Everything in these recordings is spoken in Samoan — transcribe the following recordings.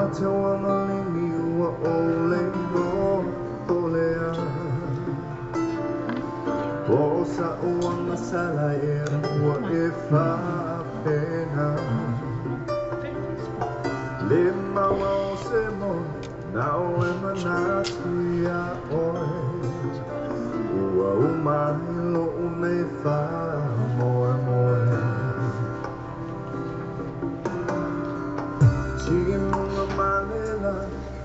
Matawa malini ua ole no tolea O sa uanga sala e ua e whapena Le maua o se mo nao e manatu ia oe Ua umai lo unei wha moe moe Tigi munga malela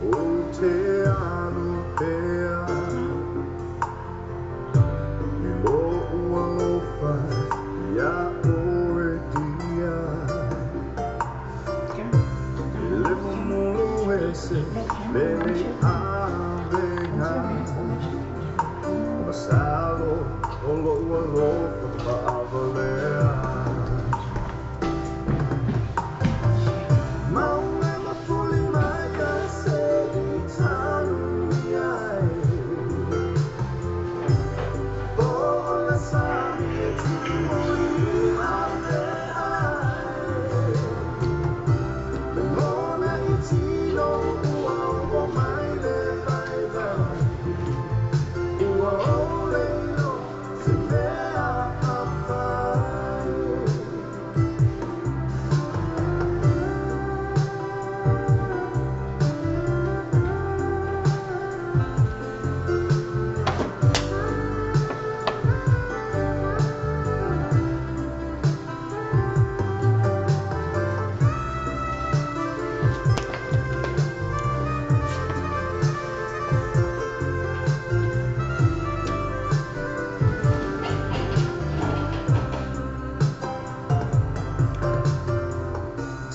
o te alu pea I lo ua lofa ia oe dia Le mumulu ese lele avenga Masalo o lo ua lofa ma'avalea Maunga mafuli mai ka se i tanu ai O la sami e tumu i ave ai Le lona i tino ua o mai le vai vai Ua ole no se mea a fai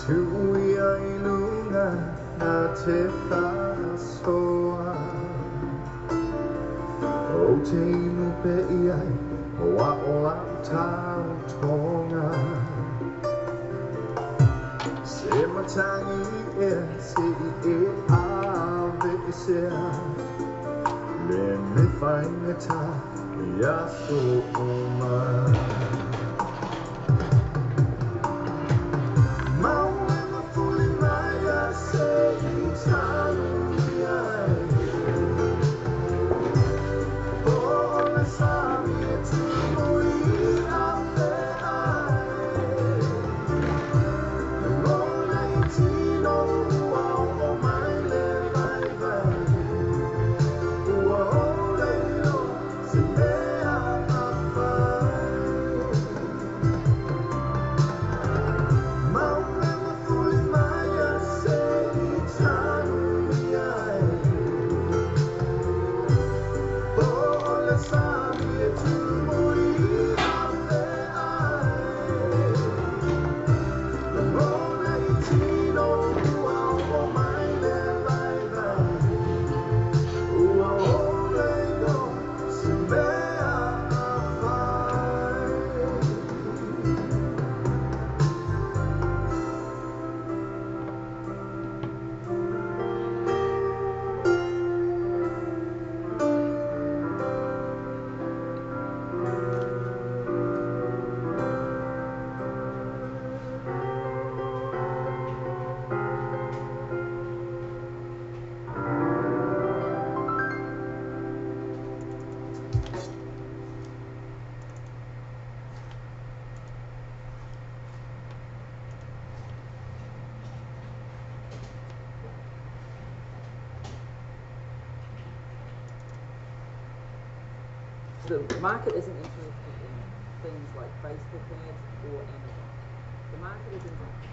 Tuia i lunga na te whasoa O te inu pe iai o a o lau tau tonga Se matangi e se i e ave e sea Le me whaingata i aso o mai Maua mafuli mai a se i tanu ai O la sami e tumu i ave ai Le lona i tino ua o mai le vai vai Ua ole no se mea a fai Maunga mafuli mai a se i tanu ai O la sami e tumu i ave ai Le lona i tino ua o mai le vai vai Ua ole no se mea a fai The market isn't interested in things like Facebook ads or Amazon. The market is interested.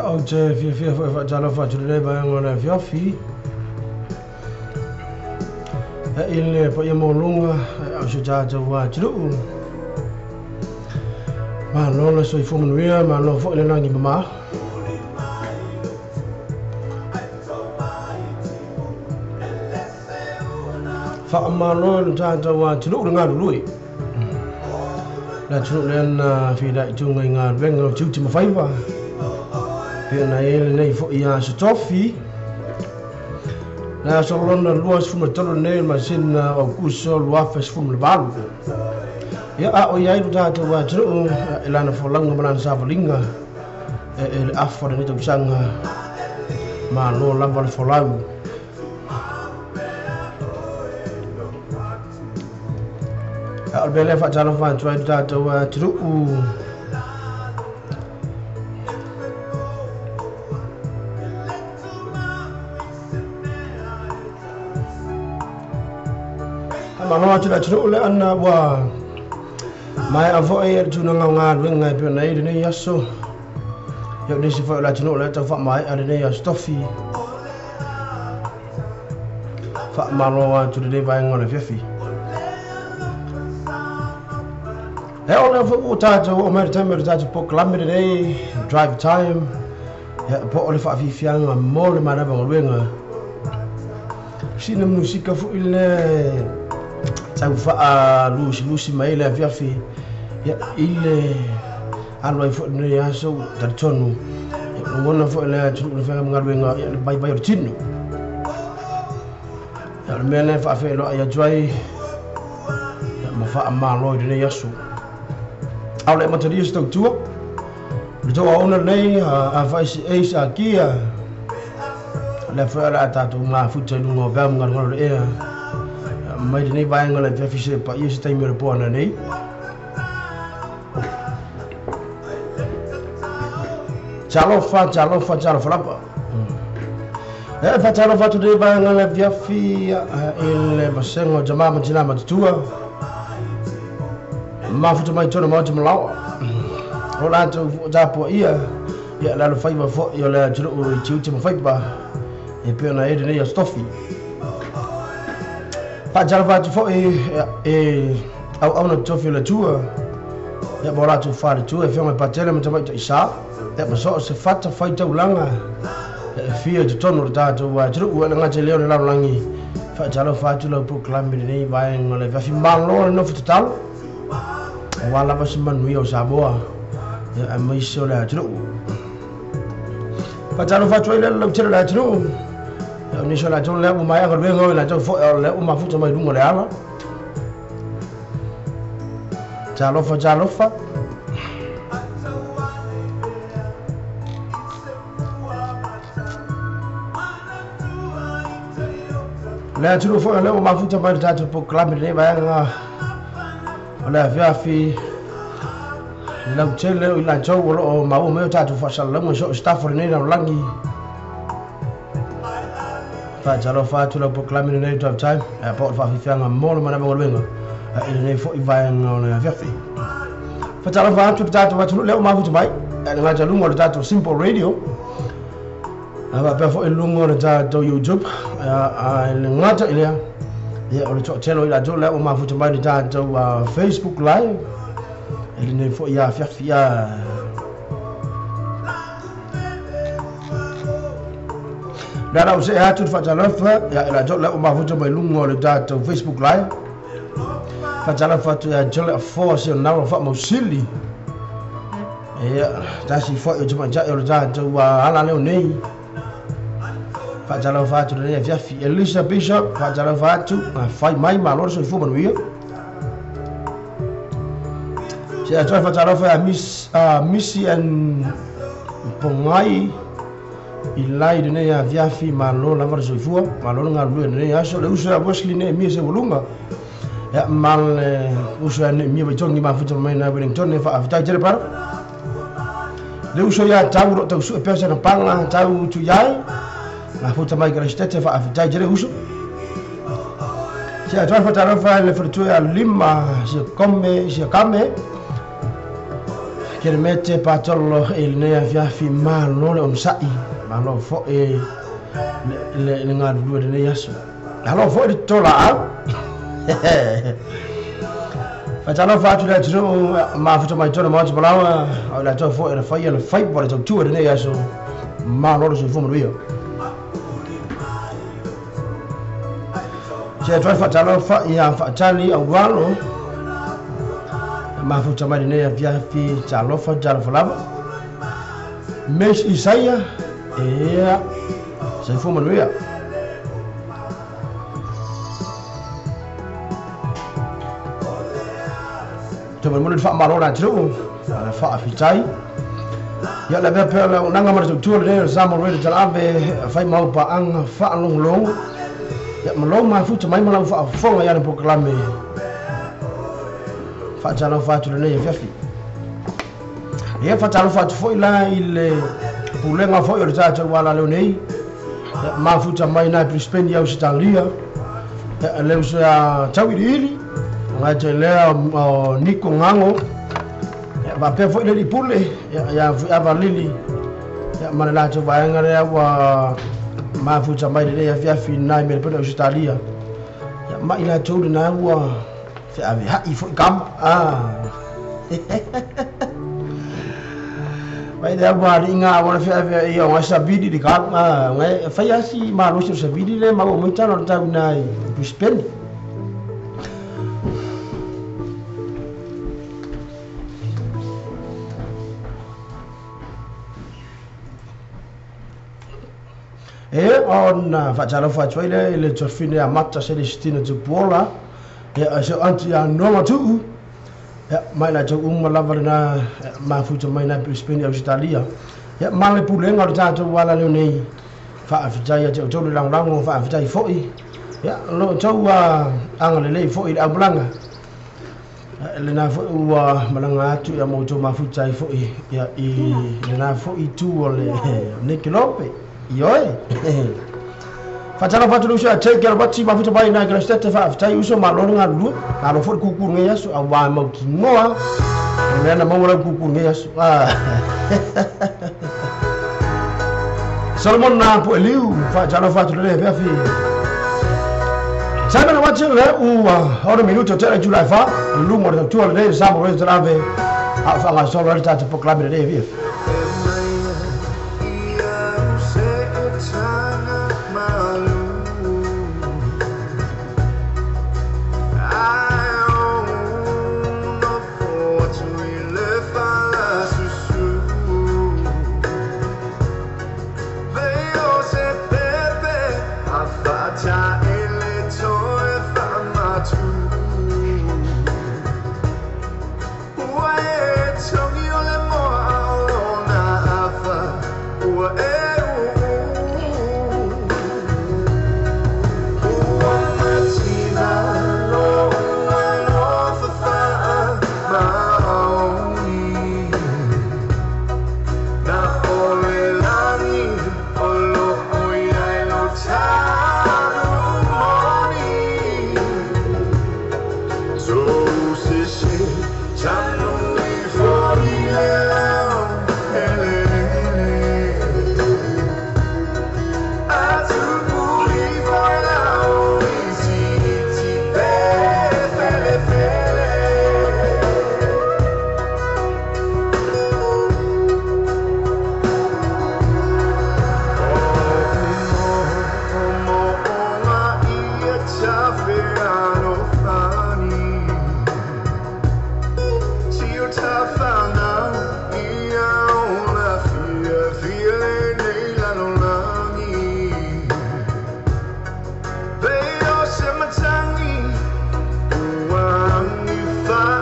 O te fia fia fo e whaatalofa atu le ba ngona fiofi. E ile pa ia mōlunga au se tātou wā tulu. Ma lola so i fōmanuia, ma lola fo ile langi mama. Wha ma lola tātou wā tulu le ngā lului. Le atunuu lea na filaituga i galuega o tiute ma faiva pei ona i ai lenei foi aso tofi. Le aso lona 23 lenei o le masina o Aukuso 2018. Ia, a o i ai lo tatou atunuu i lana folauga ma lana savaliga e le afa o lenei tausaga, malo lava le folau. A o le mea lea e faatalofa atu ai lo tatou atunuu. Faamalo atu le atunuu le ana ua maea foi le tulaga o galuega e pei ona i ai lenei aso. Ia, o nisi foi o le atunuu lea tau faamaea lenei aso tofi. Faamalo atu lenei vaega o le afiafi. E o lea foi ua tatou oo mai le taimi o le tatou polokalame lenei, Drive Time, ia, po o le faafiafiaga mo le manava galuega. Sina musika foi le tau faalusilusi mai ai le afiafi, ia, i le alu ai foi lenei aso, talitonu ia, lagona foi le atunuu le feaga ia, le vaivai o le tino. Ia, o le mea lea e faafeiloai atu ai, ia, ma faamalo i lenei aso. A o le amatalia se tautua, le tou aoga lenei a fai se e sa kia le foi o le a tatou mafuta i luga o vea ma galugalu le ea mai lenei vaega le afiafi se paia se taimi o le po ananei. Talofa, talofa, talofa lava. E faatalofa atu lenei vaega le afiafi i le vasega o tama ma tina matutua mafuta mai tona maota malaoa o latou tapuaia, ia, le alofaiva foi o le atunuu i tiute ma faiva e pei ona ai lenei aso tofi. Faatalofa atu foi e auauna tofi o le Atua, ia, ma o latou faletua, e afioga i patele ma tamaitai sa, ia, ma so o se fata faitaulaga e fia i totonu o le tatou atunuu e le gata i lea o le lalolagi. Faatalofa atu lau polokalame lenei vaega o le afiafi. Malo le nofo tatalo aua lava se manuia o Samoa, ia, aemaise o le atunuu. Faatalofa atu ai le lautele o le atunuu. Ia, o nisi o latou lea ua maea galuega o i latou foi o lea ua mafuta mai luga o le ala. Talofa, talofa. Le atunuu foi o lea ua mafuta mai le tatou polokalame lenei vaega o le afiafi, lautele o i latou o loo maua mai o tatou faasalalauga i so o se tafa o lenei lalolagi. Faatalofa atu lau polokalame lenei Drive Time, po o le faafiafiaga mo le manava galuega i lenei foi vaega o le afiafi. Faatalofa atu le tatou atunuu lea ua mafuta mai e le gata luga o le tatou Simple Radio, a faapea foi luga o le tatou YouTube, a le gata i lea, ia, o le toatele o i latou lea ua mafuta mai le tatou Facebook Live i lenei foi afiafi. Le ala o se atu le faatalofa, ia, i latou lea ua mafuta mai luga o le tatou Facebook Live. Faatalofa atu ia Jole Afoa se nalo faamausili, ia, tasi foi o tamaitai o le tatou ala leo nei. Faatalofa atu lenei afiafi. Elisa Bishop, faatalofa atu, fai mai malo le soifua manuia. Se atu ai faatalofa ia Miss Missy and Pongai i lai lenei afiafi, malo lava le soifua, malo le galulue lenei aso. Le uso ia Wesley Neemia Seualuga, ia, ma le uso ia Neemia Vaitogi mafuta mai na Wellington, e faafetai tele para. Le uso ia tau ro tau sue pesa na panga tau tu iai mafuta mai Kristete, faafetai tele uso. Se atu ai faatalofa le faletua ia Lima sia kome sia kame Keremete Patolo i lenei afiafi, malo le onosai, malo foi le galulue lenei aso. Alo foi le tolaau. Faatalofa atu le atunuu mafuta mai tona maota malaoa o latou foi le faia le faiva le tautua lenei aso, malo le soifua manuia. Se atu ai faatalofa ia Faatali Aualo Mafuta mai lenei afiafi talofa talofa lava. Mes Isaia, ia, soifua manuia. Toe molimoli le faamalo le atunuu ma le faafitai. Ia le avea pea o le auaunaga ma le tautua lenei o le Samoa Radio Talaave e fai mau paaga faalogologo ia ma lou mafuta mai ma lau faafofoga i ana polokalame faatalofa atu lenei afiafi. Ia faatalofa atu foi la i le pulega foi o le tatou alaleo nei, ia mafuta mai na i Brisbane i Ausetalia, ia le uso ia Tauiliili, gaita lea o Niko Gago, ia faapea foi le alii pule ia ia Fuiava Lili, ia ma le latou vaega lea ua mafuta mai lenei afiafi na i Melbourne Ausetalia. Ia ma i latou lena ua feaveai foi kama. Mai le ua ali nga wala feaveai o ngai sabili li ka ngai fai asi malosi o sabili le mau mai talo tau na i Brisbane. E ona faatalofa atu ai lea i le Tofine Amata Celestina Tupuola, ia se aunty ia Noa Tuu, ia mai latou uma lava lena mafuta mai na Brisbane Ausetalia. Ia ma le pulega o le tatou alaleo nei, faafetai ia te outou le lagolago, faafetai foi ia lo outou agalelei foi i le aumalaga. Lena foi ua malaga atu ia ma outou mafuta ai foi ia i lena foi itu o le Nikelope. Ioe. Faatalofa atu le uso ia Jake Alwati mafuta mai na Kelestete, faafetai uso, malo le galulue, malo foi le kuku lenei aso, aua e mautinoa o lea na maua lau kuku lenei aso. Solomon na Pueliu, faatalofa atu lenei afiafi. Simon Watson le ua ora minuto tele July fa lungo le tautua lenei Samoa Radio Talave a o faagasolo ai le tatou polokalame lenei afiafi.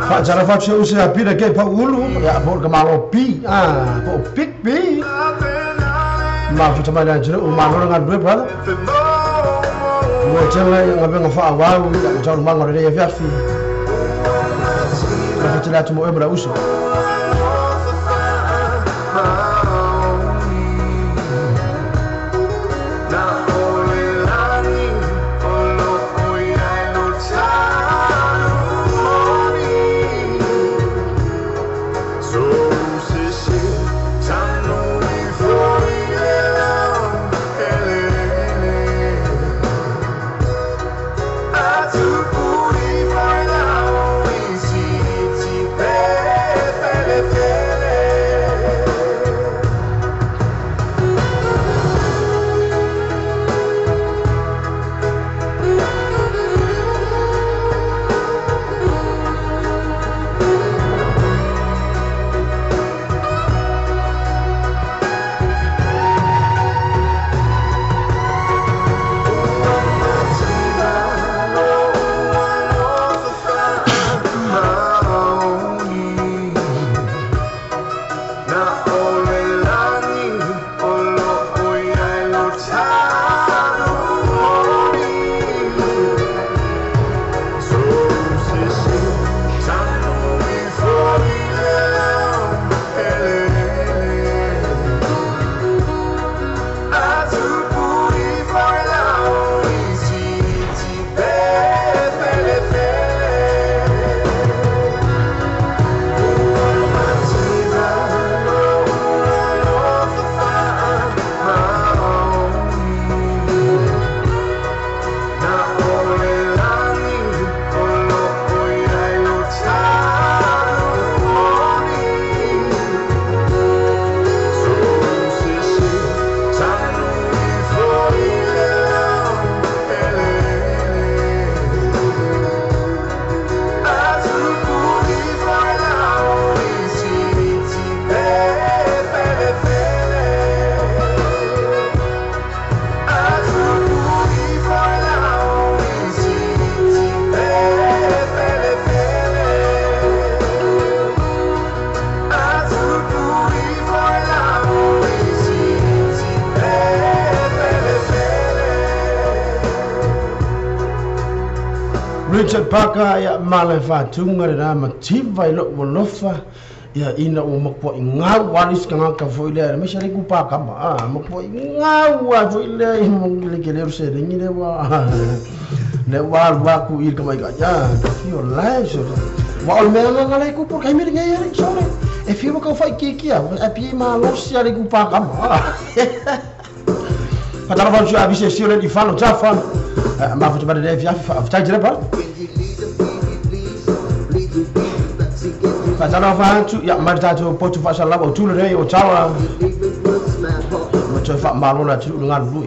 Faatalofa atu se uso ia Peter K. Pauulu, ia po o le kamalo P, po o Big B. Mafuta mai le atunuu, malo le galulue brother. Ua tele ia galuega faaauau ia ma taualumaga o lenei afiafi. Lafetele atu mo oe ma lau uso. Richard Parker ia male whātunga re rā mativa i lo walofa ia ina o makua i ngau alis ka ngaka foi lea me sale ku pa kama a makua i ngau a foi lea i mo le ke le se ringi le wa le wa wa ku i ka mai ka ya ka fio lai so wa o me nga le ku por kai me ngai ari so le e fio ka fai ki ki a e pi ma lo si ale ku pa kama Patara fa tu avise si le di falo ta fa ma fa te le fia fa ta jere pa Patara fa tu ya ma ta tu potu fa sa la o tu le o tawa mo te fa ma lo la tu nga lu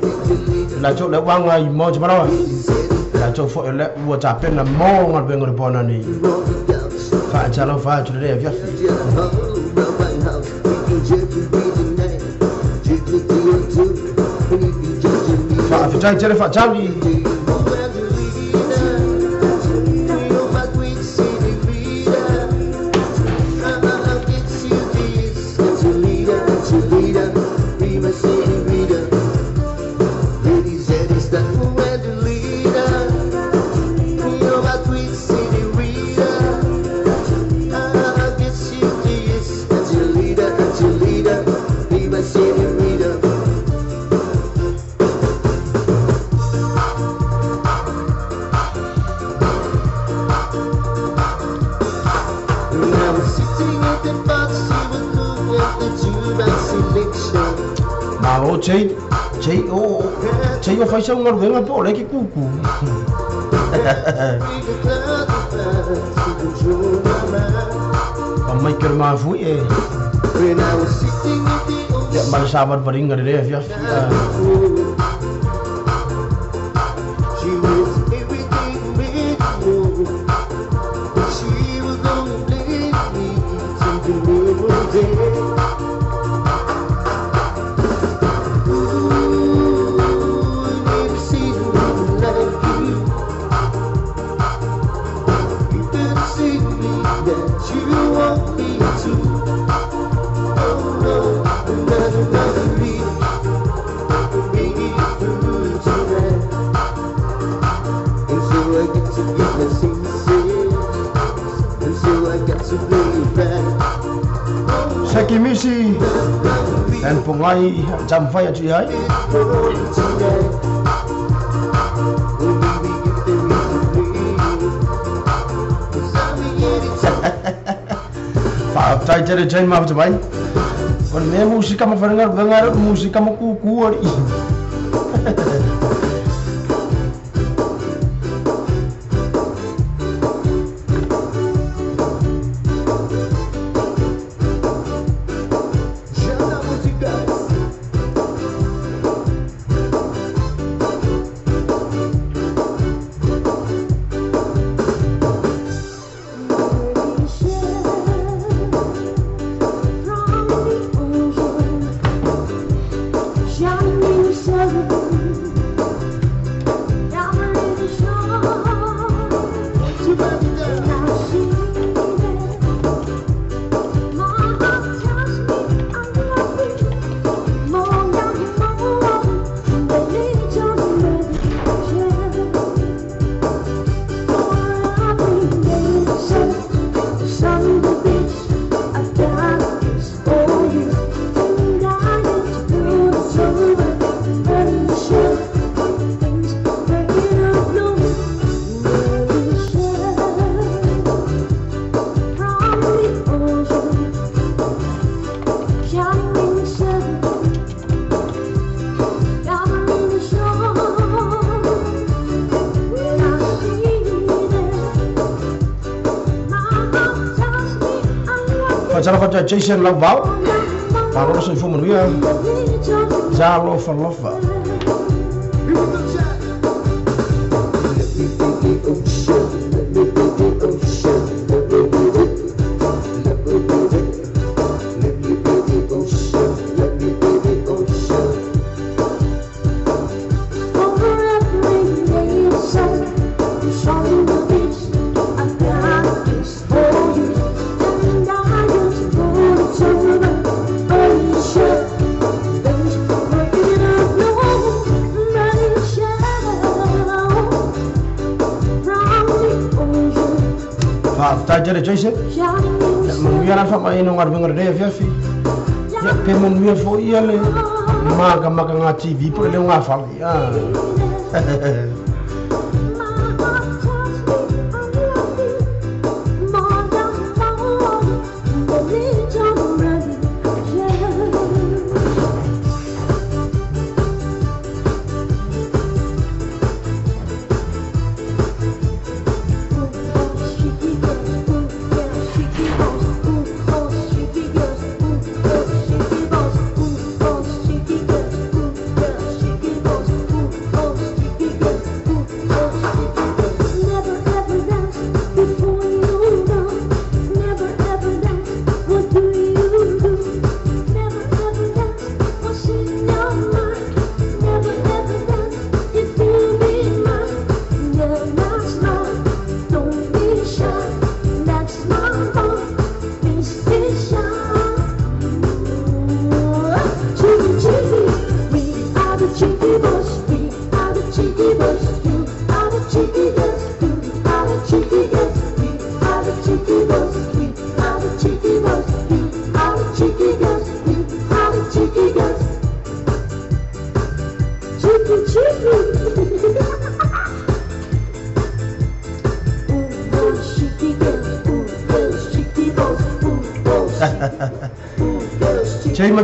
la tu le wa nga i mo te mara la tu fo le wo ta pe na mo nga be ngor bona ni fa ta lo fa tu le fia fa fa ta fa ta Che io faccio un organo po' le che cucu. Ma mai che ma fu e. Ya ma sabar paring ngare le fia. Sakimisi and Pongai Jamfai atu ai. Fa tai tere jai ma mai. Kon me musika ma farenga bengar musika ma kuku ari. Jason Lavau, Parola Soifua Manuia, Zalofa Lofa. From Faafetai tele Jason. Ia manuia la le faamaeaina o galuega lelei afiafi. Ia pe manuia foi ia le makamakaga TV po o le leo gafale.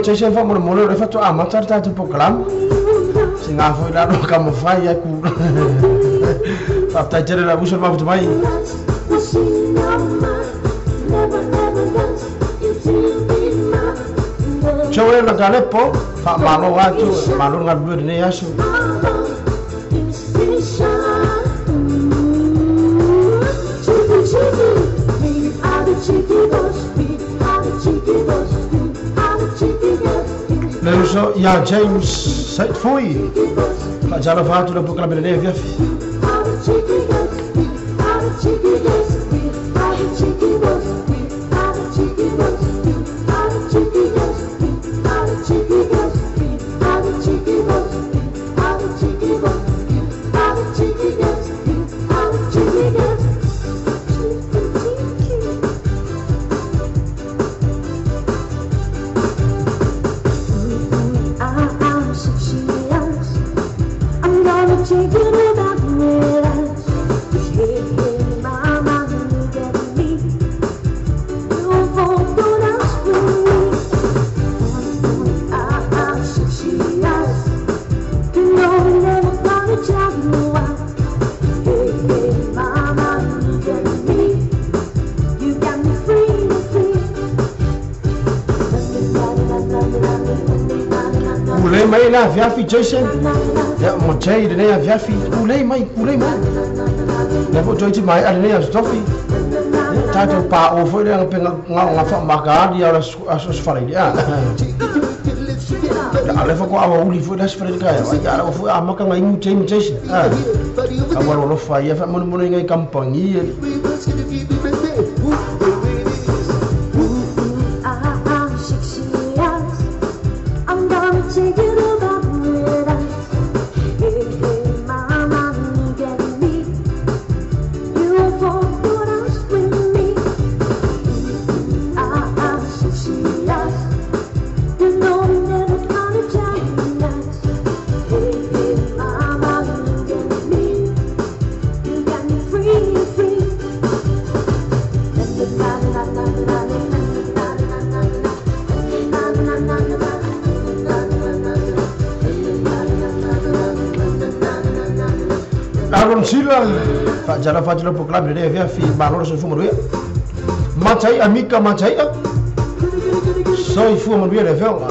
Jason faamolemole o le faatoa amata le tatou polokalame. Siga foi lalo kamafai ai ku. Faafetai tele le uso le mafuta mai. Joel na Kalepo, faamalo atu, malo le galulue lenei aso. Le uso ia James Saitfui. Faatalofa atu le polokalame lenei afiafi. Ulei mai le afiafi Jason. Ia mo Jay lenei afiafi. Ulei mai, ulei mai. Lea foi toeitiiti maea lenei aso tofi. Ia tatou paʻo foi lea pe gaoga faamakaali a o le aso falaili. A lea faatoa aoauli foi le aso falaili taeao. Ai a lea ua foi amata ona inu Jay ma Jason. Taualolofa ia faamonemoneina i kamupani e. Aaron Sila, faatalofa atu le polokalame lenei afiafi malo le soifua manuia. Matai'a Mika Matai'a, soifua manuia le afioga.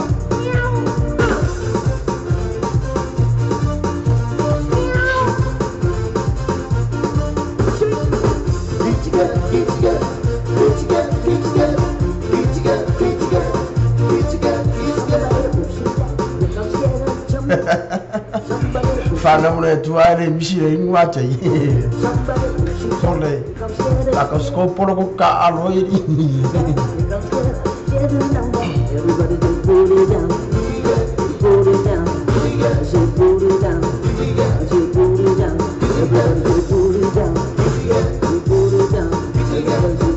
Whanau tua le misi le ingu ate. Sole. La ko sko polo ko ka alo i. Everybody just put it down. Put it down. I say put it down. I say put it down. Everybody just put it down. Put it down. Everybody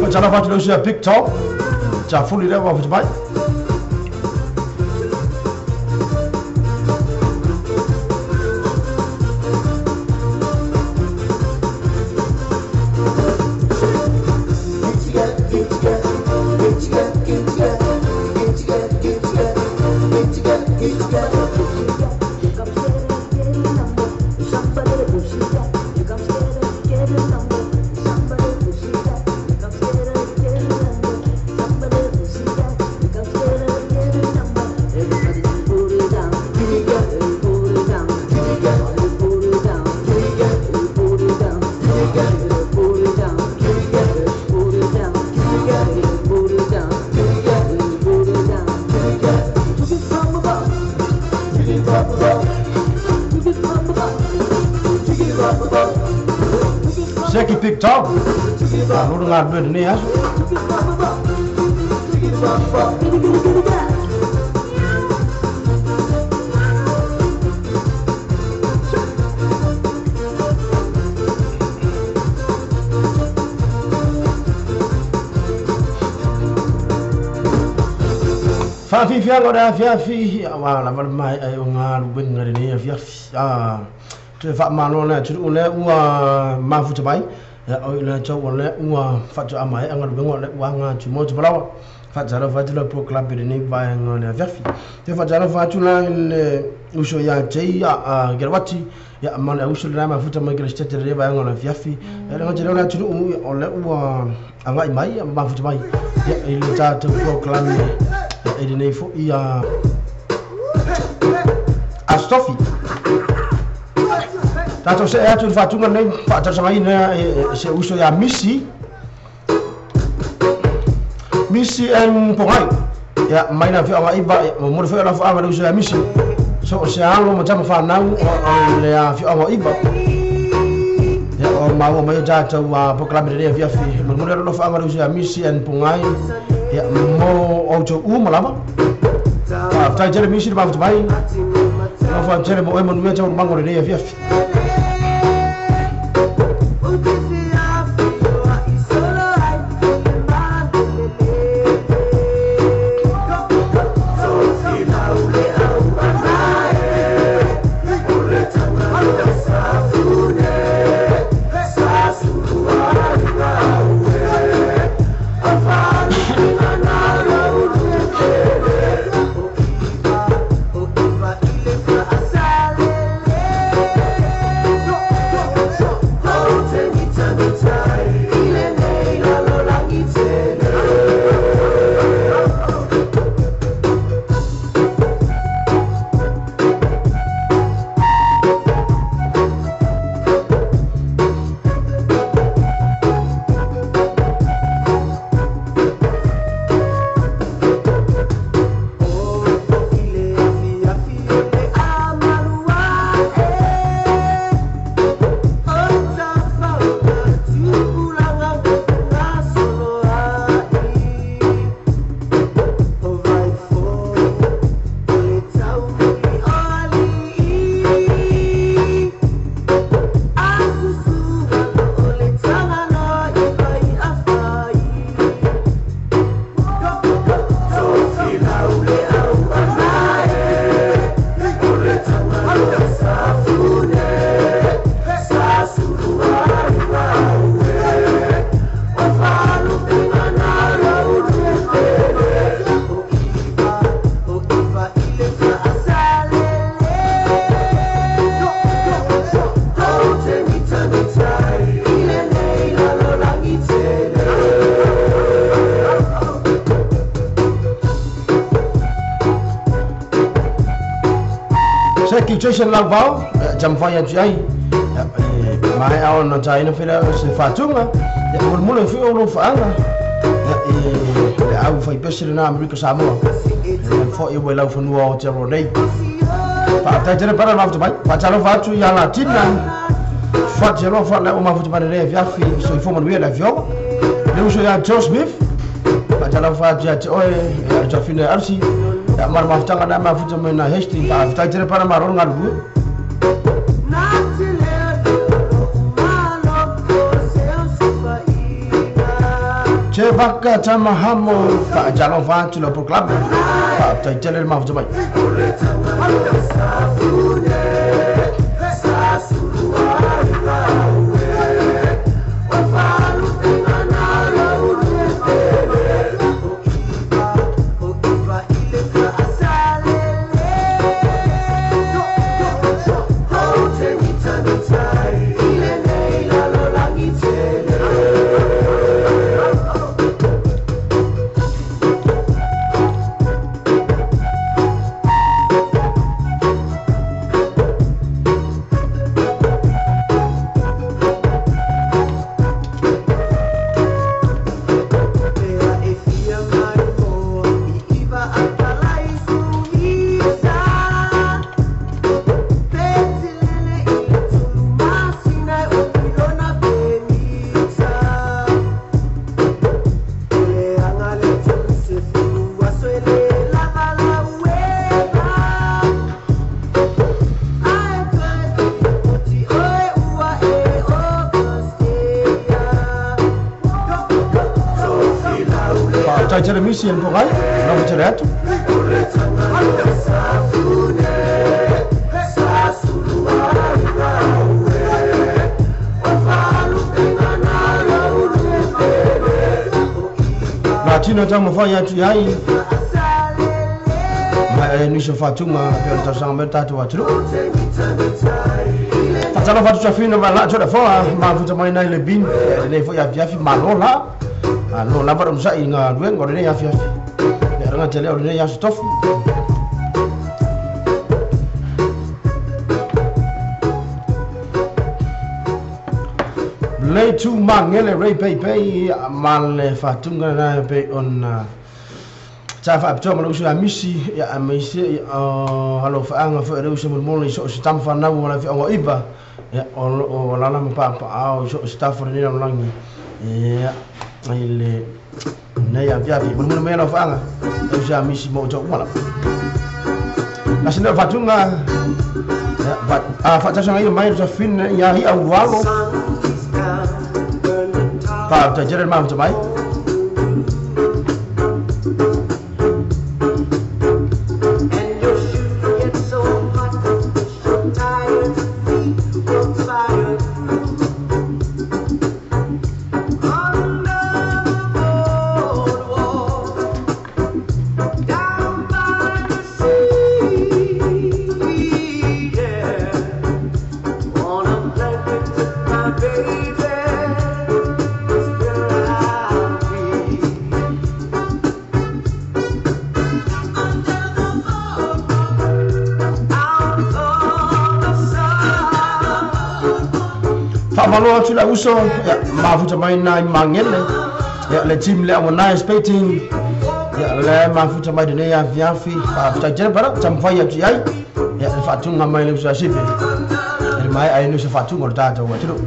Faatalofa atu le uso ia Big Tom Tafuli lea ua mafuta mai. Seki Big Tom Malo le galulue i lenei aso. Faafiafiaga o le afiafi auā lava le mae'a o galuega i lenei afiafi. Toe faamalo le atunuu lea ua mafuta mai ia o i latou o lea ua faatoa maea galuega o lea ua aga atu mo Tupalawa. Faatalofa atu la polokalame i lenei vaega o le afiafi. Toe faatalofa atu la i le uso ia Jay Kerawati ia ma le auso lena mafuta mai Kelesitete i lenei vaega o le afiafi. E le gata i lea o le atunuu o lea ua agai mai ma mafuta mai ia i le tatou polokalame i lenei foi Aso Tofi. Tatou see atu i le faatuga lenei faatalosagaina e se uso ia Misi Misi and Pogai ia mai le afioaga Iva ia momoli foi o lafoaga le uso ia Misi so o se alo ma tama fanau o le afioaga o Iva ia o maua mai o tatou polokalame lenei afiafi momoli o lafoaga le uso ia Misi and Pogai ia mo outou uma lava. Faafetai tele Misi le mafuta mai alofa tele mo oe manuia taualumaga o lenei afiafi. Seki Jason Lauvao, taumafai atu i ai, maea ona taina fela se faatuga, ia mulimuli foi o lofaaga, ia le au faipese lena Amerika Samoa, foi ua i laufanua o Aotearoa nei. Faafetai tele pana le mafuta mai, faatalofa atu ia Latina, fati alofa lea ua mafuta mai lenei afiafi, soifua manuia le afioga. Le uso ia Joe Smith, faatalofa atu ia te oe, ia le tafina ia Arsi, ia ma le mafutaga lea mafuta mai na Hastings, faafetai tele pana malo le galulue. Se vaka tama hamo faatalofa atu le polokalame faafetai tele le mafuta mai. Faafetai tele misi e pogai alofa tele atu. La tino taumafai atu iai ma e nisi o faatuga pe o le tausaga mai le tatou atunuu. Faatalofa atu safina ma laa tolefoa mafuta mai nai le bin lenei foʻi afiafi malo la malo lava le onosaʻi galuega o lenei afiafi le alaga tele o lenei aso tofi. Le tu mangele rei pei pei ma le faatuga lena pe ona sa faapitoa ma le uso ia misi ia amaise alofaaga foʻi le uso molemole i so o se tamafanau o le afioaga o iva ia o loo alala ma paapaaao i so o se tafa lenei lalolagi ia i le nei afiafi molemole mai alofaaga le uso ia misi mo outou uma lava. Asina faatuga faatausaga ia mai le safina ia hi'a ualo faafetai tele le mafuta mai. Faamalo atu le uso ia mafuta mai nai mangele ia le team le awanai spating ia le mafuta mai lenei afiafi faafetai tele para taumafai atu iai ia le faatuga mai le uso asife le mai ai nusa faatuga o le tatou atunuu.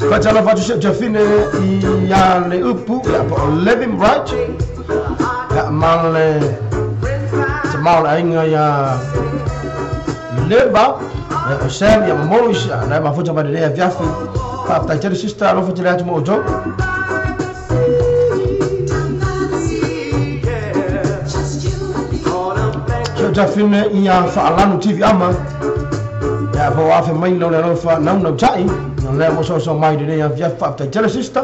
Faatalofa atu se tafine ia le upu ia po o Living Right ia ma le tamao le aiga ia Leva ia o Sam ia ma Morris ia le mafuta mai lenei afiafi faafetai tele sister alofa tele atu mo outou. Se tafine ia faalanu TV ama ia po afe mai lau le alofa naunau taʻi le mo soso mai lenei afiafi faafetai tele sister.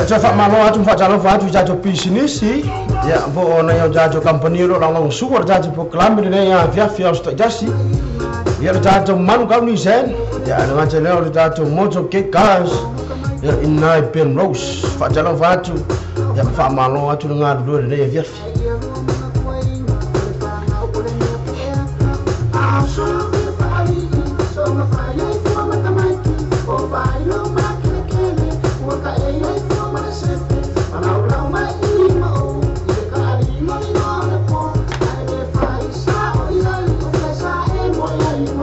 Ia toe faamalo atu ma faatalofa atu i tatou pisinisi ia po o nai o tatou kamupani o lo o lagolagosua le tatou polokalame lenei afiafi aso taitasi. Ia le tatou Manu Kau Nissan, ia ae le gata i lea o le tatou Moto Gate Cars, ia i ina i Penrose. Faatalofa atu, ia ma faamalo atu le galulue lenei afiafi.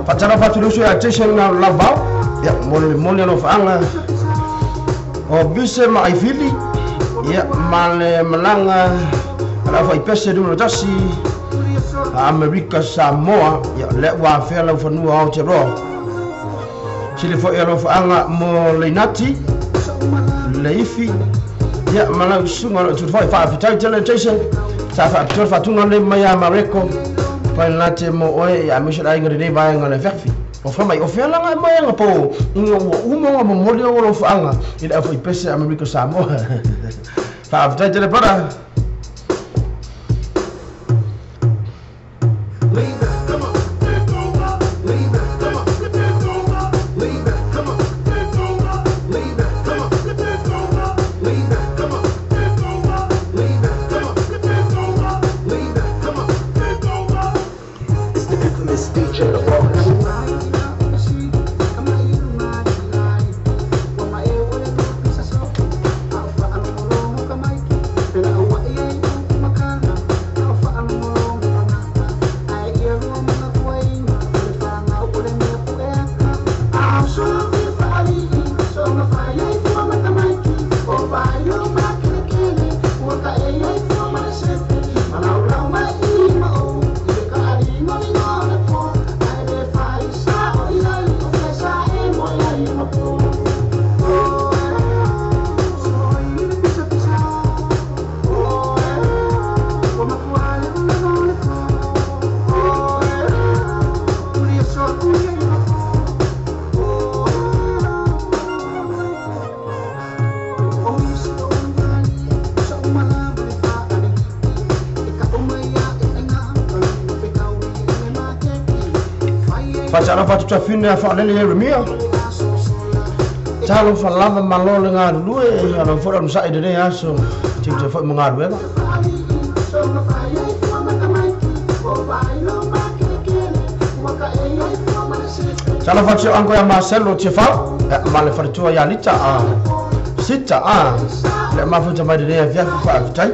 Faatalofa atu le uso ia Jason Lavao, ia mo le moli alofaaga o Bise ma Aifili, ia ma le malaga a le aufaipese 1 a Amerika Samoa, ia lea ua afea lau fanua o Aotearoa. Sili foi alofaaga mo Leinati, Leifi, ia ma lau susuga o loo tulifai. Faafetai tele Jason, sa faapitoa le faatuga le mai ia Mareko painate mo oe ia aemaise le aiga lenei vaega le afiafi. O fai mai o fea laga e mai aga po ina ua uma ona momoli au alofaaga i le aufaipese Amerika Samoa. Faafetai tele para. Lean back, come on. Lean back, come on. Lean back, come on. Lean back, come on. Lean back, come on. Lean back, come on. Lean back, come on. It's the infamous DJ Lawrence. Faatalofa atu tuafine a faalele Ieremia. Talofa lava malo le galulue, alo foi onosaʻi lenei aso, tiute foi ma galuega. Talofa atu anko ia Marcelo Tiafau, ma le faletua ia Lita a Sita a le mafuta mai lenei afiafi faafetai.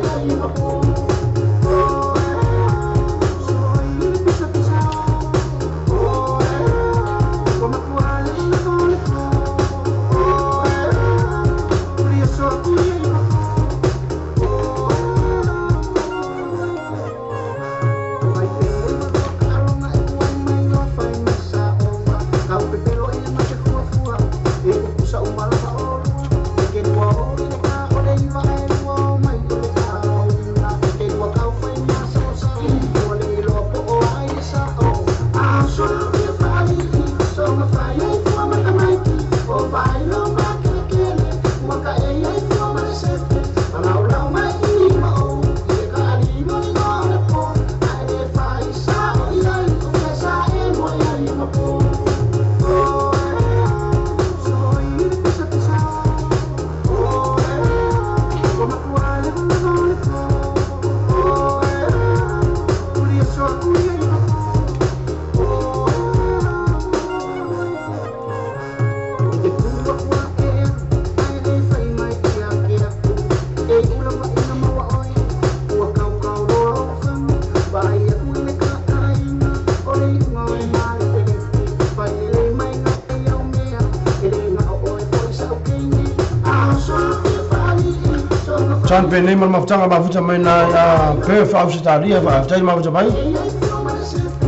John Pene ma le mafutaga mafuta mai na Perth Ausetalia, faafetai le mafuta mai.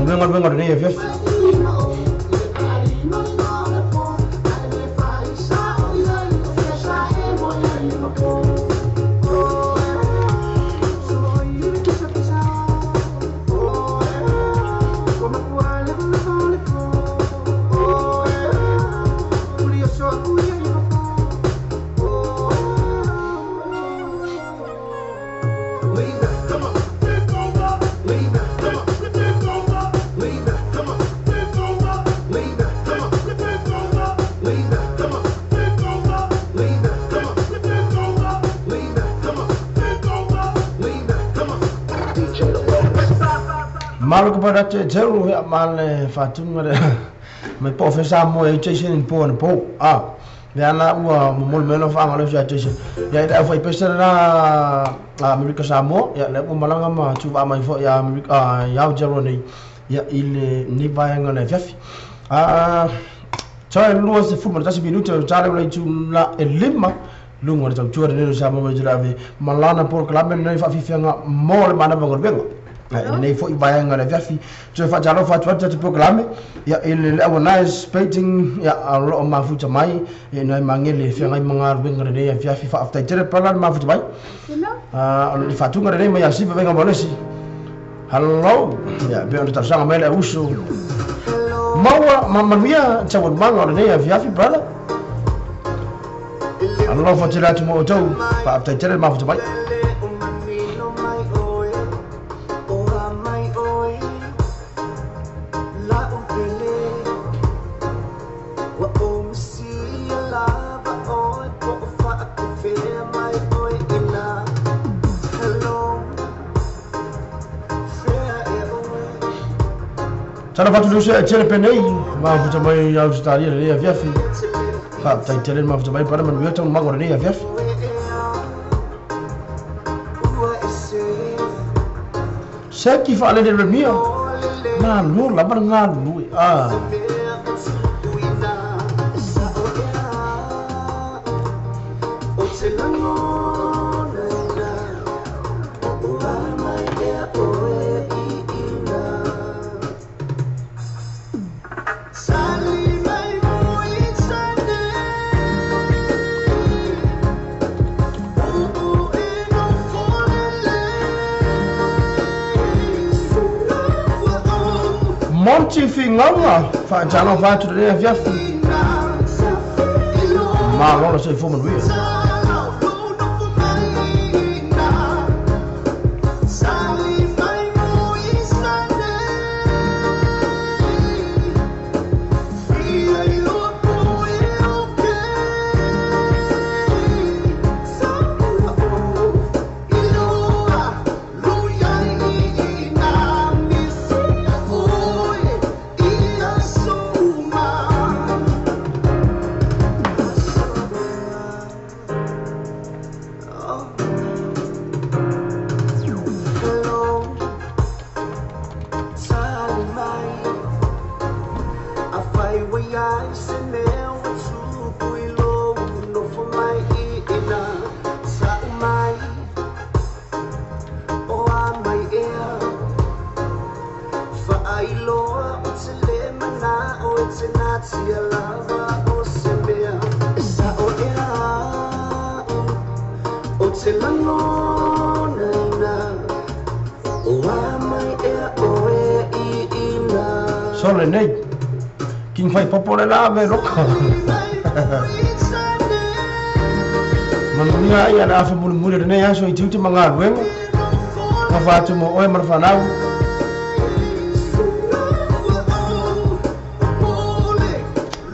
Luega luega lenei afiafi. Malo ka pada te telu ia ma le fatunga le mai po fe sa mo e Jason in po na po. Ah, le ana ua momoli mai lau faaga le uso ia Jason. Ia i le aufaipeisa lena a Amerika Samoa, ia lea ua malaga ma tuvaa mai foi ia Amerika i Aotearoa nei, ia i lenei vaega o le afiafi. Ah, toe 21 minute o tale o le itula e 5 luga o le tautua lenei o Samoa mai Tulaave ma lana polokalame lenei faafiafiaga mo le manava galuega. I lenei foi vaega o le afiafi, toe faatalofa atu ai le tatou polokalame ia i le Auanaes Painting ia o lo o mafuta mai i nai magele feagai ma galuega lenei afiafi. Faafetai tele pala le mafuta mai. O le faatuga lenei mai Asiva Vaiga Malesi. Hello, ia pei ona talosaga mai le auuso. Maua ma manuia taualumaga o lenei afiafi brother. Alofa tele atu mo outou. Faafetai tele le mafuta mai. Talofa atu le uso ia tele penei, mafuta mai i Ausetalia lenei afiafi. Faafetai tele le mafuta mai, pana manuia taualumaga o lenei afiafi. Seki faalele Remia, malo lava le galulue. Ah. Monty Fingauga, faatalofa atu lenei afiafi. Malo le soifua manuia. Sole nei, king fai popo le la ve loka. Manuia ia le afa mulimuli lenei aso i tiute ma galuega. Gafa atu mo oe ma le fanau.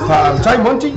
Faafetai Monty.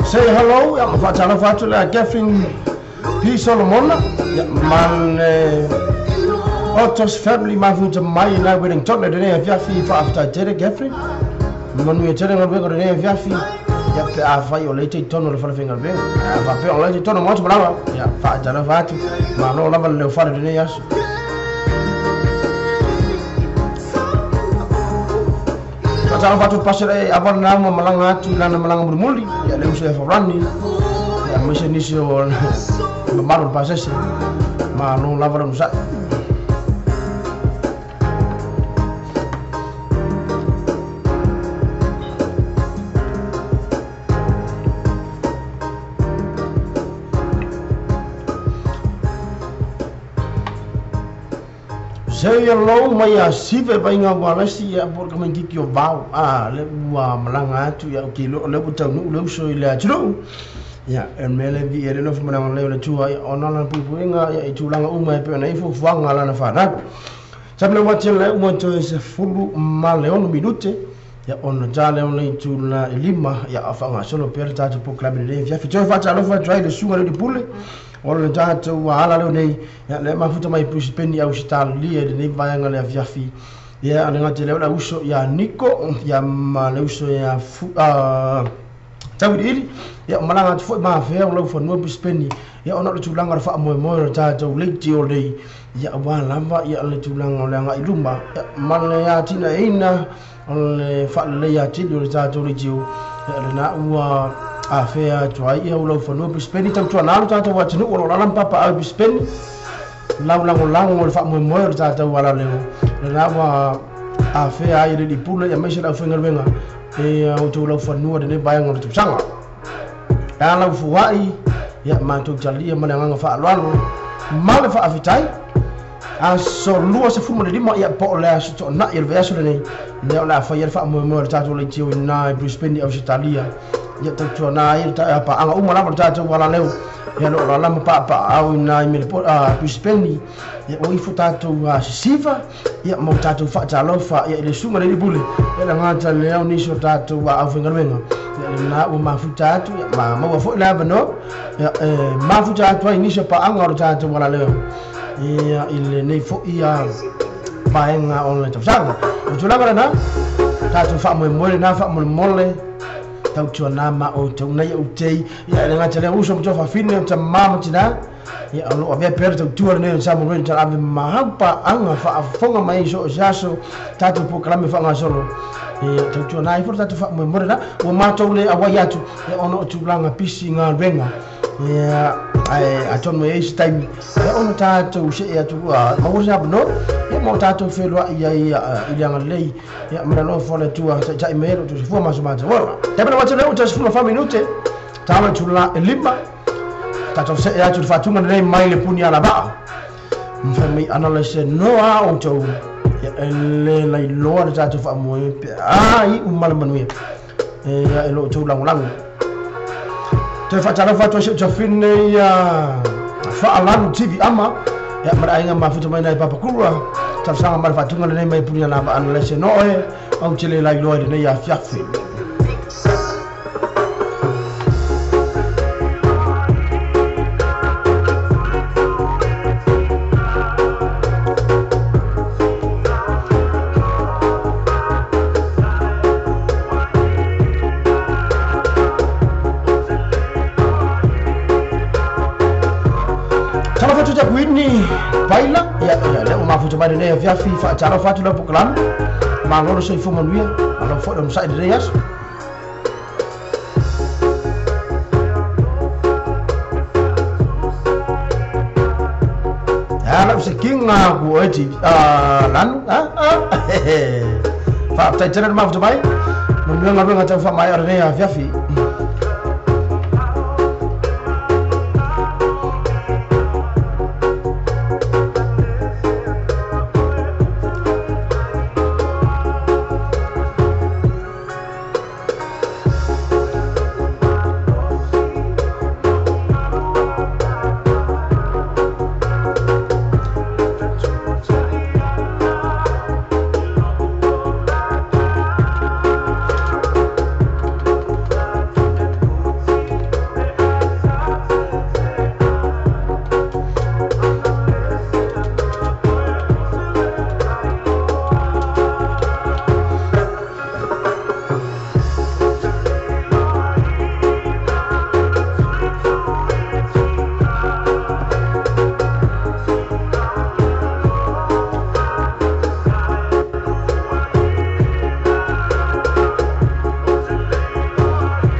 Say hello, ia ma faatalofa atu le a Catherine P. Solomona, ia ma le Otto's family mafuta mai na Wellington le nei afiafi faafetai tele Catherine. Manuia tele galuega o lenei afiafi ia pe afai o lea tonu o le falefaigaluega a faapea o lea tonu mo atu malaga ia faatalofa atu malo lava le leofale lenei aso. Faatalofa atu pasere e ava lena ma malaga atu i lana malaga mulimuli ia le uso ia Faulani ia aemaise nisi o mamalu o le pasese malo lava le onosa'i. Say hello mai a sive vainga walasi ia por ka mangiki o vau a le ua malanga atu ia o kilo le ua taunuu le uso i le atunuu ia e mele vi e le nofo malaga leo le tua ia ona lana puipuiga ia i tulaga uma e pei ona i fuafuaga a lana fanau. Sa le wati le ua toe 16 minute ia ona ta leo le itula e 5 ia a faagasolo pea le tatou polokalame lenei afiafi. Toe faatalofa atu ai le suga le pule o le tatou ala leo nei ia le mafuta mai Brisbane Ausitalia i lenei vaega le afiafi ia le gata leo le uso ia Niko ia ma le uso ia Tauiliili ia malaga atu foi mafea o lau fanua Brisbane ia ona o le tulaga o le faamoemoe o le tatou leiti o nei ia aua lava ia le tulaga o le agai luma ia ma le atinaeina o le faaleleia atili o le tatou leitio ia lena ua afea atu ai ia lau fanua Brisbane tautuana lo tatou atunuu o lo o lala ma papaau i Brisbane lau lagolago o le faamoemoe o le tatou alaleo lena ua afea ai le lipule ia aemaise le aufaigaluega e outou lau fanua lenei vaega o le tausaga. E ala ufua'i ia matou talia ma le agaga faaaloalo ma le faafetai. Aso 25 ia po o le aso to'ana'i o le vaiaso lenei lea o le a faia le faamoemoe o le tatou leitio ina i Brisbane Ausitalia ia tautuana ai le paaga uma lava o le tatou alaleo ia lo o lala ma paapaaau ina i Brisbane ia ua ifo tatou sisiva ia ma tatou faatalofa ia i le suga le lipule ia le gata lea o nisi o tatou aufaigaluega ia lena ua mafuta atu ia ma maua foi le avanoa ia e mafuta atu ai nisi o paaga o le tatou alaleo ia i lenei foi vaega o le tausaga. O tulaga lena tatou faamoemoe lena faamolemole tautuana ma outou nei outei ia le gata lea uso ma toafafine o tamā ma tinā ia o loo avea pea le tautua lenei o Samoa Radio talave mahau paaga faafofoga mai so o se aso tatou polokalame faagasolo ia tautuana ai fo le tatou faamoemoe lena ua matou le auai atu ia ona o tulaga pisi galuega ia ae atonu e ai se taimi ia ona tatou see atu maua se avanoa ia ma o tatou feloai ai i le agalelei ia ma le alofa o le Atua taitai mai ai lo outou soifua ma so matou ola. Taimi le wati lea ua toe 14 minute talo i tula e 5 tatou see atu i le faatuga lenei mai le puni alavaa mafai mai ana le se noa outou ia e le lailoa le tatou faamoe pe a iu ma le manuia ia e lo outou lagolago. Toe faatalofa atu ai si ou tafine ia Faalanu TV Ama ia ma le aiga mafuta mai nai Papakura talosaga ma le faatuga lenei mai puni alavaa ana le se noe au te le lailoa i lenei afiafi. Talofa atu Takuini Paila ia ia lea ua mafuta mai lenei afiafi faatalofa atu lau polokalame malo le soifua manuia malo foi le onosa'i lenei aso. Ala o se kinga ku oe ti lanu faafetai tele le mafuta mai manuia galuega tau faamaea o lenei afiafi.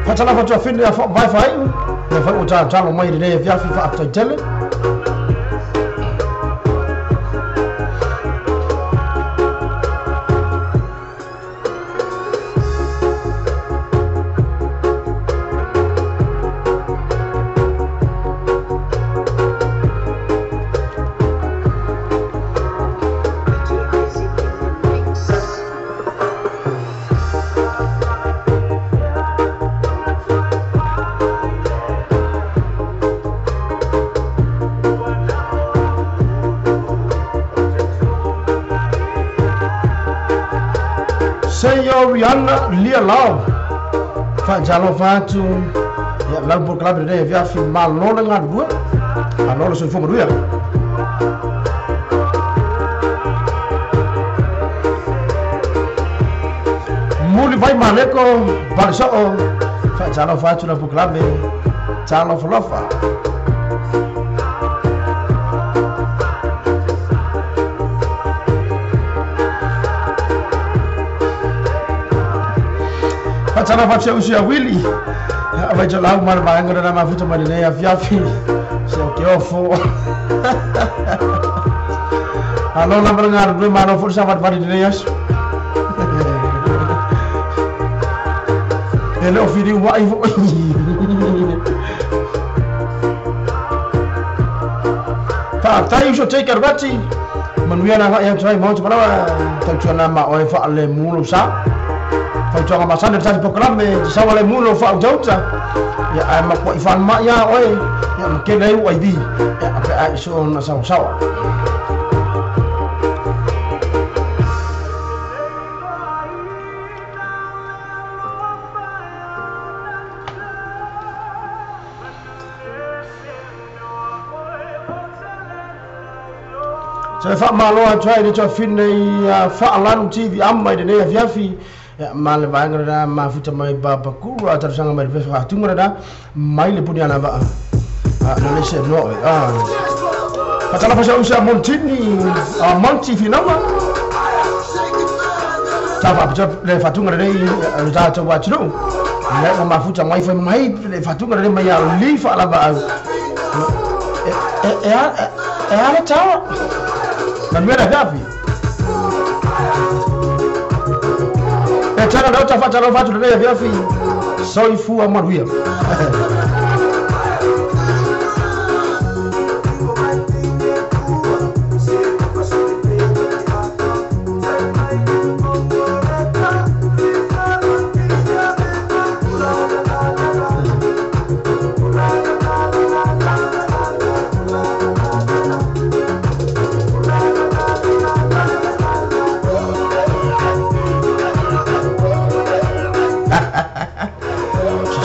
Fatalafa atu afine a vai fai ia fai o tatalo mai lenei afiafi faafetaitele. Seio Rihanna Lia Lau faatalofa atu ia lau polokalame lenei afiafi malo le galulue malo le soifua manuia. Muli vai maleko balesoo faatalofa atu lau polokalame talofalofa. Fatalafa atu usi a Willy vai te lau mara vaenga na mafuta mai lenei afiafi se o ke ofo. Alo lava le galulue malo foi le savalivali lenei aso. E le o filiu ma'i fo'i. Fa'atai uso take aruvati manuia na fa'i atu ai maotu malawa tautuana ma oe fa'alemu lou sa. Fautuaga masani le tasi polokalame te saoa lemu lou fa'autauta ia ae makua'i fa'anama'i a oe ia ma kele ai ua ivi ia pe ae so ona saosaoa. Se fa'amālo atu ai le toafine i fa'alanu TV ama i lenei afiafi ma le vaega lena mafuta mai papakuru a talosaga mai le fa'atuga lena mai le puni alava'a na le se noa oe. Fatalafa sa usa Montini Monti Finauga ta fa'apitoa le fa'atuga lenei le tatou atunuu ia ua mafuta mai fai mai le fa'atuga lenei mai li fa'alava'au e ala taua manuia le afiafi. E tala lau tafatalofa atu lenei afiafi soifua manuia.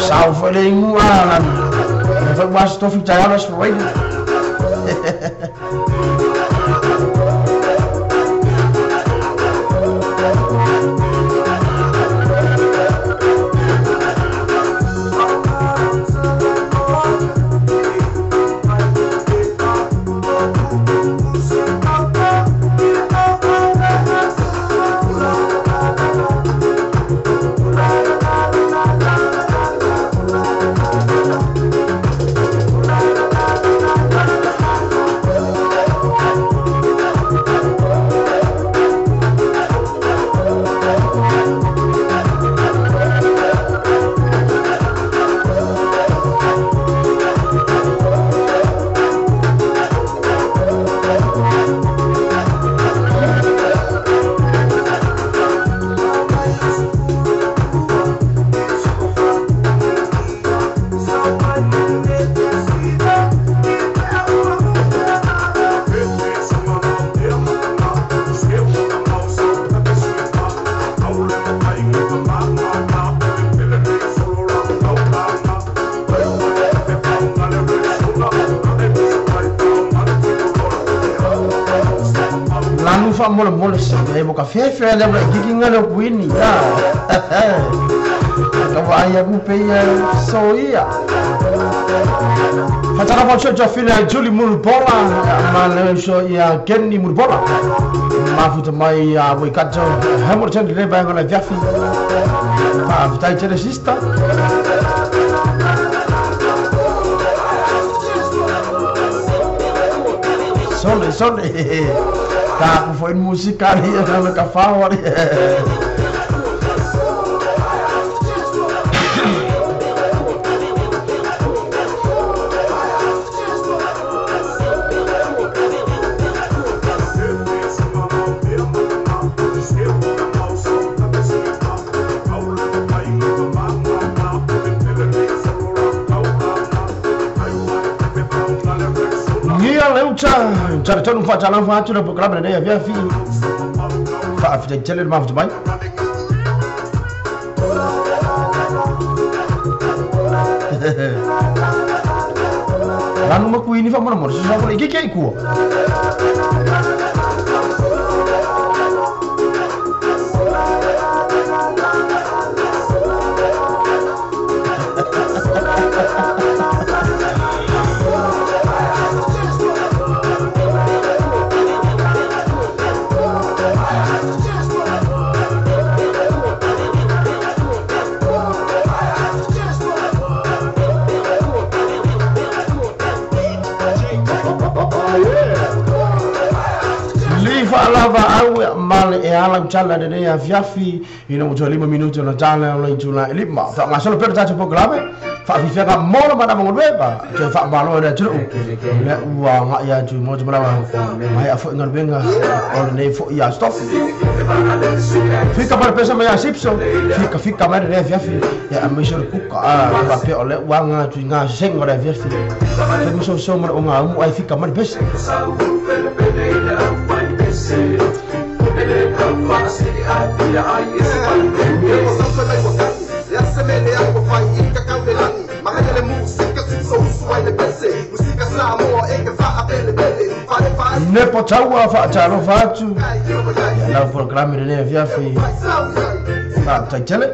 Sau foi le igua lana e foi ua tofi taeao aso faaina. fa mola mola se e mo ka fefe le mo kiki ngale kuini ya. Ka va ya ku pe ya so ia. Fatara fa tso fina Julie Mulbola ma le so ia Kenny Mulbola. Ma futa mai a Waikato Hamilton le ba ngala viafi. Fa fitai tele sista. Sole sole. Ka ku foi música ali na ka fa ali. Tsa tonu fa tsa fa tu le programme ne via fi fa fi tele ma fi mai Ranu ma kuini fa mona mona sa ko ke ke ku Lava au male e ala uchala de ya fiafi ina mo lima minuto na tala la itula lima fa ngasolo per tato programe fa fi fa mo ma na mo ba te fa malo na tulu le ua nga ya tu mo mala mai a fo ngal benga o ne fo ya stop fika par pesa mai sipso fika fika mai de fiafi ya me so kuka a pa pe o le ua nga tu nga sengo de fiafi te mo so so mo nga mu ai fika mai pesa Ne potaua fa talo fatu ya la programme de ne fiafi fa tele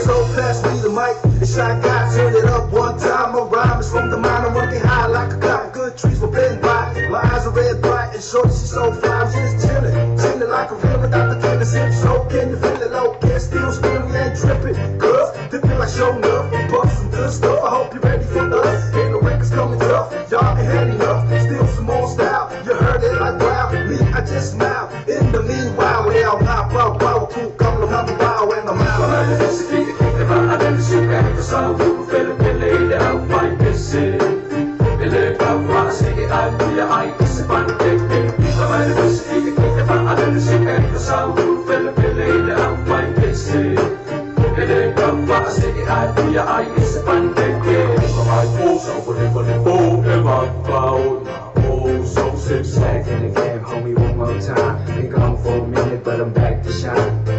So pass me the mic, it's like I turn it up one time. My rhyme is from the mind, I'm working high like a cop. Good trees will bend by. My eyes are red bright and shorty, she's so fly. I'm just chilling, chilling like a real without the killer. Sip so can you feel it low? Can't still spinning, we ain't tripping. Cuz dipping like show enough, puff some good stuff. I hope you're ready for us. Ain't no records coming tough, y'all ain't had enough. Still some more style, you heard it like wow. Me, I just smile. In the meanwhile, we all pop out, wow, cool, come on, wow, and I'm out. Back in the game, homie, one more time. Been gone for a minute, but I'm back to shine. Back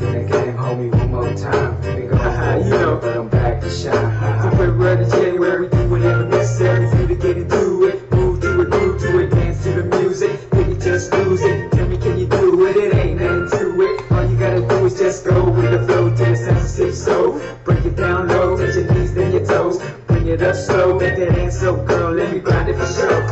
in the game, homie, one more time. Been gone for a minute, but I'm back to shine. From February to January, do whatever necessary for you to get into it. Move to it, groove to it, dance to the music. Then you just lose it. Tell me, can you do it? It ain't nothing to it. All you gotta do is just go with the flow to the sensitive soul. Break it down low, touch your knees, then your toes. Bring it up slow, make that dance so girl, let me grind it for sure.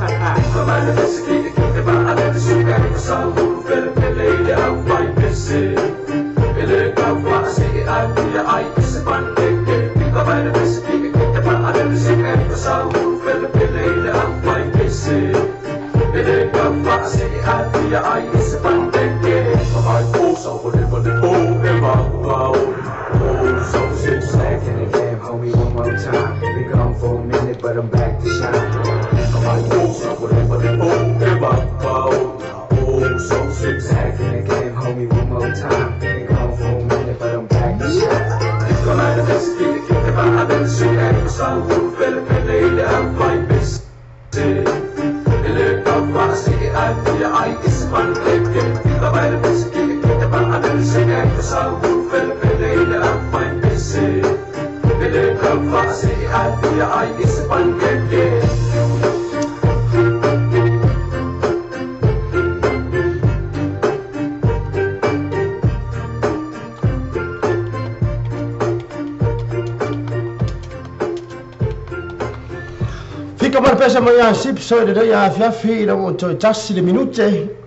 Back in the game, homie, one more time. Been gone for a Back in the game, homie, one more time. Been gone for a minute, but I'm back to shine. Fika mai pesa mai a sip so le ia fiafi la o toe tasi le minute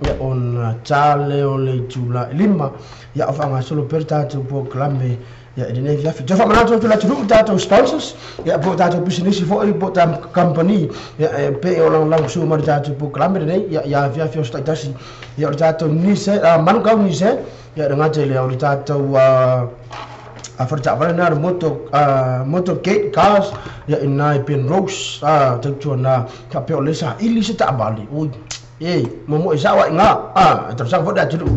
ia ona tale o le itula 5 ia o faagasolo pea le tatou polokalame ia i lenei fiafi. Toe faamanatu atu le atunuu tatou sponsors ia po o tatou pisinisi foʻi po o ta company ia e pe o lagolago mai le tatou polokalame lenei ia ia fiafi o se taitasi ia o le tatou nise manu kau nise ia le gata i lea o le tatou a fale taavale na le moto moto gate cars ia ina i Penrose tautua faapea o le saili se taavale oi e mo e sao ai ga e talosaga foi le atunuu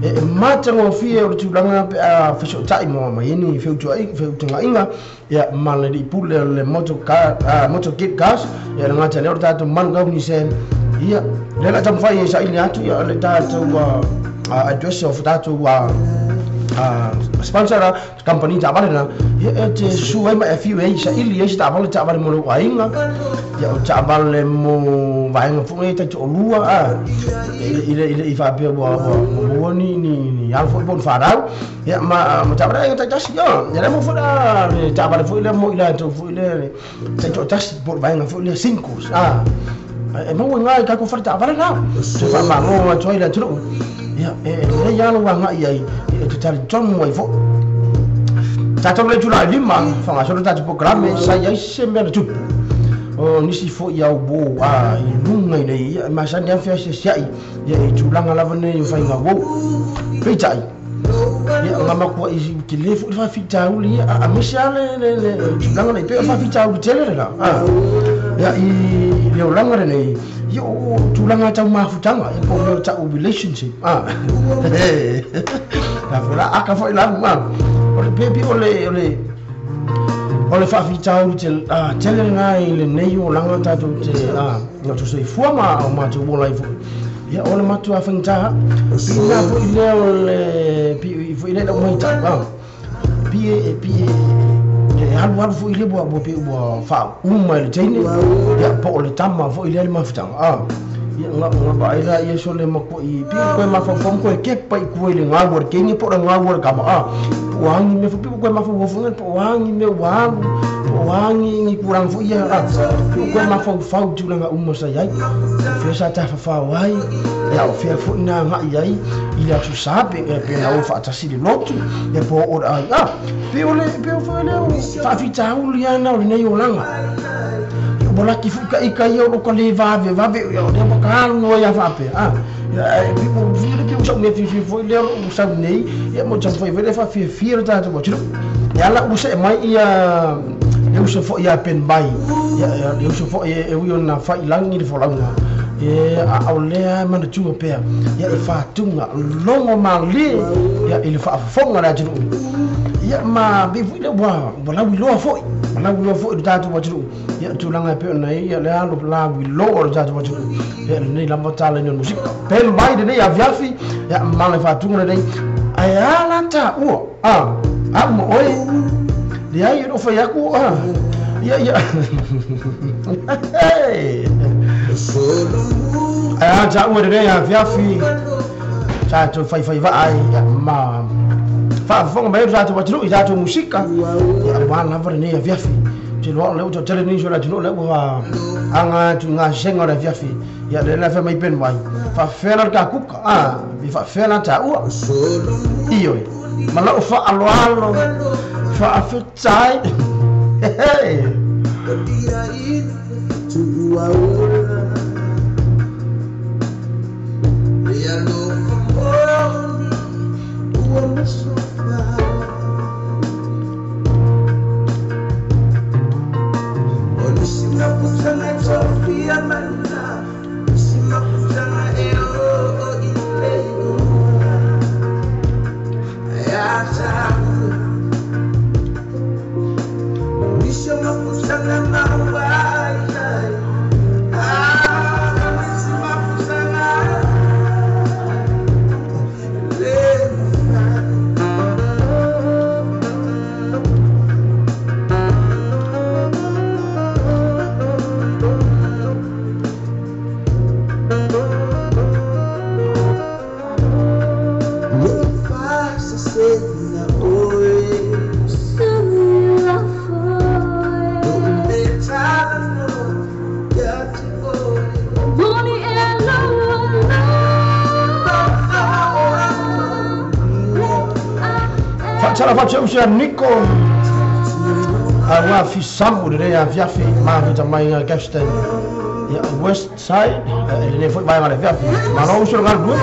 e matagofie o le tulaga pe a fesootaʻi ma maieni feutagaiga ia ma le liipule o le moto car moto gate cars ia le gata lea o le tatou manu kaunise ia lea la taumafai e saili atu ia le tatou address of tatou sponsor company taavale na ia e te susu ai ma e fiu ai saili ai se taavale taavale mo lou aiga ia o taavale mo vaega foʻi taitoalua i le i faapea ua maua ni ni ni alo foʻi po o ni fanau ia ma taavale aiga taitasi ia le mo foʻi la le taavale foʻi lea mo i latou foʻi lea taitoatasi po o le vaega foʻi lea singles e maua iga i tatou fale taavale na se faamalo atu ai le atunuu ia e lelei lava lou agaʻi ai e te talitonu ai foʻi tatou le itula 5 faagasolo tatou polokalame sa i ai se mea na tupu o nisi foʻi au uō i luga i nei ia e masani a feasiasiaʻi ia i tulaga lava nei o faiga uou peitai ia ga matuaʻi tele foʻi le faafitauli ia aemaise a le tulaga nei pe o faafitauli tele lena ia i le olaga lenei ia o tulaga tau mafutaga ia po o mea o taʻu relationship la aka foʻi lamu o le pepi o le faafitauli tele lena i lenei olaga tatou te na soifua ma o matou ola ai foʻi ia o le matou afaigata pina foʻi lea o le pi foʻi lea lau maitau pi e pi e alualu foʻi le ua pe ua faauma i le teine ia po o le tama foʻi lea le mafutaga ia ga ga vaai la ia so le makuaʻi pi koe mafaufau koe kepa i kua i le gau a le keine po o le gau a le kama po o agi mea pi koe mafaufauga po o agi mea ua alu po o agi ni kulaga foʻi ia pi koe mafaufau tulaga uma sa iai o fea sa tafafao ai ia o fea foʻi na agaʻi ai i le aso sa pe pe na o faatasi le lotu ia po o le ai pe o le pe o foʻi lea o faafitauli ana o lenei olaga ua laki foʻi kaʻika ia o lo ka lē vavevave ia o lea ua ka alu ia faapea le pe sau mea fiafia foʻi lea o lou sau nei ia mo taumafai foi le faafiafia le tatou atunuu ia ala ua seʻe mai ia le uso foʻi ia pen mai ia le uso foʻi e ui ona failagi le folauga e a o lea e manatua pea ia e fatuga logo malie ia i le faafofoga le atunuu ia ma pe foʻi lea ua lauiloa foʻi ua lauiloa foʻi le tatou atunuu ia tulaga e pei ona ia le alo lauiloa o le tatou atunuu ia lenei lava talaina o le musika pen mai lenei afiafi ia ma le fatuga lenei ae a la taua a'u ma oe leai e loo fai aku ia ia ae a taua lenei afiafi tatou faifai vaa ai ma faafofoga mai o tatou atunuu i tatou musika ia ua lava lenei afiafi te loa o le ua tele nisi o le atunuu le ua aga atu i gasega o le afiafi ia le le mai pen mai faafefea la le kakuka pe faafefea la taua ioe ma lau faaloalo faafetai. Faatala usia Nico aua fisamu lenei afiafi mafuta mai Gaston ia West Side lenei foi vaega le afiafi malo uso le galulue.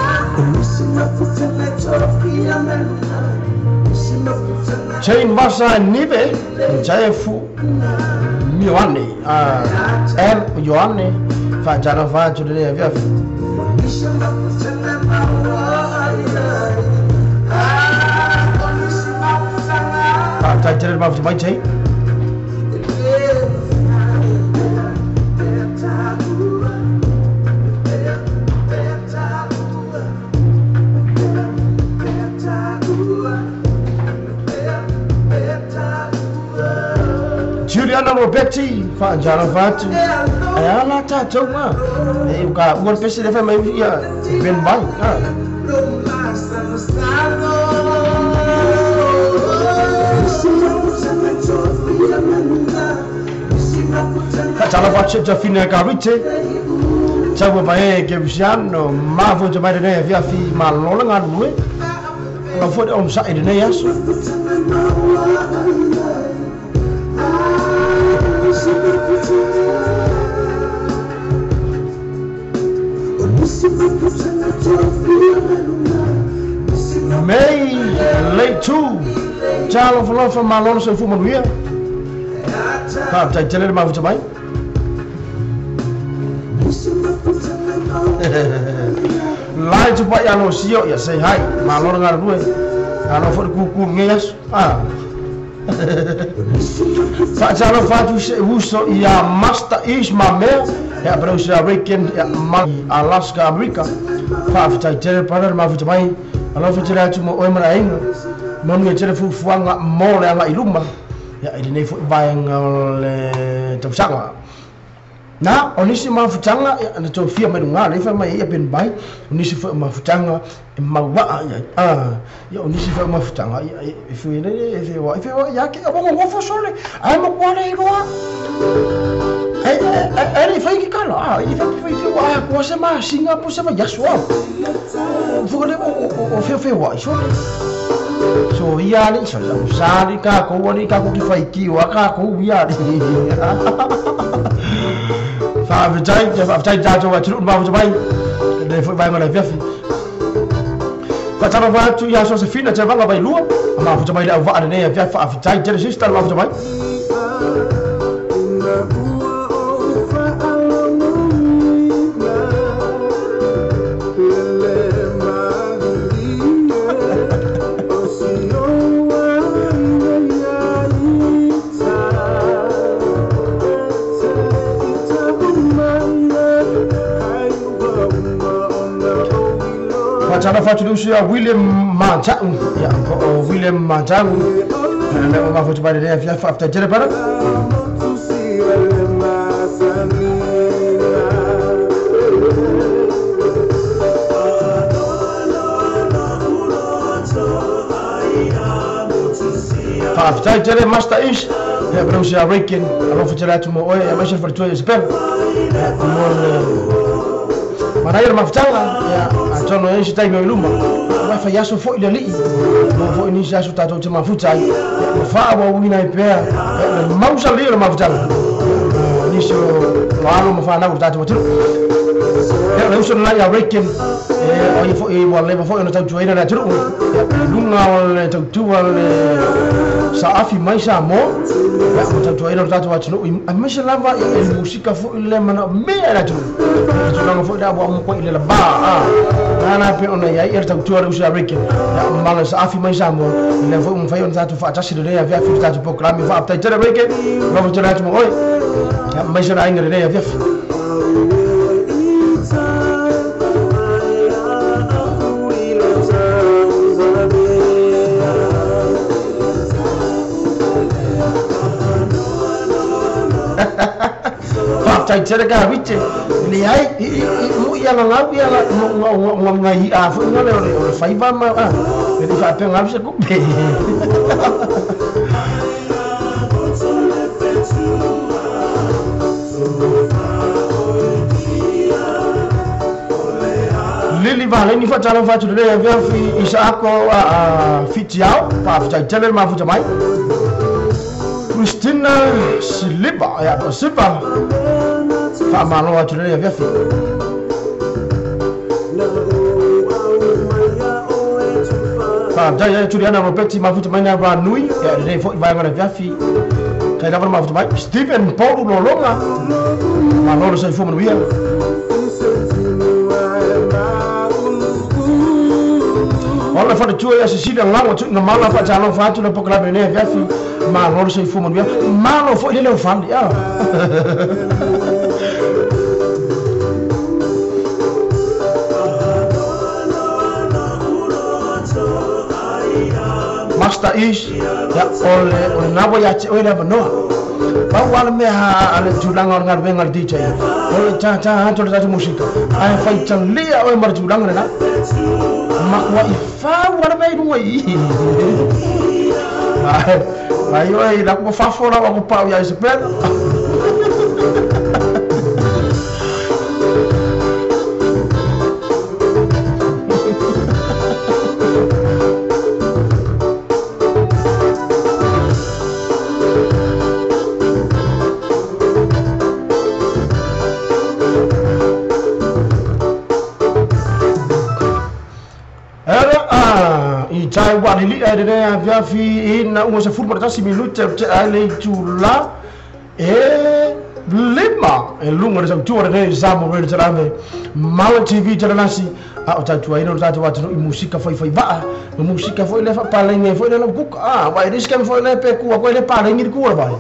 Chain Vasa Nive Jaefu Mioane M Ioane faatala faatu lenei afiafi. Faafetai tele le mafuta mai Chain. Juliana Roberti, faanjala fatu. Ai ala tatou ma. E ka ua pese le fa mai ia ben bai. Faatala fatu ta fina ka rite. Tau mai ke Luciano, mafu te mai nei afiafi malo le galulue. La foi on sa i nei aso. May late two Talo falofa malo se fu manuia. Faafetai tele le mafuta mai. Lai tu pai alo sio ia say hi malo le galulue. Alo foi kuku ngai aso. Faatalo fatu se uso ia Master Isma mea ia brausa Reagan ia Alaska Amerika. Faafetai tele para le mafuta mai. Alo fa tele atu mo oe mana aiga. Manu e tele fuafuaga mo le agai luma ia i lenei foi vaega o le tausaga. Na, o nisi mafutaga ia na tofia mai luga le fa mai ia ben bai. O nisi foi mafutaga e mauaa ia ia o nisi foi mafutaga ia e fui le e fe wa ia ke o ngo fo sole ai mo kwa le roa. Ai ai le fai ki kala i fa fai wa ko se ma singa po se va ya so. Fu le o fe fe wa so. So ia le so sa li ka ko wa ni ka ko ki fai ki wa ka ko ia le. Faafetai tatou atunuu mafuta mai lenei foi vaega o le afiafi. Faatalofa atu ia Sosefina Tevaga Vailua mafuta mai le auvaa lenei afiafi. Faafetai tele sister le mafuta mai. Faatalofa atu le uso ia William Mantau ia o William Mantau le mafuta mai lenei afiafi. Faafetai tele para. Faafetai tele Master Is ia brausa Reagan alofa tele atu mo oe ia maise le faletua Isabel mo le manaia le mafutaga ia atonu e isi taimi o i luma mai fai aso foi le alii mo foi nisi aso tatou te mafuta ai ia ma faaauauina ai pea le mausali o le mafutaga nisi o alo ma fanau o le tatou atunuu. Ia le uso lena ia Reagan o ia foi ua leva foi ona tautuaina le atunuu ia luga o le tautua le saafi mai Samoa ia ma tautuaina o le tatou atunuu aemaise lava ia e musika foi le mana mea le atunuu tulaga foi le amoamokoa i le lava nana pe ona iai ia le tautua le uso ia Reagan ia ma le saafi mai Samoa le foi mafai ona tatou faatasi lenei afiafi i le tatou polokalame. Faafetai tele Reagan alofa tele atu mo oe ia maise le aiga lenei afiafi. Faafetai tele ka rite le ai mo ia la lau ia la mo ngai a foi ngale o le faiva ma le faapega se kupe. Billy Valeni faatalofa atu lenei afiafi Isaako Fitiao faafetai tele le mafuta mai Christina Silipa ia po Sipa faamalo atu lenei afiafi. Faafetai ai Juliana Roberti mafuta mai na Ranui ia lenei fo'i vaega le afiafi tai lava le mafuta mai Stephen Paul Lolonga malo le soifua manuia. Ola faletua ia Cecilia Gago tuuga mala faatalofa atu le polokalame lenei afiafi malo le soifua manuia malo fo'i le leofale a. Master East ia o le nawa ia te oe le avanoa pau ala mea a le tulaga o le galuega a le DJ o le tātā atu o le tatou musika ae faitalia oe ma le tulaga lena makua'i fau ala mea i luga i ai oe la ku fafo la ku pau ia Isabela. Tai wa lili ai le afiafi ina uma se fulu tasi minute te ai le itula e lima e lunga le sautua lenei Samoa Radio Talave Maua TV Talalasi a o tautuaina o tatou atunuu i musika faifai vaa ma musika foi le faapalagi foi le lau kuka a wa e riska foi le pe kua koe le palagi le kua le vai.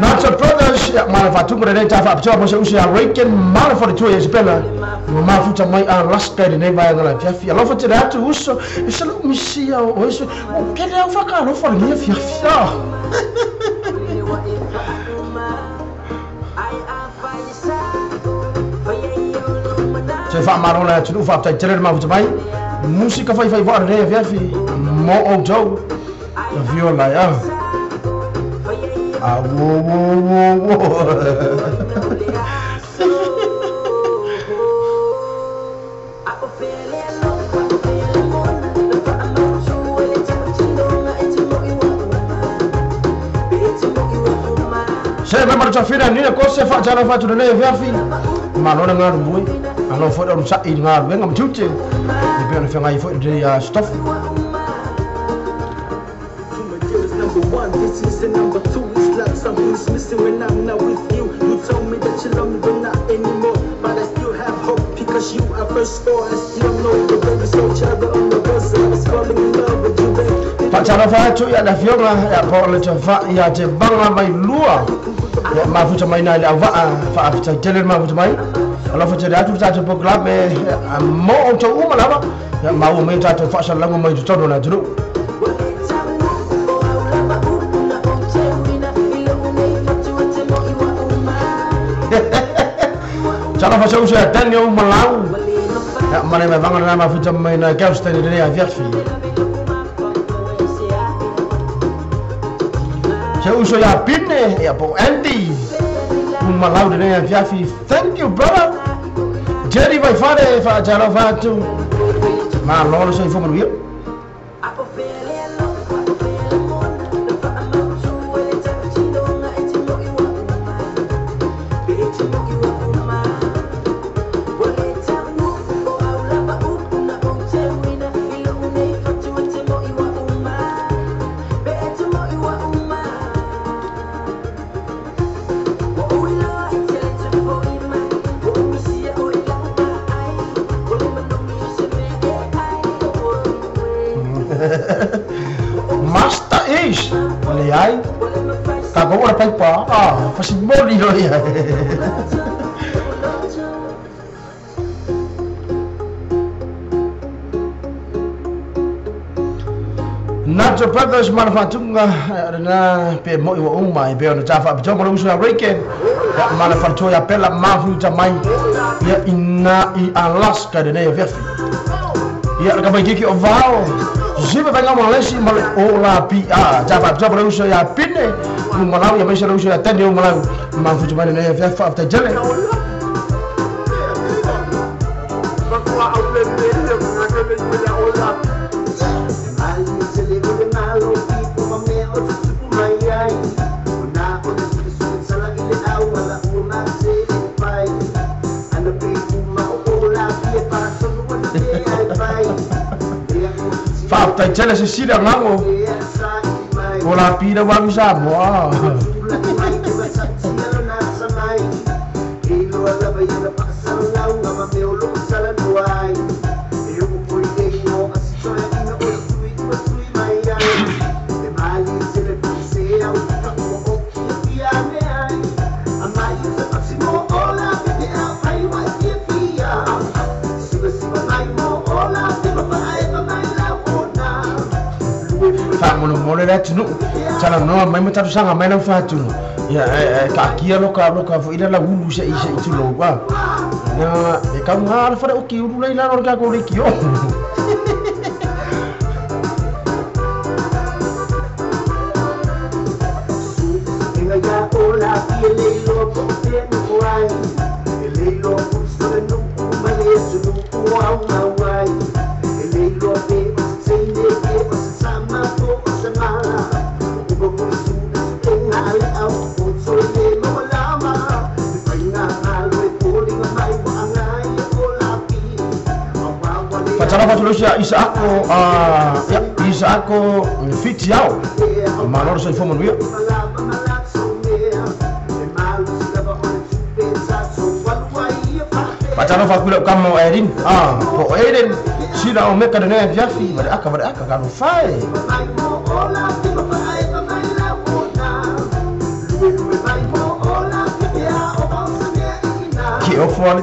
Nacho Brothers ia ma le faatuga lenei ta faapitoa mo se usi a Reagan ma le faletua ia Isabela ua mafuta mai Alaska i lenei vaega le afiafi alofa tele atu uso e se lou misia o ese o kele au faakalofa lenei afiafi a. Se faamalo le atunuu faafetai tele le mafuta mai musika faifai vaa lenei afiafi mo outou viola ia. Ah, wo wo wo wo. Se me marcha fira ni ko se fa jana fa tu le afiafi malo na ngalu bui alo fo do sa i ngalu ngam tute ni pe na fenga i fo de stuff. This is the number two. It's like something's missing when I'm not with you. You told me that you love me, but not anymore. But I still have hope because you are first four. I still know the baby so child on the bus. I was falling in love with you, babe. Faatalofa atu ia le afioga ia po o le tava'i ia te vaga mai lua ia mafuta mai na i le auvaa faafetai tele le mafuta mai alofa tele atu le tatou polokalame mo outou uma lava ia maua mai tatou faasalalaga mai totonu o le atunuu. Talofa se uso ia Daniel Malau ia male mai vaga lena mafuta mai na Galveston i lenei afiafi. Se uso ia Pine ia po Andy Malau lenei afiafi. Thank you brother Jerry Vaifale faatalofa atu malo le soifua manuia. Master Ace le ai ka ko ora paipa a fasimoli lo ia. Nacho Brothers mana fatunga na pe mo i wa uma e pe ona ta faapitoa mo le uso ia Reagan ia mana faletua ia Pela mafuta mai ia ina i Alaska i lenei afiafi ia le kamaikiki o Vao Zipa venga mo lesi mo le o la pi a ta fa ta le uso ia Pine Malau ia maise le uso ia Daniel Malau mafuta mai lenei afiafi faafetai tele. Faafetai tele sesili agago o lapina ua alu i Samoa. Faamolemole le atunuu talanoa mai ma talosaga mai lau faatunu ia taakia loka loka foʻi le lauulu seʻi seʻi tulou a e kaugā le fale oki ulu lai lalo o le tatou leitio. Faatalofa atu leusi Isaako ia Isaako Fitiao malo le soifua manuia. Faatalofa atu i lau kama o Erin po o Aiden sila o meka lenei afiafi ma le aka ma le aka talofa e. Ke ofo ali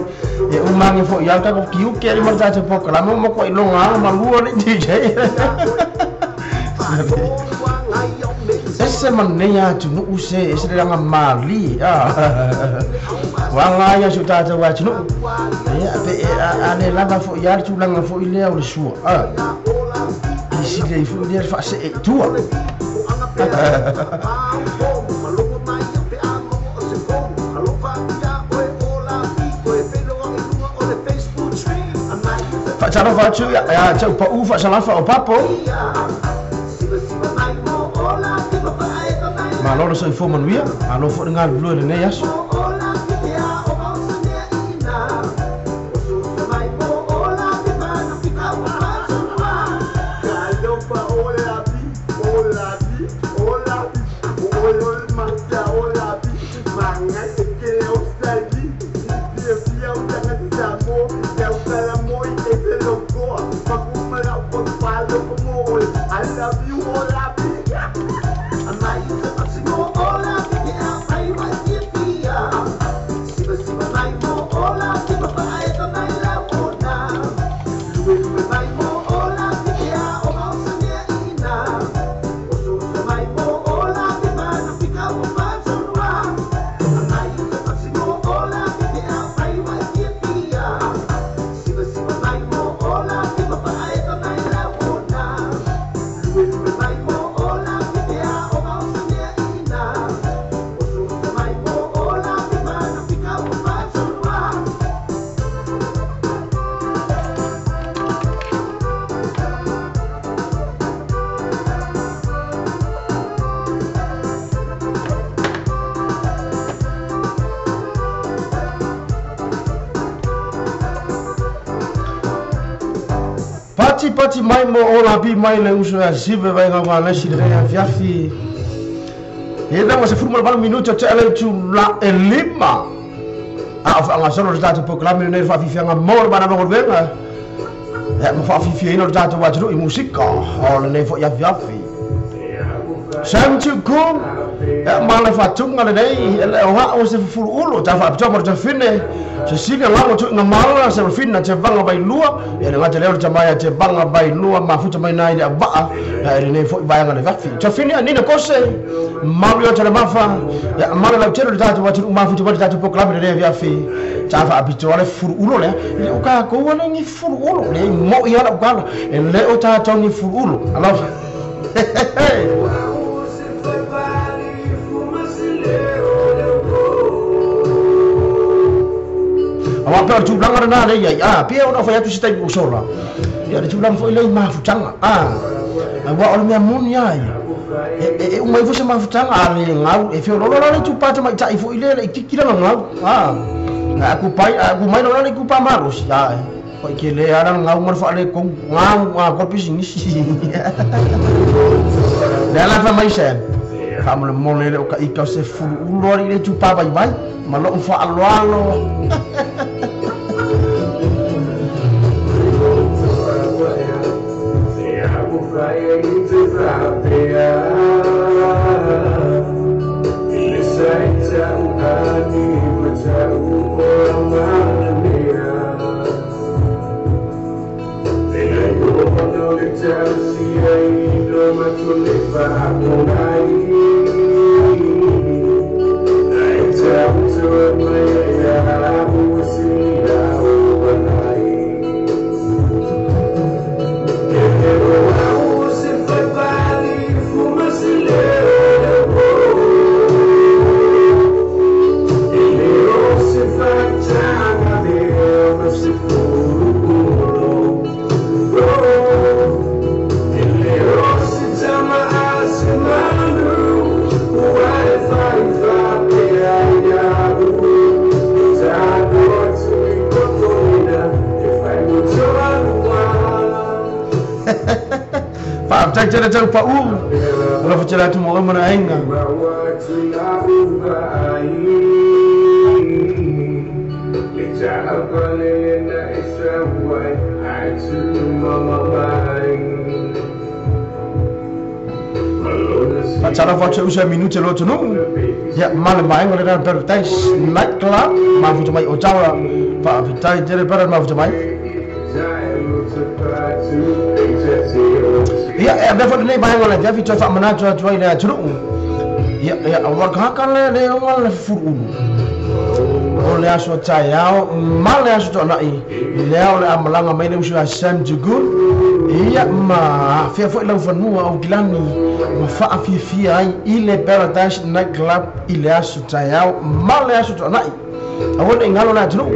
e umangi foʻi au tatou kiuke ali ma le tatou polokalame uma koa iloga ala malua le DJ. Ese manei atunuu se ese le laga mali ua aga ia si o tatou atunuu ia pe a le lava foʻi a le tulaga foʻi lea o le sua isili ai foʻi lea le faasee i tua. Faatalofa atu ia te au paʻu faasalafa o papo. Malo le soifua manuia, malo foʻi le galulue i lenei aso. Pati pati mai mo o lapi mai le uso ia sive vai ngā lesi le rea fiafi. E na se furu ma minuto te ale tu la elima. A o anga solo le tatou polokalame lenei le faafiafiaga mo le mana galuega. Ia ma faafiafiaina o le tatou atunuu i musika o lenei foʻi afiafi. Sam Tuku ia ma le faatuga lenei e le o hao se fufuluulu ta faapitoa ma le tafine Cecilia lago tuiga mala se fina te vanga vailua ia le gata lea o le tamaia te vanga vailua mafuta mai nai le avaa ia e lenei foʻi vaega le vafi. Tafine anina kose malu ia talamafa ia mala lautele le tatou atunuu mafuta mai le tatou polokalame lenei afiafi. Ta faapitoa le fuluulo lea i le o kakou ana ni fuluulo le moʻi ala ukala e le o tatou ni fuluulo alofa. Aua pe o le tulaga lenā lea iai a pei ona ou fai atu se taimi ua sola ia le tulaga foi lea i mafutaga a auā o le mea moni a ia e e uma ifo se mafutaga a le gau e feoloolo la le itupa tamaitai foi lea le itiiti lana gau a ae a kupai a ku mai loa le itupa malosi a oi ke le ala gau ma le faaletonu gau a ko pisinisi le ala fa mai se faamolemole le o ka ika o se fuluulu ali le itupa vaivai ma loo faaloalo. Faafetai tele tau pa'ū alofa tele atu mo oe ma le aiga. Faatalofa atu usa minute lo atunuu ia ma le vaega lena le Paradise Night Club mafuta mai Ottawa. Faafetai tele pera le mafuta mai. Ia e avea foi lenei vaega o le afiafi toe faamanatu atu ai le atunuu ia ia auā kaka le le oga le fufuluulu o le aso taeao ma le aso toanai lea o le a malaga mai le uso ia Sam Jugun ia ma afea foi laufanua o Aukilani ma faafiafia ai i le Paradise Night Club i le aso taeao ma le aso toanai. Aua nei galo le atunuu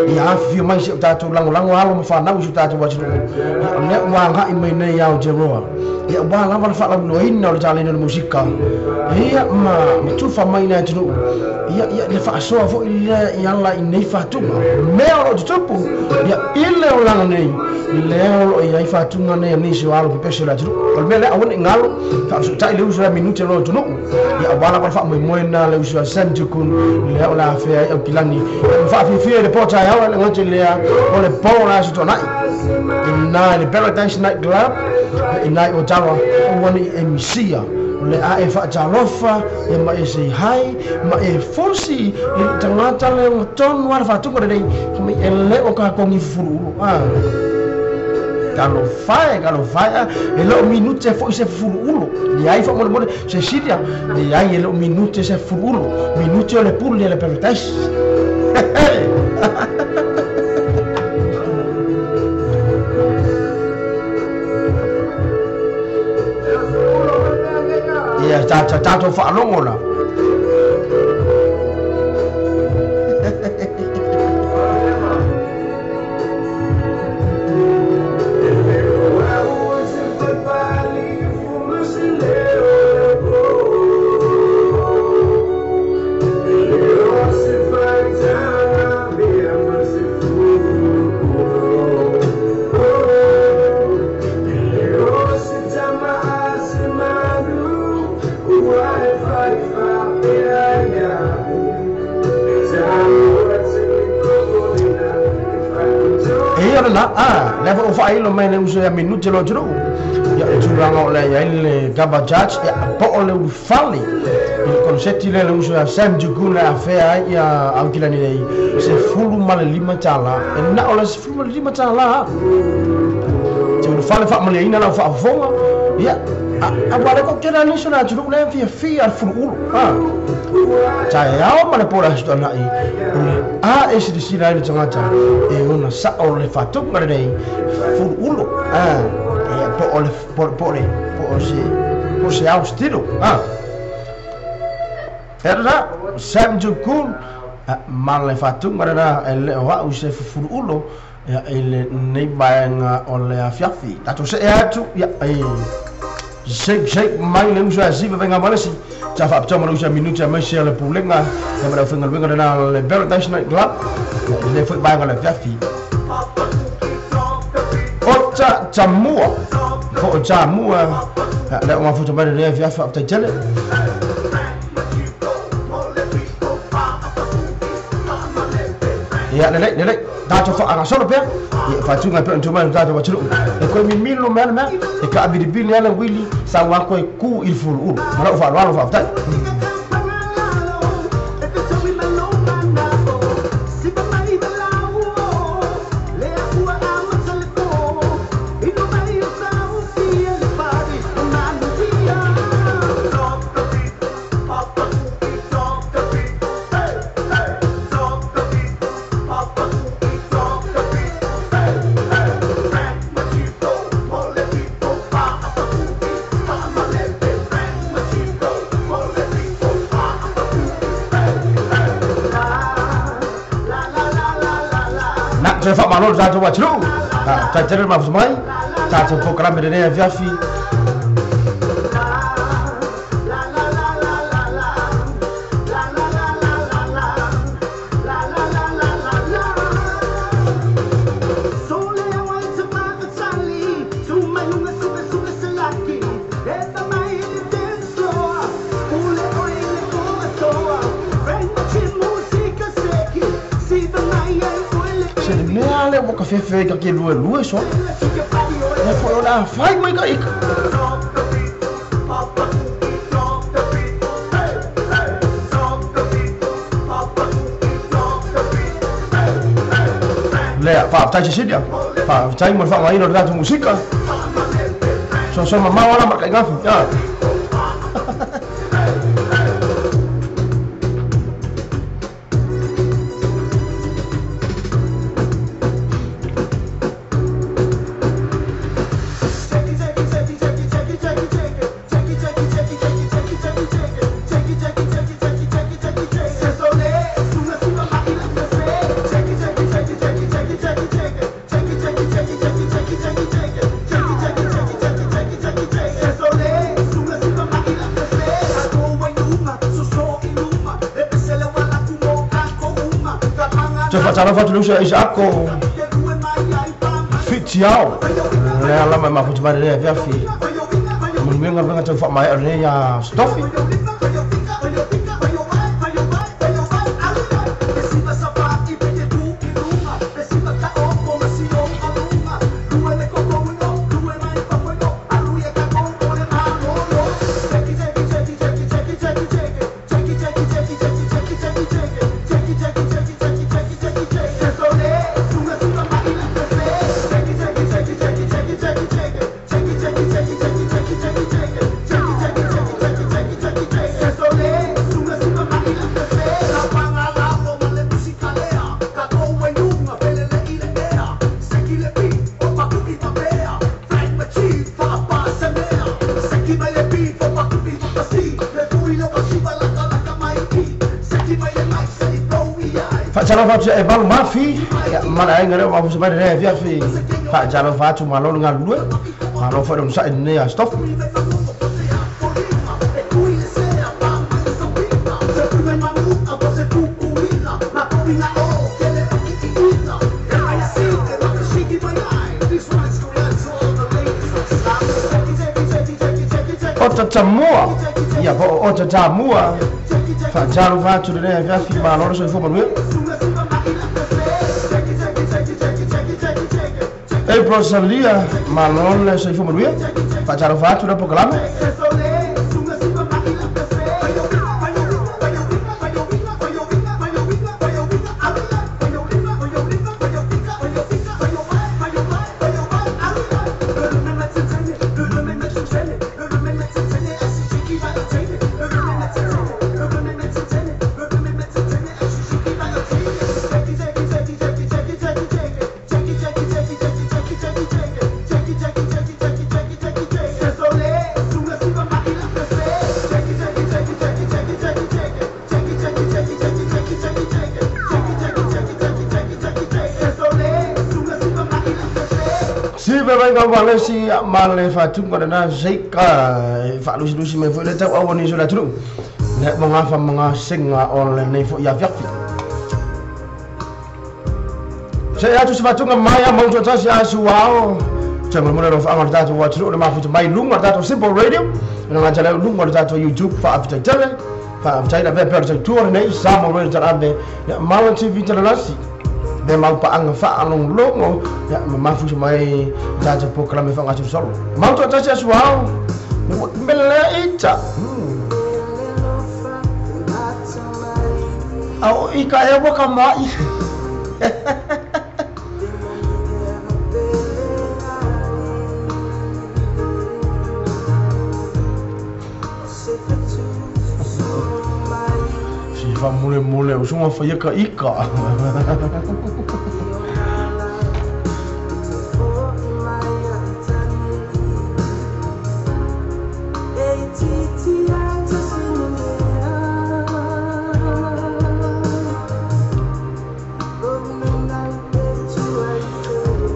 ia afifio mai si o tatou lagolago alo ma fanau i si o tatou atunuu ia o lea ua agai mai nei Aotearoa ia ua lava le faalauiloaina o le taleni o le musika ia ma ma tufa mai le atunuu ia ia le faasoa foi lea i ala i nei fatuga mea o loo tutupu ia i le olaga nei lea o loo iai fatuga nei a nisi o alo pepesi o le atunuu. O le mea lea aua nei galo faafesootai le uso ia minute lo atunuu ia auā lava le faamoemoe lena le uso a Sam Jukun lea o le afea ai Aukilani ma faafiafia i le po taeao e le gata i lea o le po o le aso toanai ina i le Paradise Night Club ina i Ottawa aua nei e misia o le a e faatalofa ia ma e say hi ma e fosi i le tagata le ogatonu a le faatuga lenei mai e le o kakogi fufuluulu a talofa e talofa e a e leo minute foi se fufuluulu leai faamolemole Cecilia leai e leo minute se fufuluulu minute o le pule le Paradise. Ia tatou faalogo la. E ia lena a lea foi ua faailo mai le uso ia minute lo atunuu ia le tulaga o le iai le Gaba Judge ia po o le ulufale i le konseti lea le uso ia Sam Jugun le afea ai ia Aukilani nei $15 e na o le $15 te ulufale faamaliaina lau faafofoga ia auā le koʻu nisi o le atunuu lea fiafia le fuluulu a taeao ma le po le aso toanai o le a e silasila ai le tagata e ona sao le faatuga lenei fuluulu a ia po o le po po le po o se po se ao stilo a era Sam Jukun Ma le faatuga lena e le o a'u se fufuluulo ia i lenei vaega o le afiafi. Tatou se'e atu ia e shake shake mai le uso a siva venga malesi sa faapitoa ma le uso a minuti a maise le pulega ia ma le aufaigaluega lena le Paradise Night Club ia i lenei foi vaega o le afiafi. O ta tamua po o tamua lea o mafuta mai lenei afiafi faafetai tele. Ia lelei lelei tatou faagasolo pea ia faatuga pea ona tumai le tatou atunuu e koe mimilo mea le mea e kaabilibili ala uili sau a koe ku i le fuluulu ma lau faaaloalo faafetai. Na toe faamalo le tatou atunuu taitele le mafuta mai tatou polokalame lenei afiafi. Se le mea lea ua ka fefe ka ke lue lue so e foi o la fai mai ka ika. Lea faafetai Cecilia, faafetai mo le faaaogaina o le tatou musika soasoa mamao ala ma le kaigafi a. Toe faatalofa atu le uso ia Isaako Fitiao lea lama e mafuta mai lenei afiafi manuiaga galuega tau faamaea o lenei Stofi. Faatalofa atu e valu mafi ia ma le aiga lea o mafusa mai lenei afiafi. Faatalofa atu, malo le galulue, malo foi le onosa'i lenei a Stofi. O tatamua ia po o tatamua faatalofa atu lenei afiafi, malo le soifua manuia. April Salia, malo le soifua manuia, faatalofa atu le polokalame. Sive mai ngā walesi a male whātunga na seika whaalusilusi mai foi le tau awa ni so le atunu. Le mga wha mga singa o le nei fo ia fiafi. Se atu se whātunga mai a maunto tasi a suao. Te mo mona ro whaanga le tātou atunu le mafuta mai lunga le tātou Simple Radio. Na ngā tale lunga le tātou YouTube whaafita tele. Whaafita ina vea pera tau tua nei Samoa Radio tala ave. Le Maua TV tala lasi. Le mau paanga whaalonglongo. Ya mafuta mai tātou programe whaanga solo. Maunto tasi a suao. Mele ita. Au i ka e waka mai. Si fa mole mole o sunga fa ka ika.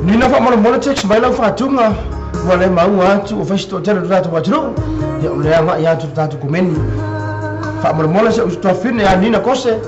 Nina fa mole mole text mai lau whaatunga. Ua le maua atu o whaisito tele tātou atunu. Ia o lea ngai atu tātou kumeni. Wha mole mole se usutua whine a Nina Kose.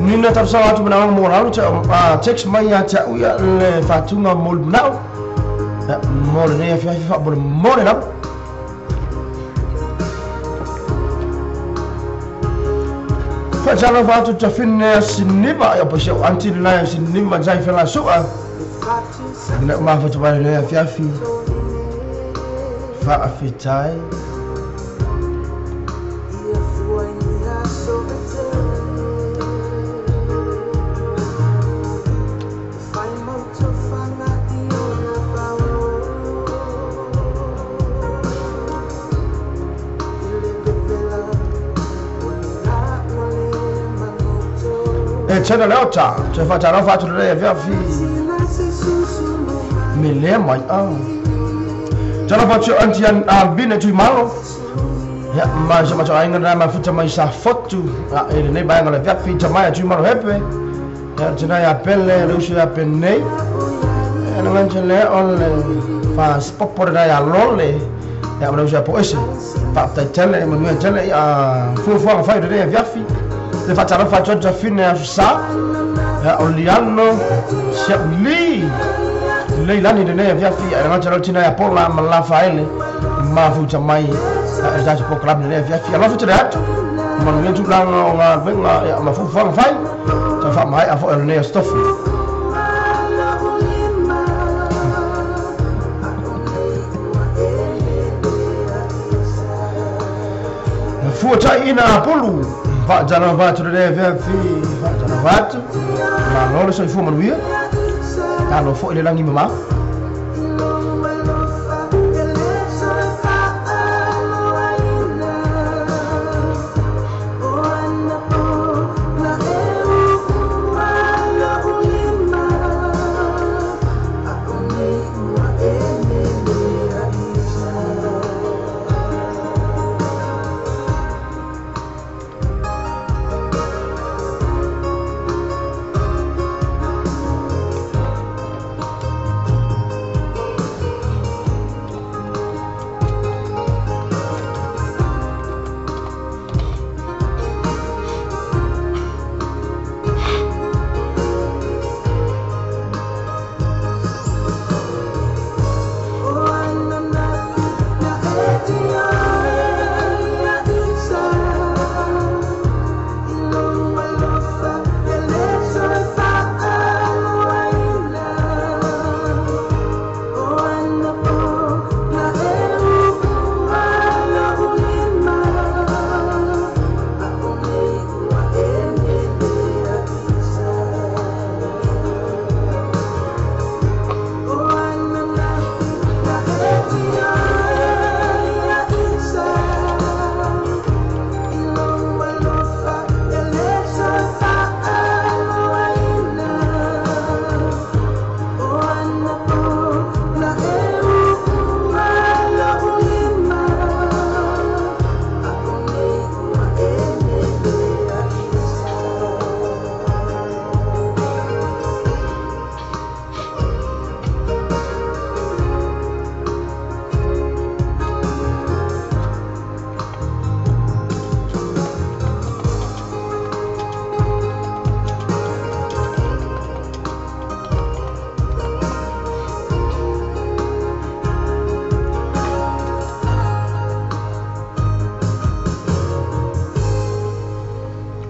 Nina tapsa atu mana mo ralu cha text mai ia cha uia le fatunga mo nau. Mo le fi fi fa mo mo le nau. Fa jalo fa tu cha finne siniba ya pa seu anti la sinima jai fa la sua. Na ma fa tu ba le fi fi. Fa fi tai. Tena leo cha, che fa cha fa tu le via fi. Me le mai a. Cha fa tu anti an a bine tu malo. Ya ma sa ma cha ainga na ma futa mai sa fotu. A ele nei ba le via fi cha mai tu malo hepe. Ya tena ya pele le usu ya pene. E na man le on le fa spopo da ya lole. Ya ma usu ya po ese. Pa ta tele ma nu tele a fu fu fa de via fi. Le fa tara fa tsa fine a sa ya oliano sia li le lani de ne via fi a ngata tina ya pola ma la fa ele ma fu ta mai a za po club ne via fi a fu ta atu ma ne tu la nga venga ya ma fu fa fai ta fa mai a fo ne stof. Fu ta ina polu fa jana va tu le via fi fa jana va tu ma lo le so fu manuia ta lo fo ile langi mama.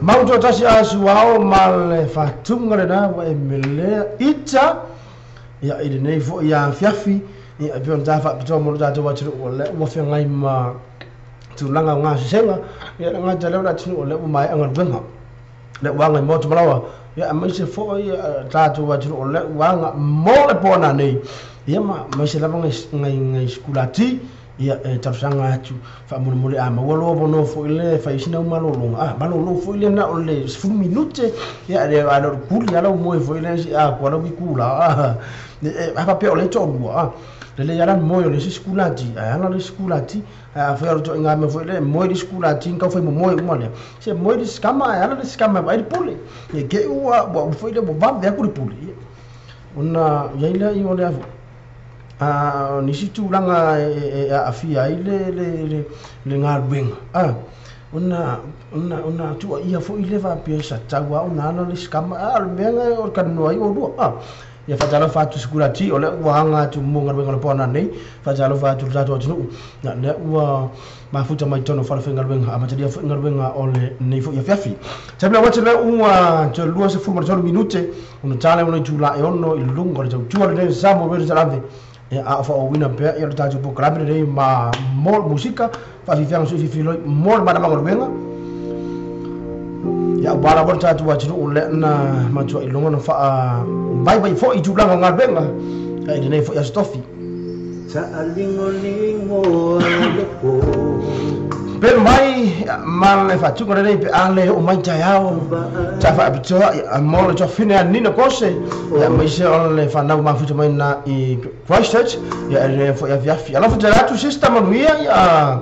Mauto tasi asuao ma le fatunga lena ua e melea ita ia i lenei fo'i afiafi ia e pei ona tafaapitoa mo lo tatou atunuu o lea ua feagai ma tulaga o gasesega ia le gata lea o le atunuu o lea ua mae'a galuega lea ua aga i motu malaoa ia aemaise fo'i tatou atunuu o lea ua aga mo le poana nei ia ma aemaise lava ngai sikulati ia e talosaga atu faamolemole a maua loa avanoa fo'i le fai ai sina au malologa a malolo fo'i lena o le 10 minute ia le a le o le kuli ala moe fo'i le si a ko ala wi kula a e faapea o le to'alua a lelei ala moe o le isi sikulati ae ala le sikulati a fai o le to'iga mea fo'i le moe le sikulati kau fai momoe uma lea se moe le sikama ae ala le sikama e vaai le pule ia ke'i ua ua fo'i le ua vave aku le pule ia ona iai lea i o le afu a nisi tulaga e aafia ai le galuega a ona ona ona tu'aia fo'i le faapea sa tau a ona ala le sikama a o le mea ga o le talanoa ai olua a ia faatalofa atu sikulati o lea ua aga atu mo galuega o le poana nei faatalofa atu le tatou atunuu ia lea ua mafuta mai totonu o falefaigaluega amatalia fo'i galuega o lenei fo'i afiafi taimi ua atu lea ua toe 23 minute ona tale ona itula e 6 i luga o le tautua lenei Samoa Radio Salave ia a o faaauauina pea ia le tatou polokalame lenei ma mo le musika faafiafiaga sui fifiloi mo le malama galuega ia ua lava le tatou atunuu lea na matua'i loga na faavaivai fo'i i tulaga o galuega i lenei fo'i aso tofi. Ta'aligolingo a le po. Pe mai ma le faatuga lenei pe a le oo mai taeao ta faapitoa ia mo le toafine a Nina Kose ia aemaise o le fanau mafuta mai na i Christchurch ia e lenei fo'i afiafi. Alofa tele atu sister manuia ia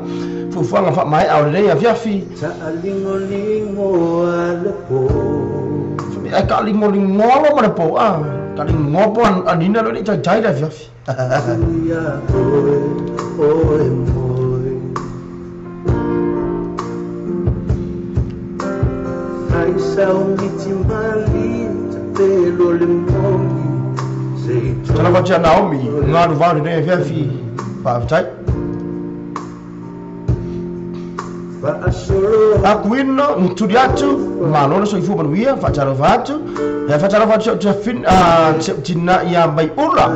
fuafuaga faamae'a o lenei afiafi. Ta'aligolingo a le po. Ae ka'aligoligoa loa ma le po a ka'aligoa po a Nina lo le i taitai le afiafi. Ia oe oe moe. Ai sau miti mali tapelo le moni se Talofa atu ia Naomi galu vao lenei afiafi faafetai. Fa'asolo Akuino tuli atu malo le soifua manuia faatalofa atu ia faatalofa atu sia'u sia'u tina ia Mai'ula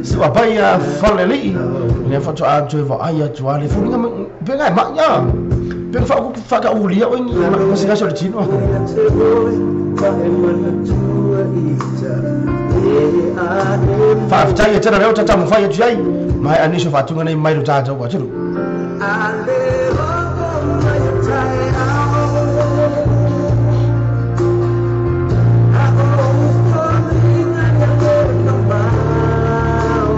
si apai ia Faleli'i lea faatoa toe vaai atu a le foliga pega e ma'i a pega faakaulia oe ni gasegase o le tino. Ia te oe ma e manatua ita e a e Faafetai e tele lea o tatamafai atu ai ma e anisi o faatuga nei mai lo tatou atunuu. A le oo mai o taeao A o foliga ia le mamao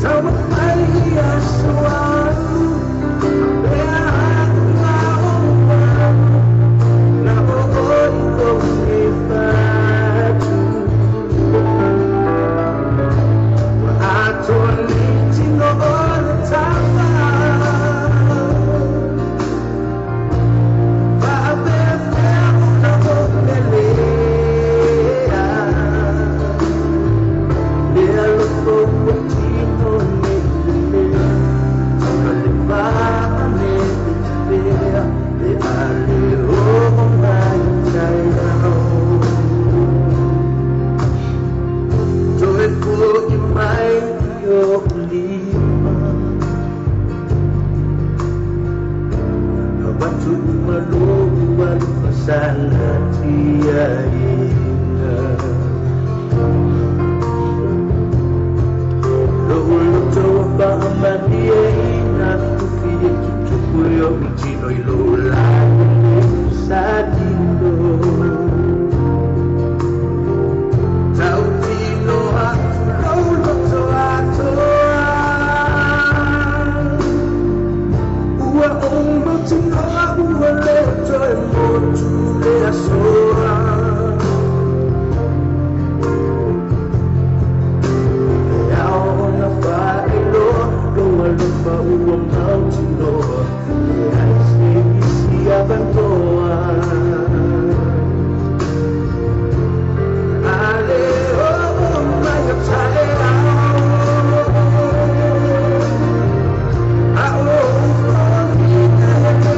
Taumafai ia aso alu Pea aku maumau Na oo i lou fatu Ua atoa nei tino o le tapa Faapeapea ona ou melea Le alofa ua tino nei le mea Tauna le vaa nei te pea Le a le oo mai taeao Toe fo'i mai i o'u lima Avatu uma lou alofa sa tiaina Lou loto ua faamalieina Tufi e tutupu e o'u tino i lou lagi sa tino Tautino atu lou loto atoa Ua ou mautinoa ua le toe motu le asoa E ao ona faailoa lou alofa ua mautinoa E ai se isi avanoa A le oo mai o taeao A o foliga ia le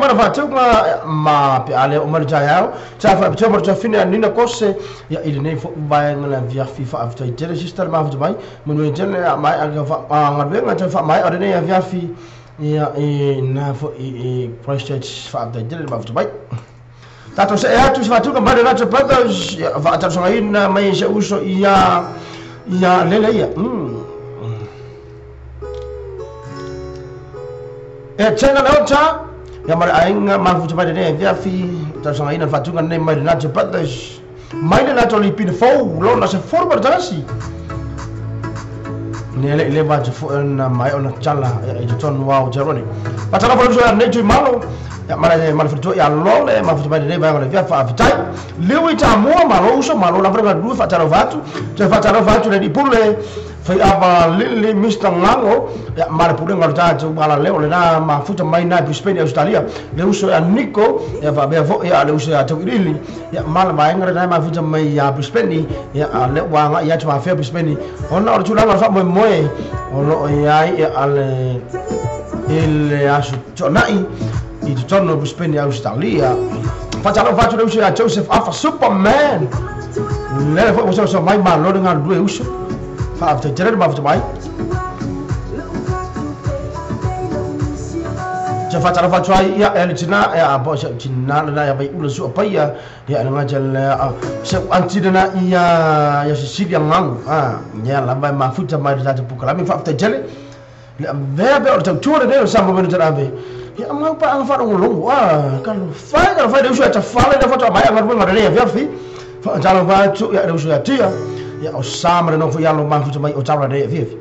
mana fa'ateuga ma pe a lea uma le taeao sa fa'apitoa ma le tuafine a nina kose ia i lenei fo'i vaega le afiafi fa'afetai tele sista le mafuta mai manuia tele mae'a galuega toe fa'amae'a o lenei afiafi ia i na fo'i i Christchurch fa'afetai tele le mafuta mai tatou se'e atu se fa'atuga mai le Nacho Brothers ia fa'atalosagaina mai se uso ia ia lele ia E tena le ota ia ma le aiga mafuta mai lenei afiafi talosagaina le fa'atuga lenei mai le Nacho Brothers mai le latou lipine fou lona se fulu ma le tasi ne le le va fo na mai ona tala i totonu ao Aotearoa faatalofa le uso ia lenei tuimalo ia ma le ma le faletua ia lole mafuta mai lenei vaega o le afiafi fa'afetai liu i tamua malo uso malo lava le galulue fa'atalofa atu toe fa'atalofa atu le alii pule faiava lili Mr. Ngago ia ma le pulega o le tatou alaleo lena mafuta mai na Brisbane Australia le uso ia Nico ia fa'apea fo'i ia le uso ia Tau'ilili ia ma le vaega lena mafuta mai ia Brisbane ia le ua aga'i atu afea Brisbane ona o le tulaga o le fa'amoemoe o lo'o iai ia ale i le aso tu'ana'i i totonu o Brisbane Australia fa'atalofa atu le uso ia Joseph Afa Superman lele fo'i ua mai malo le galulue uso fa'afetai tele le mafuta mai sa fa'atalofa atu ai ia e le tina ia po se tina lena ia vai'ula su'a paia ia le gaca le se anti lena ia ia Cecilia Gagu a ia lava e mafuta mai le tatou pukalami fa'afetai tele le avea pea o le tautua lenei o sa momeno talave ia mau pa'aga fa'alogologo a kalofai kalofai le uso ia tafale le fa'ato'a mai agaluega lenei afiafi fa'atalofa atu ia le uso ia tia ia o sa ma le nofo ialo mafuta mai o taula lenei afiafi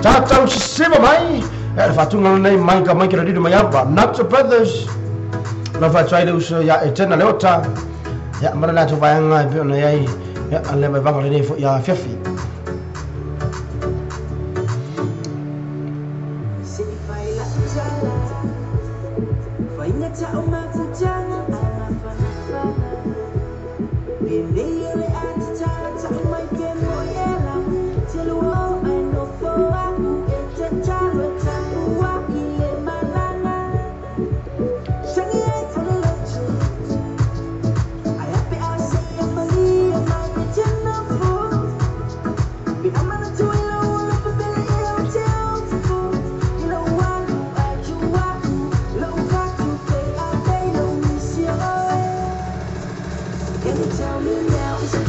tatau sisiva mai ia le fa'atuga lenei mai ka mai ke rariri mai apa Nacho Brothers la fa'atuai le uso ia e tena le ota ia ma le latou vaega e pei ona iai ia le vaivaga lenei fo'i afiafi. Can you tell me now, is it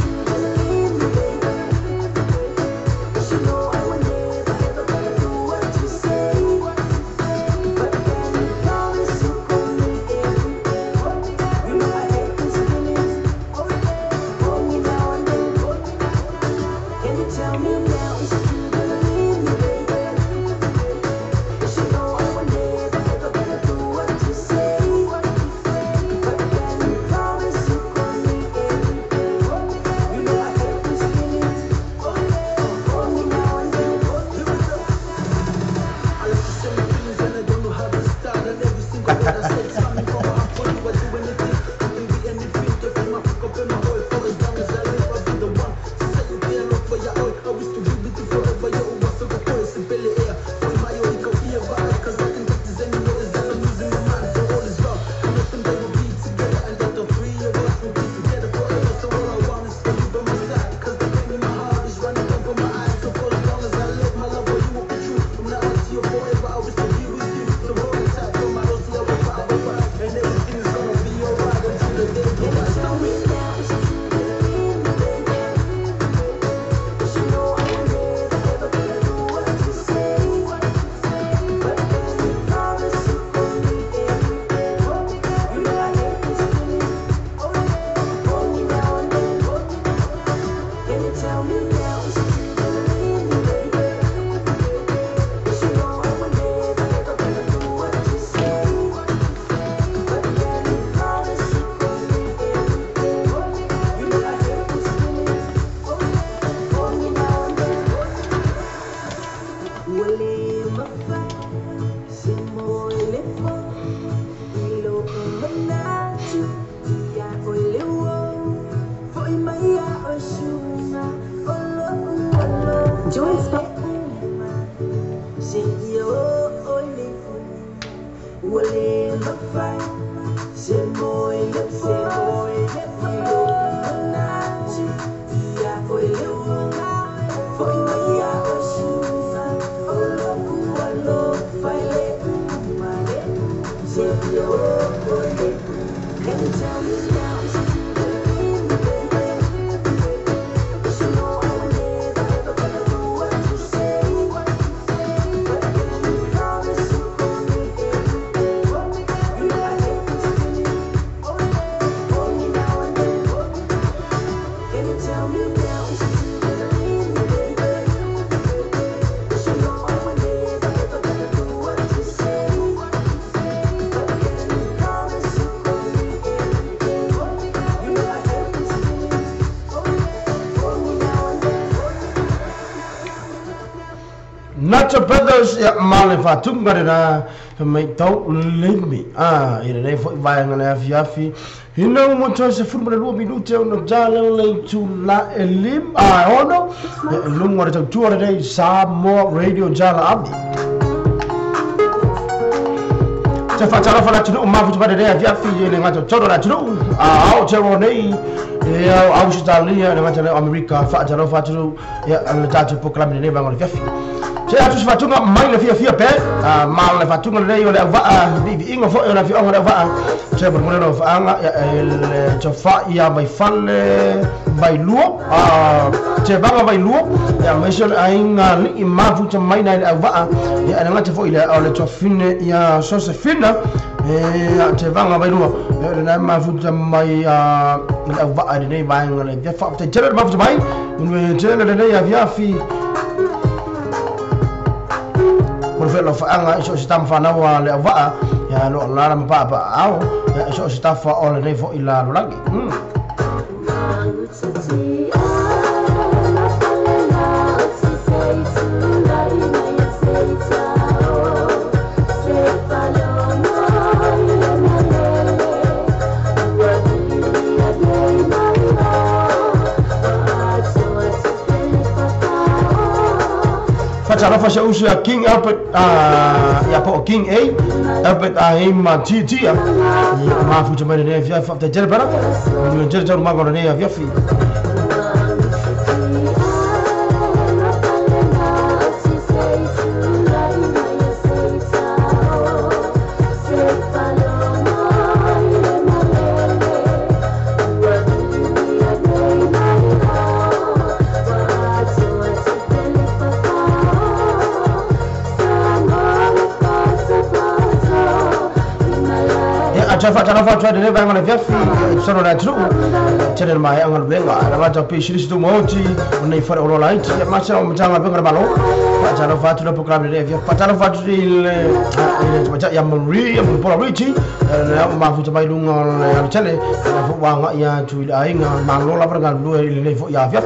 Nacho Brothers ya male fatunga na mai tau limi a ina nei foi vai ngana afi afi hina mo to se furu le minute no jale le tu la elim a ono lungo re tu re Samoa Radio jala ab te fatara fala tu ma fu ba de afi afi le ngato toro la tu a au te ro nei e au Australia le ngato America fa jalo fa tu ya le tatu proclame ne ba ngol afi se atu fatunga mai le fia fia pe ma le fatunga le yo le va vi ingo fo le fi ongo le va se por mo fa anga el chofa ia mai fale vai luo te vanga vai luo ya mai so ainga li ma fu te mai na va ya na ngate fo ile le chofine ya so se fina e te vanga vai luo le na ma fu te mai le va ne vai ngale ya fa te tele ma fu te mai un tele le ya via fi por lo faanga iso se tam fanawa le va ya lo la ma pa au ya iso se tafa o le nei fo ila lo lagi Fatalofa se usu ya King Albert ya po King A Albert a ma TT ya ma fu te mai ne fia fa te jere bara ni jere jere ma go ne ya fia fi Fa twa de ba ngona fiafi sono na tru channel mai angal benga na ma ta pe shiri stu moti nei fare oro light ya ma sa o mtanga benga malo fa talo fa tu program de fia fa talo fa tu il il ya Marie ya Paul Richie na ma fu ta mai lunga le channel na fu wa nga ya tu il ai nga ma lo la ba lu il nei fu ya fia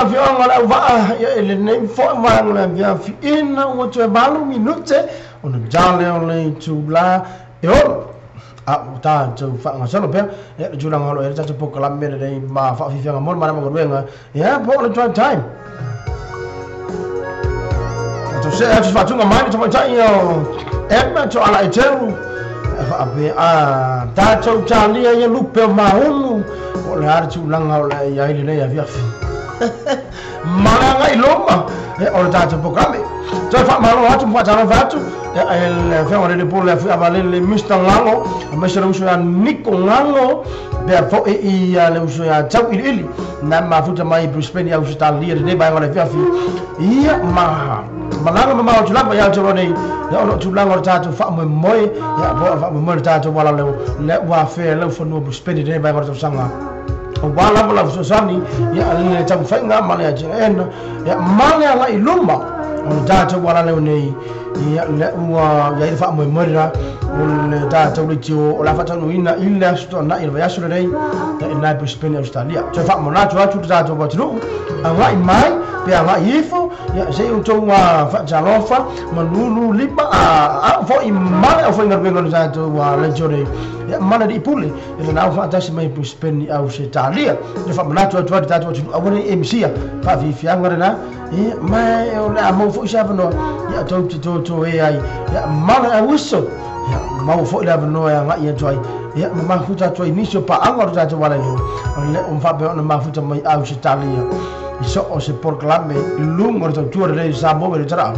afioga le auvaa ia i lenei fo'i vaega le afiafi'ina ua toe 8 minute ona tale o le itulā e 6 a'u tatou fa'agasolo pea ia le tulaga o lo o i ai le tatou polokalame lenei ma fa'afiafiaga mo le malama galuega ia po o le drive time. Tatou se'e atu fa'atuga mai le tamaita'i o Emma To'ala'i Teu e fa'apea tatou talia ia lupe o maunu o le a le tulaga o le a i ai lenei afiafi ma le aga'i luma o le tatou polokalame. Toe fa'amalo atu ma fa'atalofa atu e le afioga le pule afui'avalele Mr. Lalo aemaise le uso ia Niko Galo pea fo'i i le uso ia Tau'ili'ili na mafuta mai Brisbane Ausetalia lenei vaega o le afiafi ia ma malaga mamao atu lava ia outou nei ia ona o tulaga o le tatou fa'amoemoe ia po o le fa'amoemoe le tatou ala leo le ua afea lau fanua Brisbane lenei vaega o le tausaga auā lava lau fesoasoani ia le taumafaiga ma le atinaena ia ma le aga'i luma o le tatou ala leo nei ia le ua iai le fa'amoemoe lena o le tatou leitio o le a fa'ataunuuina i le aso to'ana'i le vaiaso lenei ia i lena Brisbane Australia. Toe fa'amanatu atu le tatou atunu'u aga'i mai pe aga'i ifo ia se'i outou fa'atalofa ma lulu lima a'u fo'i ma le aufaigaluega o le tatou leitio nei ia ma le ali'i pule e lana au fa'atasi mai Brisbane Ausetalia. Ia fa'amanatu atu ai le tatou atunu'u aua nei emisia fa'afiafiaga lena ia ma o le a mau fo'i se avanoa ia tou te totoē ai ia ma le auiso ia maua fo'i le avanoa e aga'i atu ai ia ma mafuta atu ai nisi o pa'aga o le tatou ala leo o le o fa'apea ona mafuta mai Ausetalia i so o se polokalame i luga o le tautua lelei Samoa me le tala'au.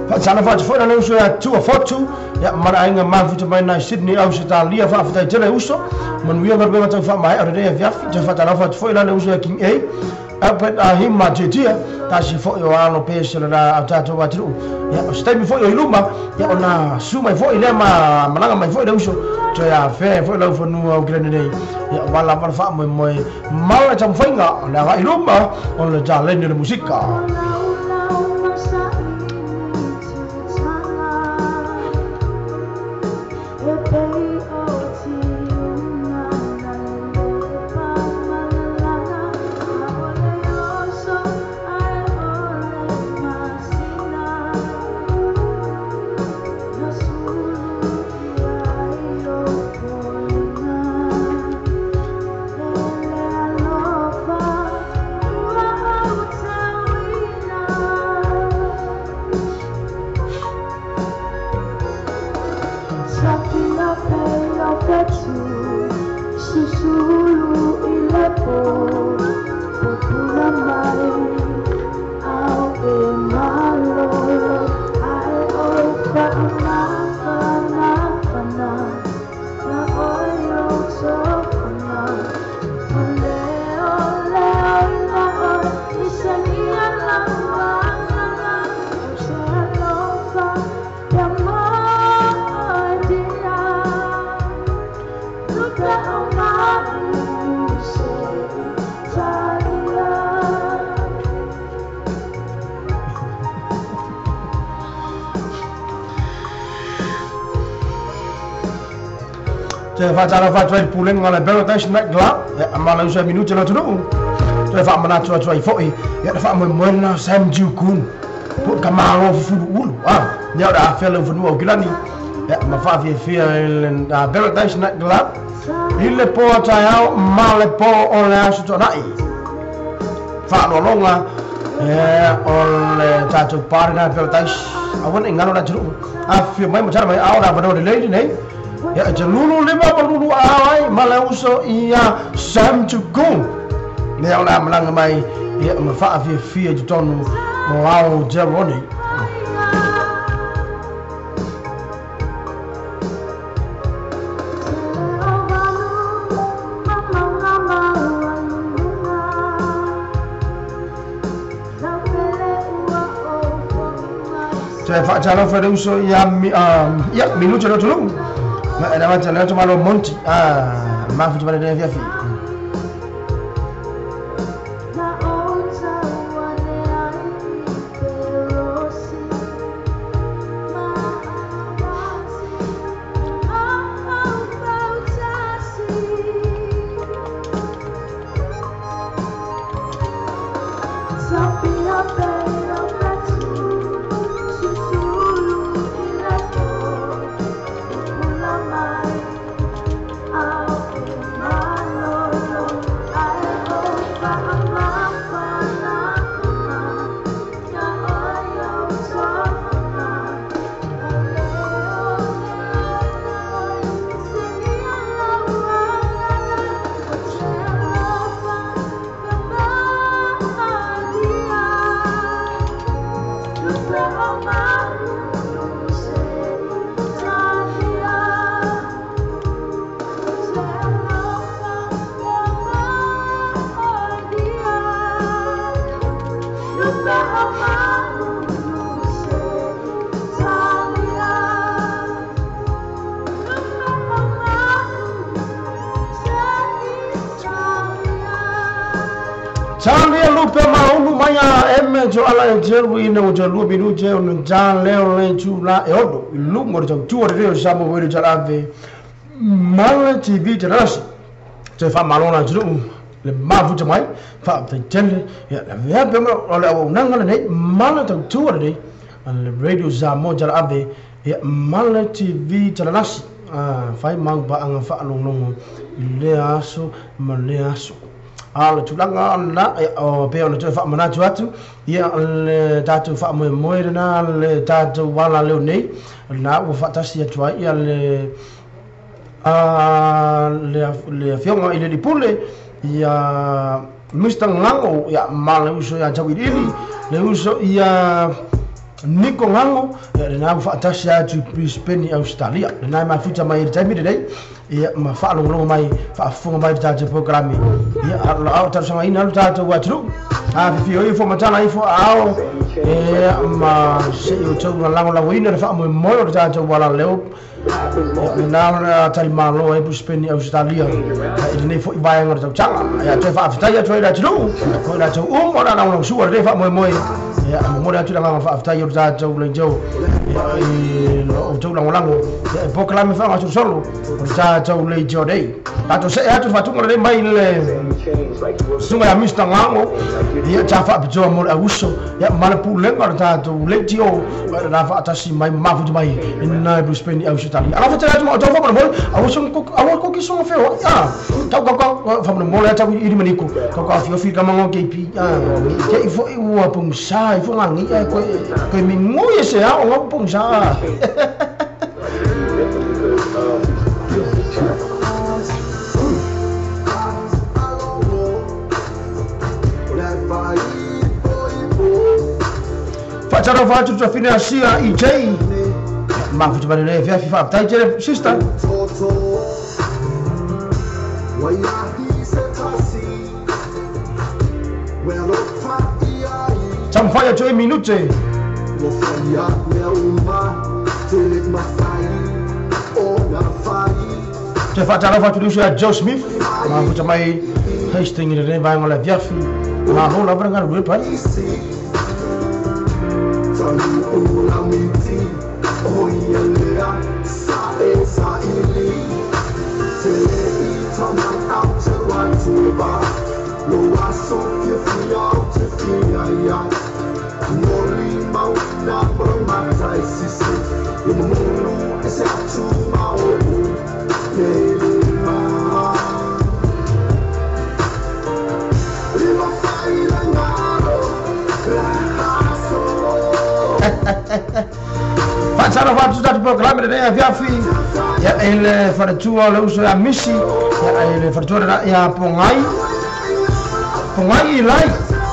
Fa'atalofa atu fo'i la le uso ia Tua Fotu ia ma le aiga mafuta mai nai Sydney Ausetalia fa'afetai tele uso manuia galuega tau fa'amae'a o lenei afiafi. Toe fa'atalofa atu fo'i la le uso ia King A Albert Ahima Tietia tasi fo'i o alo pese lena au tatou atunu'u ia o se taimi fo'i o i luma ia ona su mai fo'i lea ma malaga mai fo'i le uso toe afea fo'i lau fanua o kilani nei ia ua lava le fa'amoemoe ma le taumafaiga o le aga'i luma o le taleni o le musika. Toe fa'atalofa atu ai le pulega o le Paradise Night Club ia ma le uso e minute le atunu'u. Toe fa'amanatu atu ai fo'i ia le fa'amoemoe lena Sam Jiukun po ka malo fufulu'ulu a ia o le afea le ufanua o kilani ia ma fa'afiafia i le Paradise Night Club i le po taeao ma le po o le aso to'ana'i fa'aloaloga o le tatou party na Paradise aua ne'i galo le atunu'u afifio mai ma tala mai ao le avanoa lelei lenei ia e te lulu lima ma lulu ao ai ma le uso ia Sam Tukung lea o le amalaga mai ia ma fa'afiafia i totonu o ao Aotearoa. Toe fa'atalofa le uso ia ia minuta le atunuu ma e lavata le atu malo Monti. Mafuta mai lenei afiafi. Talia lupe maunu maya eme jo ala e jeru ina o jo lua minu je o nja leo le tu la e ono i lungo re tua re o samo wero jalave Mala TV terasi te fa malona jru le mafuta mai fa te tele ya la vea pe o le au nanga le mala tau tua re le radio Samo jalave ya Mala TV terasi fai mau ba anga fa longo le aso ma le aso ala tulaga la o pe ona toe faamanatu atu ia le tatou faamoemoe lena le tatou ala leo nei na ua faatasi atu ai ia le le afioga i le lipule ia Mr. Ngango ia ma le uso ia Tauiliili le uso ia Niko Ngango ia lena ua faatasi atu i Brisbane Australia lena e mafuta mai i le taimi lenei ia ma faalogologo mai faafofoga mai le tatou polokalame ia ao talosagaina le tatou atunuu afifio ifo matala ifo aao ia ma se'i outou lagolagoina le faamoemoe o le tatou alaleo lena talimalo ai Brisbane Australia i lenei fo'i vaega o le tausaga ia toe faafetai atu ai le atunuu o i latou uma o le alagolagosua lenei faamoemoe ia momoli atu le agaga faafetai o le tatou leitio i outou lagolago ia e polokalame faagasolosolo o le tatou leitio nei tatou se'e atu faatuga lenei mai le susuga ia Mr. Ngango ia ta faapitoa mo le auso ia ma le pulega o le tatou leitio lena faatasi mai mafuta mai ina Brisbane Australia ala fatele atu ma outou faamolemole aua koki soga feoai tau kau faamolemole tau ili maniko kau afiofi kamago KP ke'i fo'i ua pogisa ifo gagi'a koe migoi e se ao ga pogisa. Faatalofa atu tuafine asia EJ mafuta mai lenei afiafi faafetai tele sister. Taumafai atu ai minute toe faatalofa atu le uso ia Joe Smith mafuta mai Hastings i lenei vaega o le afiafi malo lava le galulue pai. Faatalofa atu tatou polokalame lenei afiafi ia i le faletua o le uso ia Misi ia i le faletua lena ia Pogai Pogai Ilai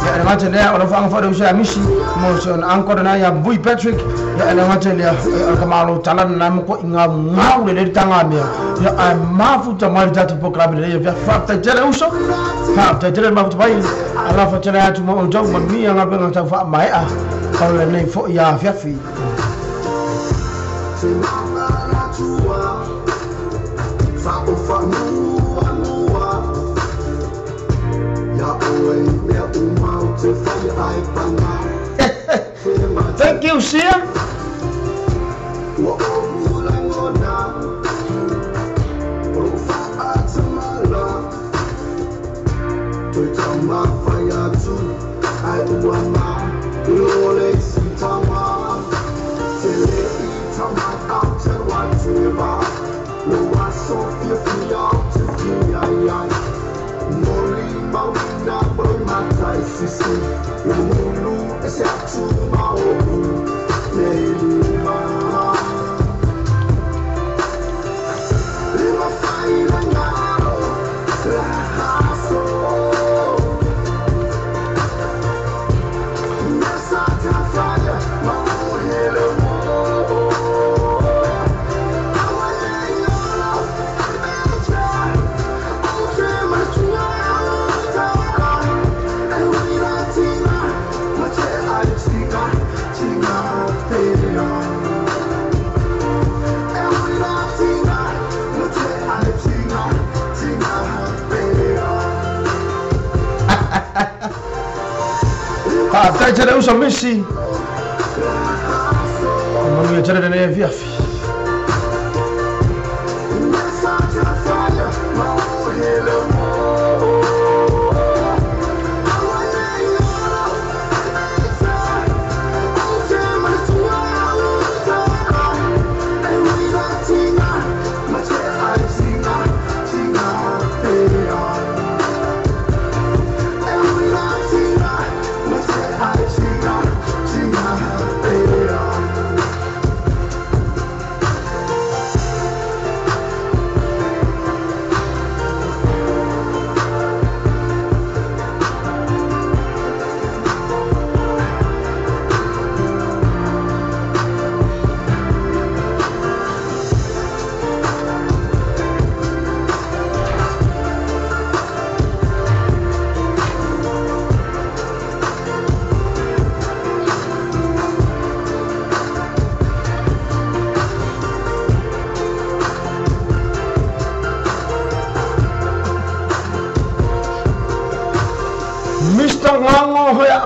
ia le gata lea o lau faaga foi le uso ia Misi mo si ona uncle lena ia Vui Patrick ia le gata lea o le kamalo tala lena moko'i gaugau lelei le tagamea ia ae mafuta mai le tatou polokalame lenei afiafi faafetai tele uso faafetai tele le mafuta mai alafa tele atu ma outou manuia galuega tau faamae'a o lenei fo'i afiafi. Thank you, Sia. Faafetai tele uso Misi. Manuia tele lenei afiafi.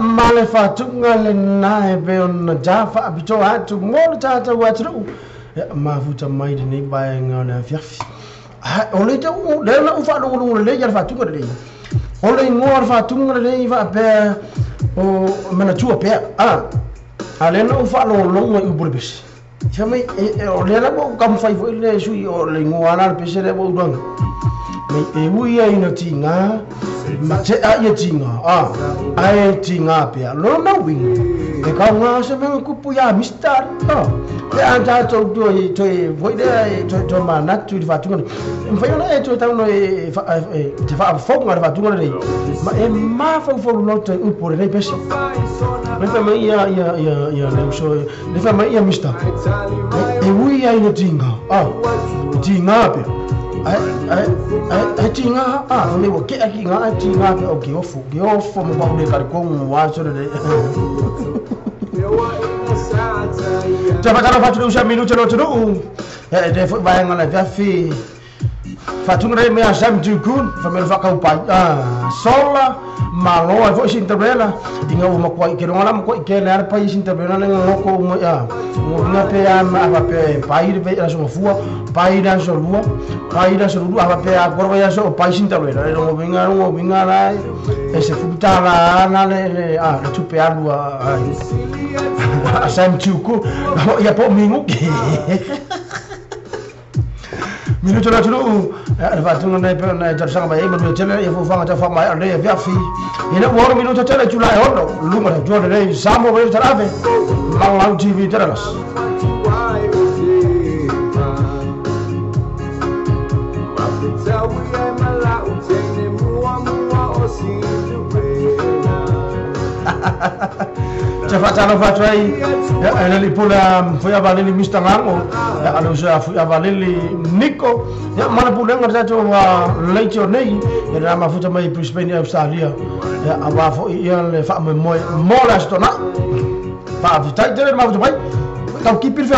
Male fatunga le nae pe ona jafa apito atu mo le tata atu mafuta mai lenei vaega o le afiafi. O le tau le na ufa lo le ia fatunga le. O le ngoa fatunga le va pe o mana tua pe a. A le na ufa lo lo ngai u bes. Fa mai o le la mo kam fai fo le sui o le ngoa la pe se le mo udanga. Mai e ui ai no tinga ma te a ia tinga a ai tinga pe lo na wing e ka nga se me kupu ya mister a pe a ta to to to voi de to to ma na tu fa tu ne fa na e to ta no e te fa fo nga fa tu ne ma e ma fa fo no te u por le pese le fa ma ia ia ia ia le so le fa ma ia mister e ui ai no tinga a tinga pe ai tinga a me wo ke aki nga tinga pe o ke ofo mo ba le ka ko wa so le te fa kana fa tu sa minuto no tu e de fo ba nga la fi fa tu re me a sam tu kun fa me fa ka pa a sola malo ai fo Cinderella inga o ma ko ke no la mo ke le ar pa Cinderella le ngo ko mo ya mo nga pe a ma pe pa ir pe la so fua pa ir a so lua pa ir a so lua pa pe a corba ya so pa Cinderella le ngo vinga la e se futa la na le a le tu pe a lua a sam tu ku ya po mingu minuto la tulu fa tu nei per nei tsa mai ma tele e fu fa ta fa mai le via fi ina wo minuto tele tu la hono lunga tu le samo ve trave ma la TV telas Te fa trai e le pula foi a valeli Mr. Ngango e a usa foi a valeli Nico e mana pula nga ta wa leite nei e ra ma futa mai Brisbane Australia e a wa fo ia le fa mo mo la stona fa vi tai tele ma futa mai tau ki pirfe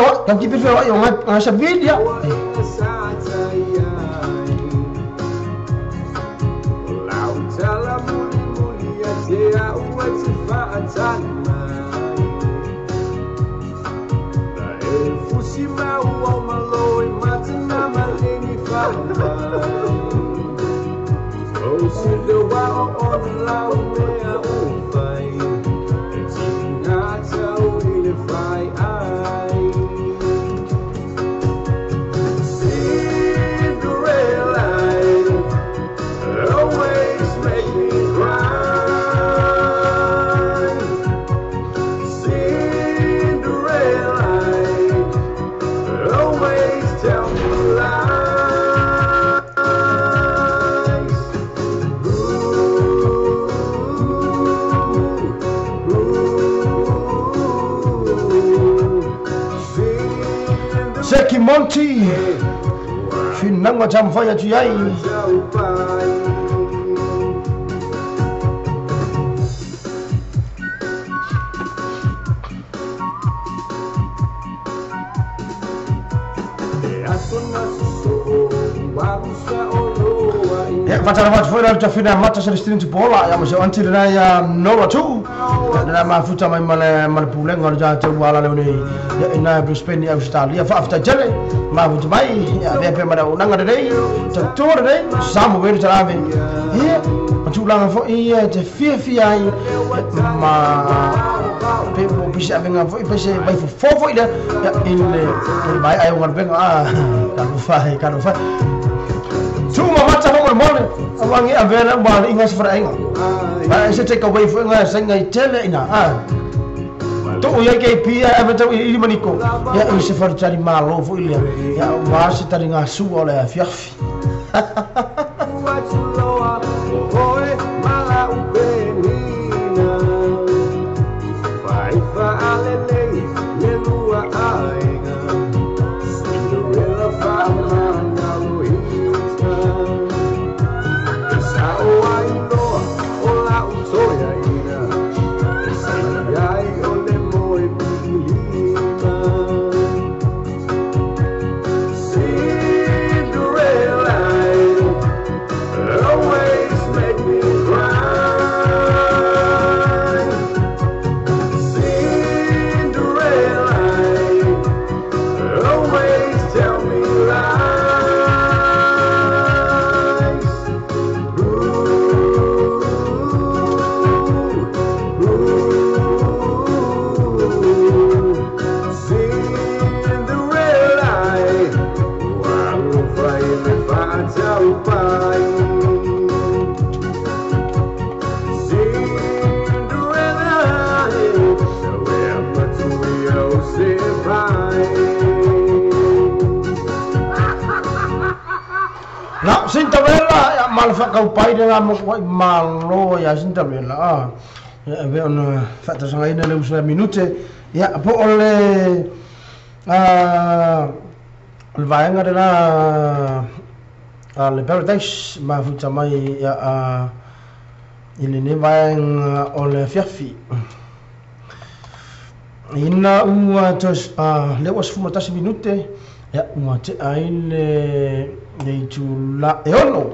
wa yo nga sa vidia faatali mai Na e fusi mau au malo i matana malini faamai O si le wao o na lau mea ufai E tinga tau i le fai ai Cinderella always make me cry. Cinderella always tell me lies. Ooh, ooh, Cinderella Seki Monty Finaga tamafai atu iai. Ia faatalofa atu foi la le tafina mata Celestine Tupuola ia ma se anti lena ia Nora Tu ia lena mafuta mai ma le pulega o le tatou ala leo nei ia ina Brisbane i Australia faafetai tele mafuta mai ia avea pea ma le auaunaga lelei tautua lelei samo velu talave ia ma tulaga foi ia te fiafia ai ma pe po pise avega foi pe se vai fofo foi lea ia i le mai ai o galuega a kalufai kalufai Tuma mata mo mo awangi avera ma inga se fra inga. Ma se take away foi nga sa ngai tele ina a. To ia ke pia ave to i maniko. Ia i se fra tari malo foi ia. Ia wa se tari nga su o le fiafi. Cinderella always make me cry. Cinderella always tell me lies. Ooh, ooh, Cinderella, ua fai le faataupai. Cinderella, ea matui au se vai. La Cinderella ia ma le faakaupai lena mo koai malo ia Cinderella a. Ia ave ona faatasagaina le uso ia minute ia po o le o le vaega lena a le Paradise mafuta mai ia a i lenei vaega o le afiafi. Ina ua tos le ua 11 minute ia ua tea ai le itula e 6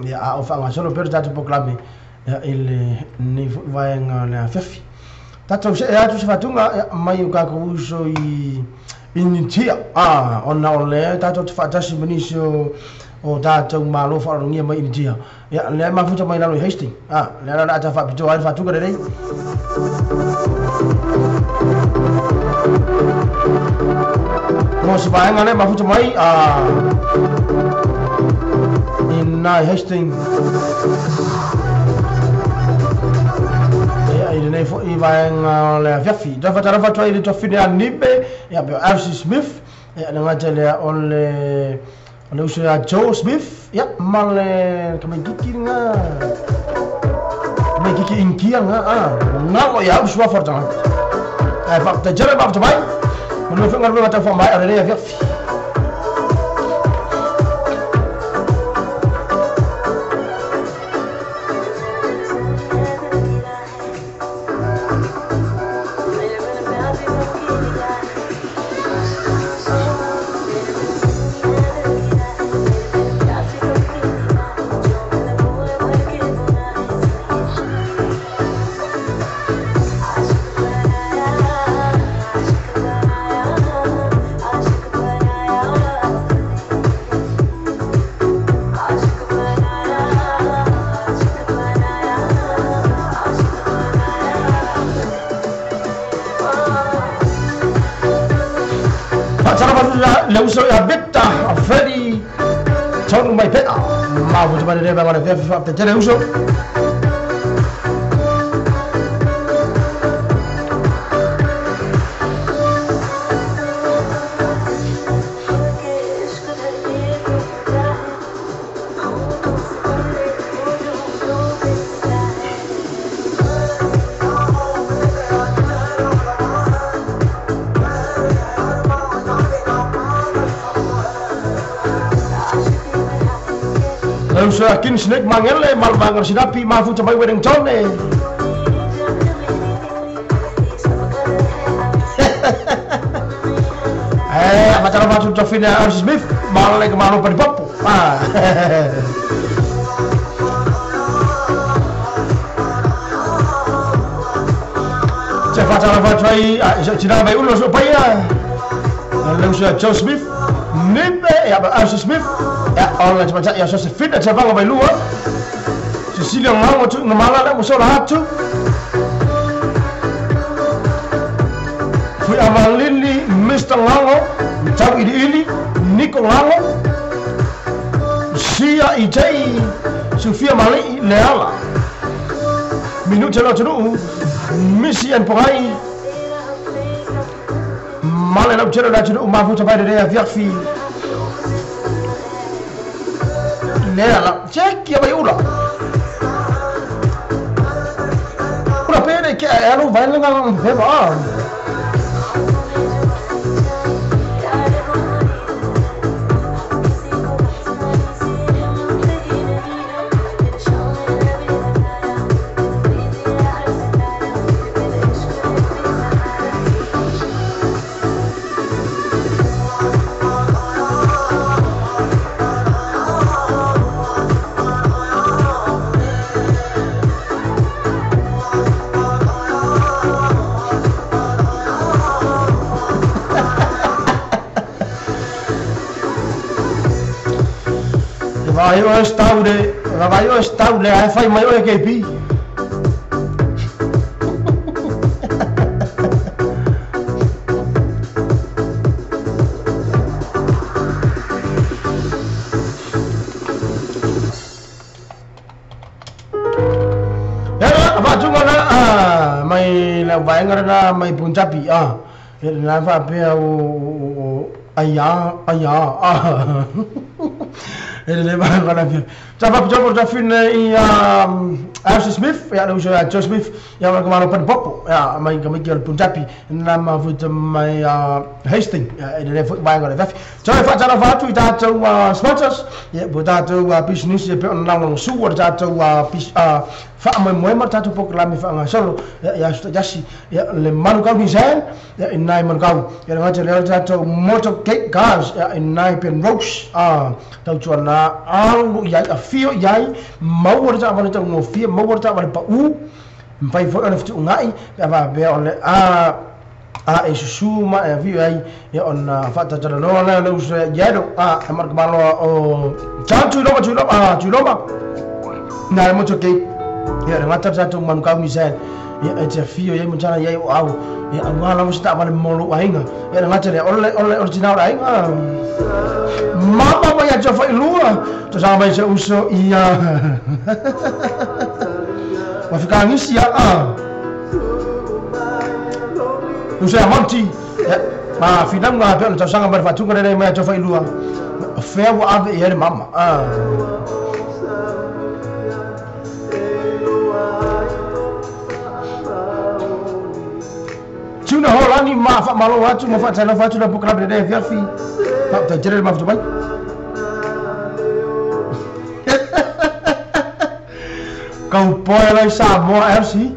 ia a o faagasolo pea le tatou polokalame ia i lenei foi vaega o le afiafi. Tatou see atu se faatuga ia mai o kakou uso i Initia a ona o le tatou te faatasi ma nisi o tatou malo faaaloalogia mai Initia ia lea mafuta mai lalo i Hastings a lea la o le a ta faapitoa ai le faatuga lelei. Mo se vaega lea mafuta mai a ina i Hastings ia i lenei foi vaega o le afiafi. Toe faatalofa atu ai i le tofine a Nipe ia pe o FC Smith ia le gata lea o le uso ia Joe Smith ia ma le kamaikiki lena kamaikiki inkia lena a galo ia usu afa o le tagata. Ae faafetai tele mafuta mai manua foi galuega tau faamaea o lenei afiafi. Faatalofa le uso ia Victor Freddy Tonu mai pea mafuta mai lenei vaega o le afiafi. Faafetai tele uso. Le uso ia King Snake Mangele Malmanga Sinapi mafuta mai Wellington e. Faatalofa atu tafina Elsie Smith malale ka malo pali popo. Se faatalofa atu ai tina mai ulo so paia. Le uso ia Joe Smith Nipe ia Elsie Smith ia ona te ia Josephine te vanga mai lua. Cecilia Ngango tu ngamala le muso la atu. Fui amalili Mr. Ngango Tau ili ili Nico Ngango Sia Ijai Sofia Mali Leala Minute lo tunu Missy and Porai Male lau tele la tunu mafuta mai le afiafi Leala Check ia mai ula Ula pene ke alu vai lenga pepa. Vai o estaure, vai o estaure, ai fai mai o KP. Era va tunga na mai la vaenga na mai Punjabi la va pe o aya aya ele va ngana fi. Ta va jobo ta fin i Ashley Smith ia le uso ia Joe Smith ia ma malo pan popo ia mai ka mai Punjabi na ma futa mai Hastings ia ele foi vai ngana fi. So fa ta va tu ta tu sponsors ia bo ta tu business ia pe on la su wa ta tu fa mai mo ma ta tu program fa nga solo ia jasi ia le manu kau design ia nai manu kau ia nga le ta tu motor gate cars ia nai pen rocks tau tu na alu ia a fio ia mau ta va ta ngo fio mau ta va pa u mpai fo ona fitu ngai ia va be on le a e susu ma e vi ai ia on fa ta no na le uso ia do a mar ka malo o cha tu lo tu lo a tu lo ma na mo to ke ia le ngata ta tu manu kau design ia e te fio ia mo tana ia o au ia ua la mo sta va le molo ainga ia le ngata le ole ole original ainga mama mai a fa ilua to sa mai se uso ia wa fika ngisi ia uso ia monti ma finam nga pe to sanga mar fatunga le mai a fa ilua fea wa ave ia le mama Tuna holani ma fa malo atu ma fa tana fa tuna bukra de de fi fa ta jere ma fa bai kau poe lai Samoa FC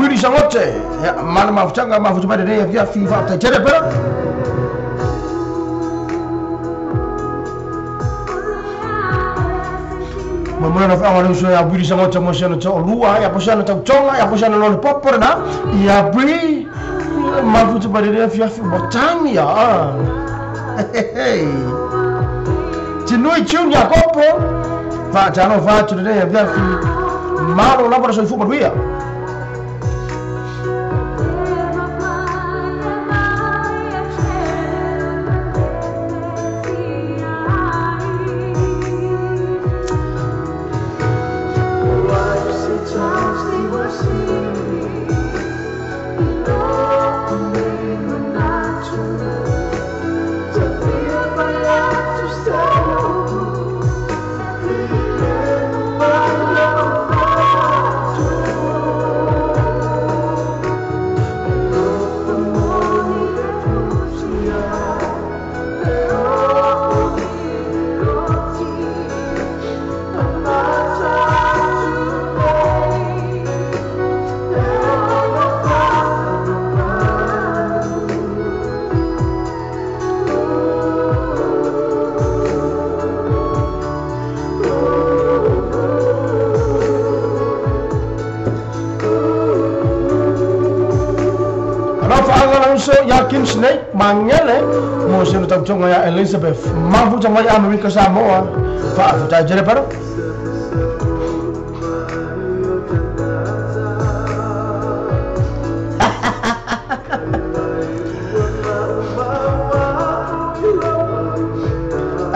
Willy Sangote ya mana ma fa ma fa de de fi fa ta jere pero Mamona na fa wale ya buri sango tamo siana to lua ya posiana to tonga ya posiana lo popor na ya bri mafu to bare fi fi botang ya Tinui tune ya kopo fa jano fa tu de ya fi malo la por soy fútbol via. Kim Snake Mangele mo se no tautoga ia Elizabeth mafuta mai Amerika Samoa fa'afetai tele paro.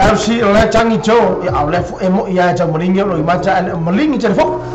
LC le changi cho ya au le fu e mo ia cha malingi lo ma cha malingi cha fo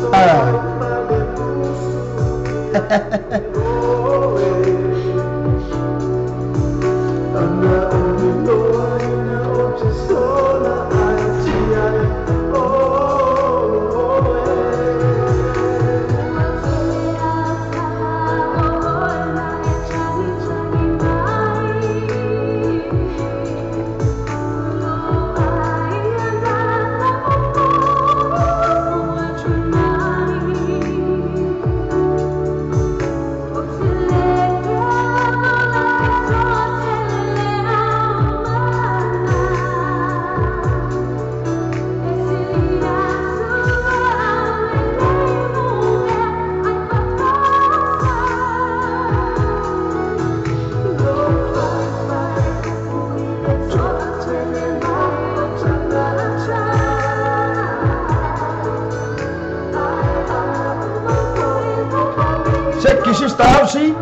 Se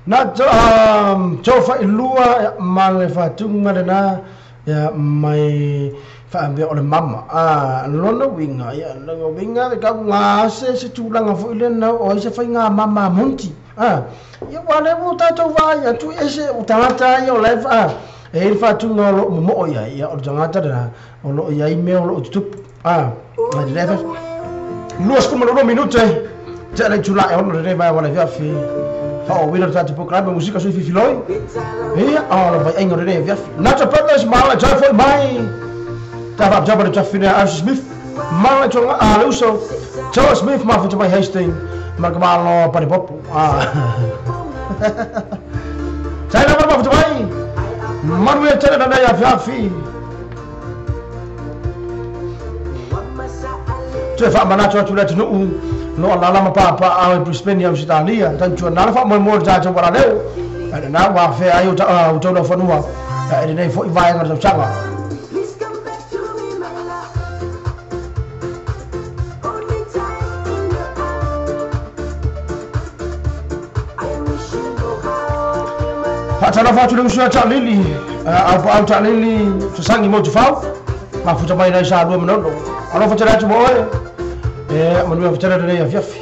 Na tso fa ilua ma le faatuga lenā ia mai faapea o le mama a lona uiga ia lona uiga le taugase se tulaga foʻi lena o ai se faiga mama monti a ia ua le ua tatou vaai atu ese o tagata ia o lae a e i le faatuga o loo momoo ia ia o le tagata lenā o loo iai mea o loo tutupu a le 22 minute te le tulaʻe ona lenei vae ua le fiafi fa'aouina le tatou programe musika sui fifiloi ia o le vaiaiga o lenei fiafi Nacho Brothers ma le toe fo'i mai ta fa'aputapa le tafine a Smith ma le tonga a le uso Joe Smith ma futa mai Hastings ma le kamalo panipopo a Saina ma futa mai manuia tele na nei afiafi toe fa'amanatu atu le atunu'u no ala ma papa a Brisbane ia Australia tan tu na fa mo mo ja ja wala leo na wa fe ai o ta o tau fanua e nei foi vai ngā tausaga. Faatalofa atu le uso ia Ta'alili au Ta'alili sasangi mo tufau mafuta mai nai sa lua manono alofa tele atu mo oe e manuia fatele lenei afiafi.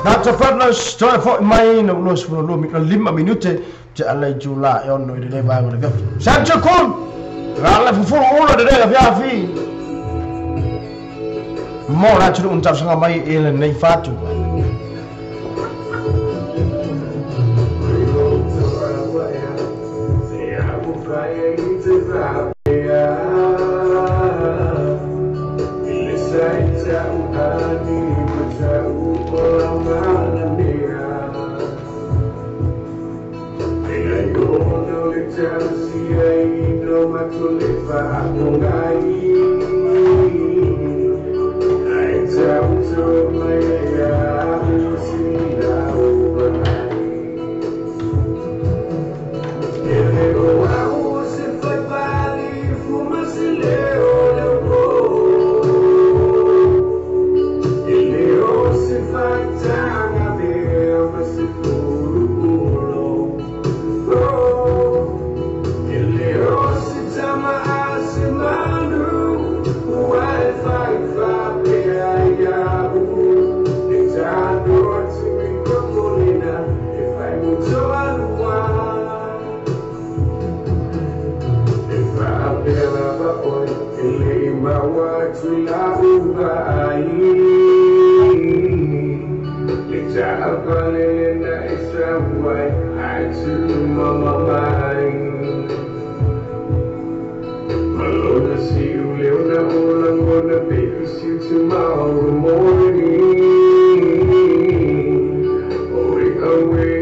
Dr. Partners, toe fo'i mai na ua 22 minute te ala i tula e ono i le le vaega o le afiafi. Sancho Kun, la fufulu ula le le afiafi. Mo la tulu un tausaga mai i lenei fatu. Tomorrow morning, oh, away,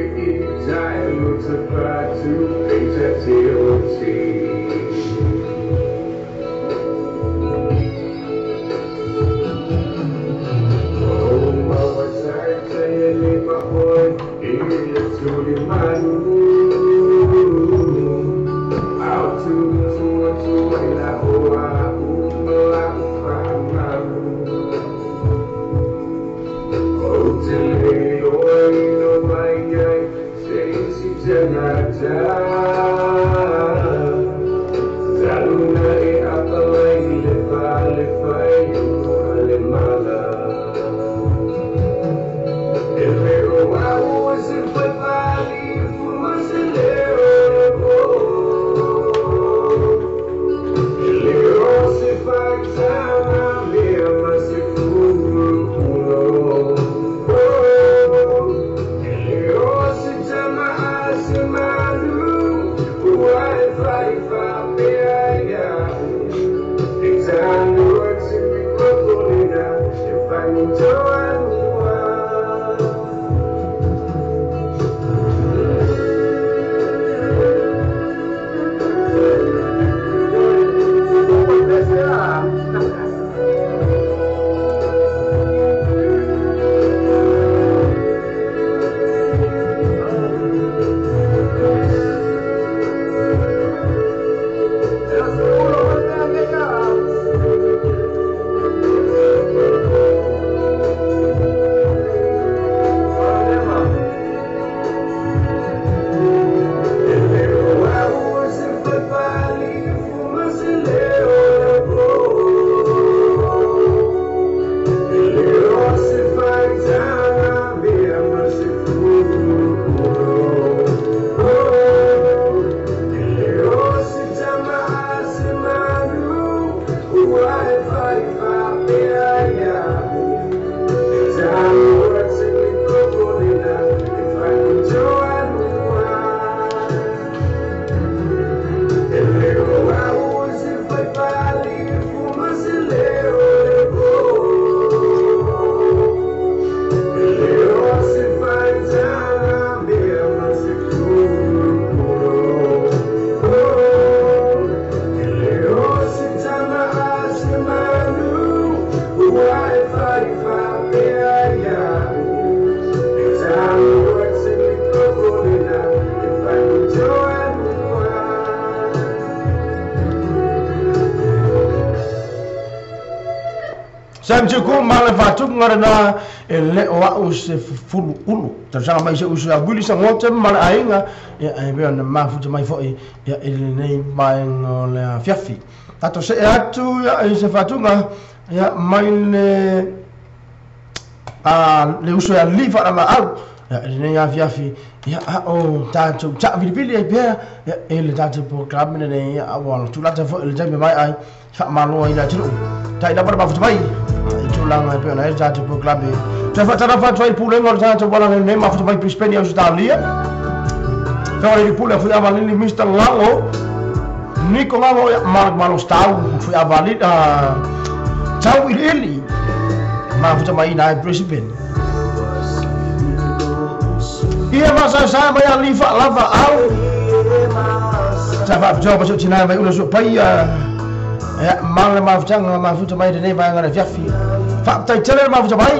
Sam Chuku ma le fatu ngara e le o au se fulu ulu. Tausaga mai se uso a Willy Sangote ma le aiga ia e pei ona mafuta mai fo'i ia i lenei vaega o le afiafi. Tatou se'e atu ia i se fatuga ia mai le le uso ia li whaalaau ia lenei afiafi ia o tatou taʻavilivili ai pea ia e le tatou polokalame lenei ia ua tulata foʻi le taimi mai ai faamalo ai le atunuu taʻi lava le mafuta mai i tulaga e pei ona ai le tatou polokalame toe faatalofa atu ai pulega o le tatou ala lenei mafuta mai Brisbane Australia feoaleli pule Fuiavalili Mr. Gago Niko Gago ia malo stau Fuiavalili tau iliili mafuta mai ina Brisbane ia masasae mai ali faalava au sa faapitoa pa soʻotinā mai ula soʻopaia ia ma le mafutaga mafuta mai lenei vaega le afiafi faapetaitele le mafuta mai.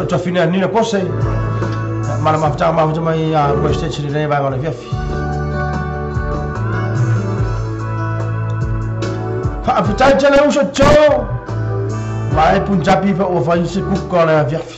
Tafina nina kose mana mafuta mafuta mai a West lenei vaega o le afiafi faafetai tele uso tso vae Punjabi pa ua fai se kuka o le afiafi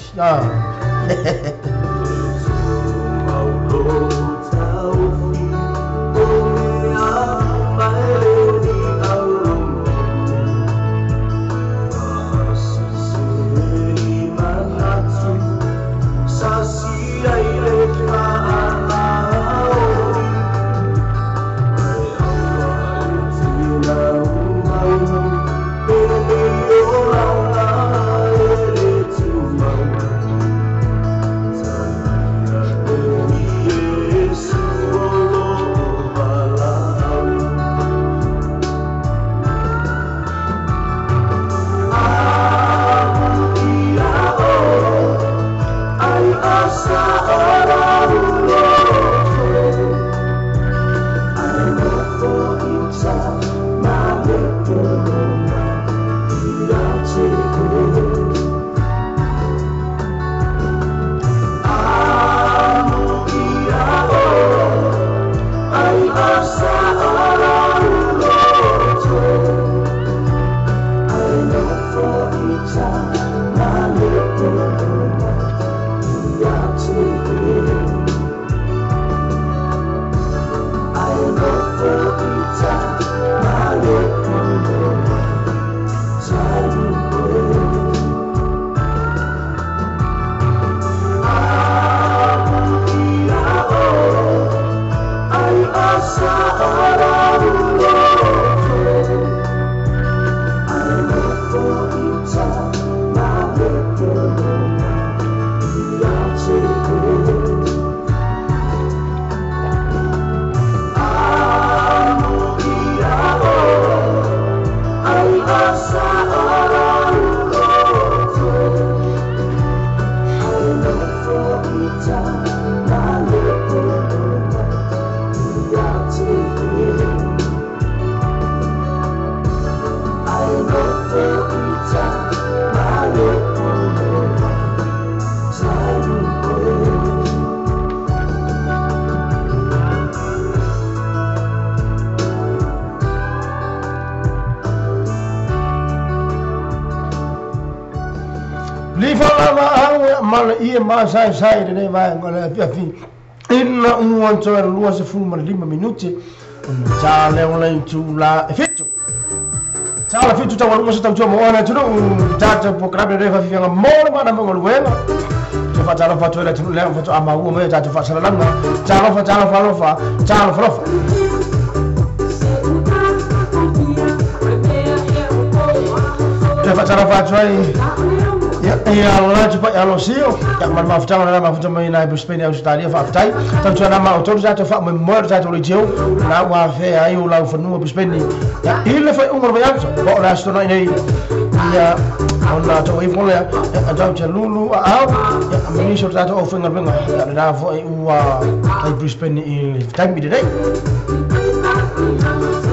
Ia ma sai lenei vaega o le afiafi ina ua toe 25 minute ona sa leo le itula e 7 sa la 7 taualuga se tautua mo ona atunuu tatou polokalame lenei faafiafiaga mo le mana mo galuega toe faatalofa atu ai le atunuu lea faatoa maua mai o tatou faasalalauga talofa talofa alofa talofa alofa. te whaatalofa atu ai ia la tu pa alosio ia ma mafutanga na mafuta mai na Brisbane Australia faafetai tautuana ma o tolu tatou faamoemoe tatou leitio la ua afea ai o lau fanua Brisbane ia i le faaiuga o le vaiaso po o le aso tona'i nei ia ona tou ai lea ia tau te lulu aao ia ma nisi o tatou aufaigaluega ia lena fo'i ua ai Brisbane i le taimi lenei.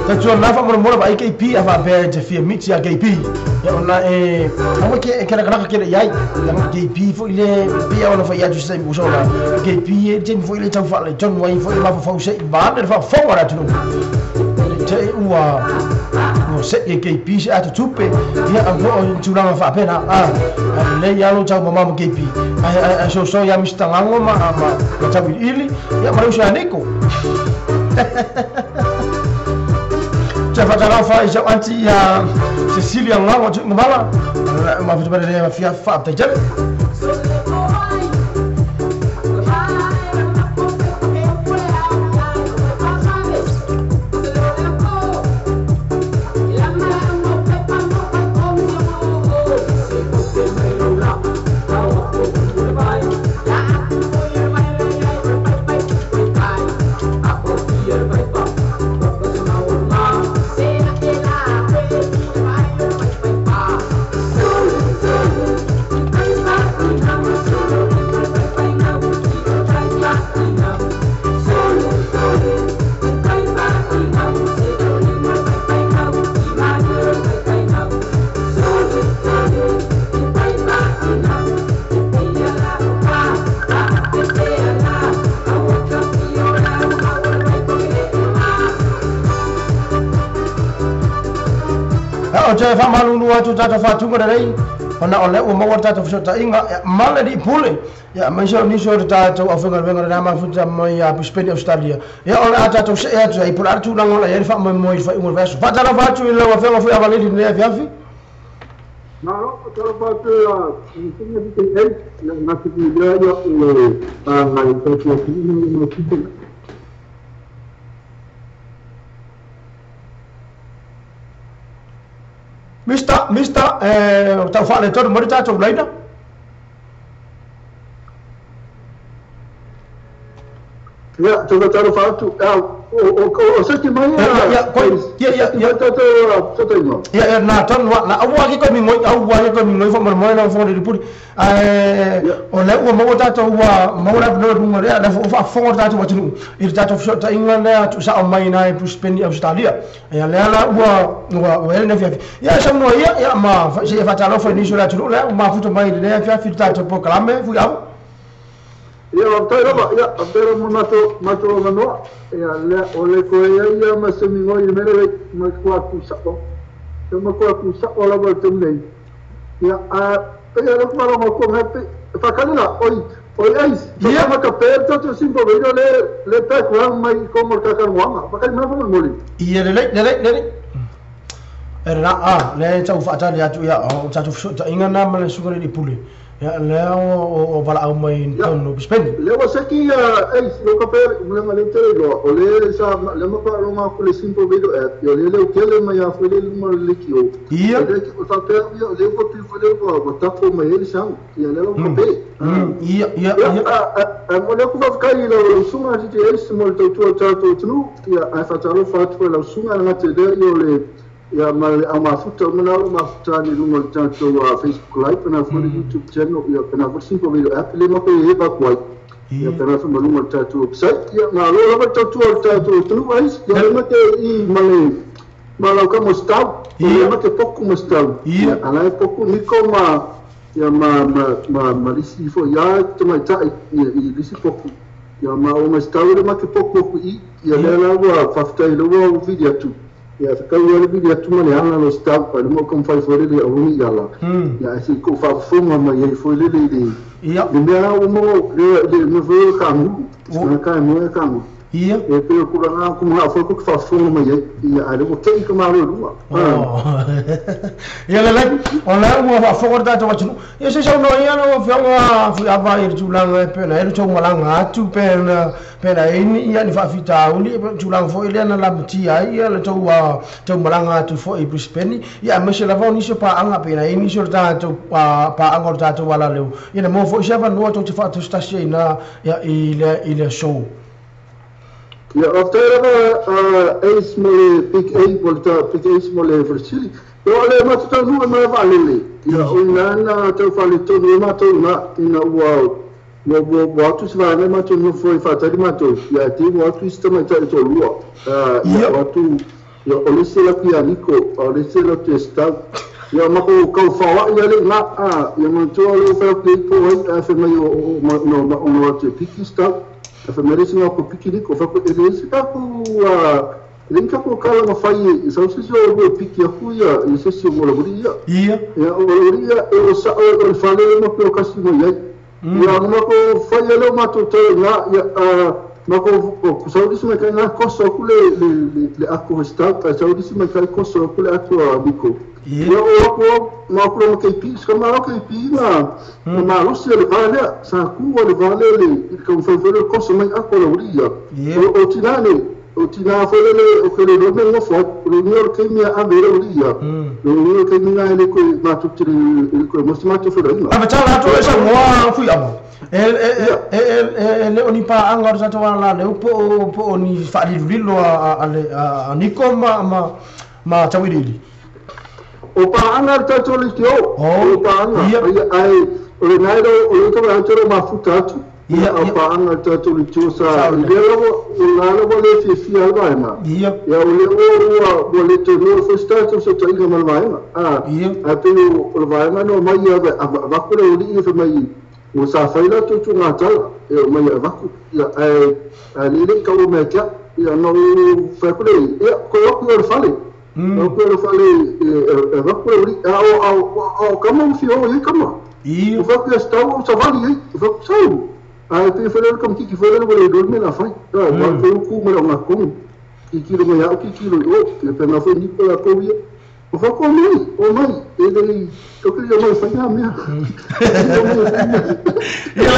Tautuana faamolemole vaai KP a faapea e te fia miti a KP ia ona e aua ke e kelakalaka kele iai ia KP fo'i le pia ona fai atu se taimi usola KP e taimi fo'i le tau faaletonu ai fo'i mafaufau se'i vaane le faafofoga o le atunuu le te ua se'i e KP se atutupe ia po o tulaga faapena a lelei alo tau mamā ma KP ae soso ia Mr. Gago ma tauiliili ia ma le uso ia Niko. Te whaatalofa i sau anti ia Cecilia Ngago Tuigamala mafuta mai le fia faafetai tele. O te whamalulu atu tātou whātunga rei, ona o le ua maua tātou fesootaiga ma le alii pule ia aemaise o nisi o le tatou aufaigaluega lena mafuta mai ia Brisbane Australia ia o le a tatou see atu ai po o le a le tulaga o la i ai le faamoemoe i le faaiuga o le vaiaso. Faatalofa atu i lau afioga foi Avaleli lenei afiafi. Malo, talofa atu i le ia ia o le ngai tatou atunuu ma tupe. Mister, tau faaletonu mai le tatou laina. Ia, tau talofa atu, o seki mai ia, ia, ia, ia, tatou fesootaiga. Ia, ia, na tonu na aua ake koe migoi, aua ake koe migoi faamolemole lau afioga i le pule. O lea ua maua tatou ua maua le avanoa i luga lea, lea ua faafofoga le tatou atunuu i le tatou fesootaiga lea tuusao mai ina e Brisbane Australia. Ia lea la ua ele afiafi. Ia saunoa ia, ia ma seia faatalofa i nisi o le atunuu lea ua mafuta mai i lenei afiafi i le tatou polokalame fuiau. Ia, faafetai lava, ia, faafetai lava mo matou avanoa. Ia, lea, o le koe ai ia ma se migoi i le mea lelei, ma kua tusao. Ia ma kua tusao lava le taimi nei. Ia, a, ia, le kumalo ma kua ngape, whakali la, oi eis, Ia. ma ka pēr tātou simple video le background mai ko mo kakanuanga. Whakali mana whamon moli. Ia, lelei, lelei, lelei. E la, a, le tau whaatali atu ia, o tātou fesootaiga na ma le suka le pule. Ia, lea o valaau mai i tonu o Brisbane. Lea ua seki eis, lo ka pēr, mle le tere loa, o le sa, le ma whaalonga aku le simple video app, ia le leo kele mai a fwele luma le leki o. Ia. Le o sa pēr, ia, le ua pi fwele ua tapo mai ele sau, ia le lau ka pē. Ia, ia, ia. A mo le ku whawhakai i lau sunga ati te eis mo le tautua tātou tunu, ia, ai whatalofa atu e lau sunga nga te lea ia o le, ia ma le au mafuta, o mana au mafuta ni lunga le tātou Facebook Live, pena fo le YouTube channel, ia pena fo le simple video app, le mako e heba kuai. Ia pena fo malunga le tātou website, ia ngā loa lava tautua le tātou tunu ais, ia le mate i ma le, ma lau ka mo stau, Ia. le mate poku mo stau. Ia. Ala e poku niko ma, ia ma lisi fo ia te mai tai, ia i lisi poku. Ia ma o ma stau le mate poku oku i, ia lea la ua whaftai le ua o vidi atu. Ia whakau le vidi atu ma le anga lo stau, pa le mo kam whai fo lele au ni ala. Ia e si ko whafonga mai e fo lele i le. Ia. Le mea o mo, le mea fo ka ngu, na ka mo e ka ngu. Ia. E pe o tulaga ku ma fo ku faafofoga mai ai ia a le ua te'i ka malo i luga. Ia lelei, o lea ua faafofoga le tatou atunuu. Ia se i saunoa ia lau Afioga Fuiava i le tulaga e pei ona i ai le tou malaga atu pe na pe na i ai ni ia ni faafitauli po o le tulaga foi lea na lamatia ai ia le tou tou malaga atu foi i Brisbane, ia aemaise lava o nisi o paaga pei ona i ai nisi o le tatou paaga o le tatou alaleu, ia na maua foi se avanoa tou te faatasitasi ai i ina i le i le aso. Ia, faafetai lava Ace mo le Big A mo le Big Ace mo le fesili. Ia, o le matou taunuu i Malaevaalele, ia, o i ina na tau faaletonu ai matou i ina, ina ua ua ua ua atu se vaega matou nofo ai faatali matou, ia ae te i ua atu isi tamaitai e toalua. Ia, ua atu, ia, o le isi e alu atu ia Niko, a o le isi e alu atu ia Stau. Ia, matou tau faoai lava lea i ina, ia manatua o lea ua fai atu i ai po o ai, ae fai mai o o o na o atu e piki Stau. Ae fai mai le isi, na o atu e piki Niko. Fai atu, e leai se tatou, e leai ni tatou tala na fai e sau se isi o oulua e piki atu ia se isi o le aualii ia. Ia, o le aualii ia, e o sao o le fale lea matou te o tasi mai ai. Ia, ona matou fai ai lea o matou tala i ina, ia, matou, sau le isi mai kai ina koso atu le, le, le, le ato a Stau, ae sau le isi mai kai koso atu le ato a Niko. Ia, o atu au, ma atu loa ma KP, si tama o KP na, na malosi le va lea, sa tu le va lea i le taumafai foi lea e koso mai ato a le aualii ia. O tina nei, o tina foi lele o ke le loa mea nofo ai, o le uiga o le taimi e ave ai le aualii ia, o le uiga o le taimi lena e le toe matou te le toe maua se matou feiloaiga. Ave tala atu e saunoa Fuiava, e le o ni paaga o le tatou alaleu po o ni faalilolilo a Niko ma Tauiliili. O paaga le tatou leitio, o paaga, ae o lena e o lea tau atu e mafuta atu, o paaga le tatou leitio sa, i lea lava, o la lava le fiafia ai le vaega, ia o lea ua le toe maua foi se tatou fesootaiga ma le vaega, ae pei o le vaega na omai avatu le aualii fai mai, ua sa fai latou tuugatala, e omai e avatu, ia ae le i taua mai ia te au, ia na ou fai atu lea, ia toe o atu i le fale. O koe le fale e avatu le aualii, a o tama ua fia o i ai tama. Ua fai atu ia Stau o savali ai, ua fai atu sau. Ae pei foi lea o le tamaitiiti foi lele ua le iloa le mea na fai. Ua fai ua tu mai le ogatotonu, tilotilo mai ia au, tilotilo i o. Ia pena foi Niko latou ia. Ua fai atu, omai, omai, e le tou te le omai e fai na mea. Ia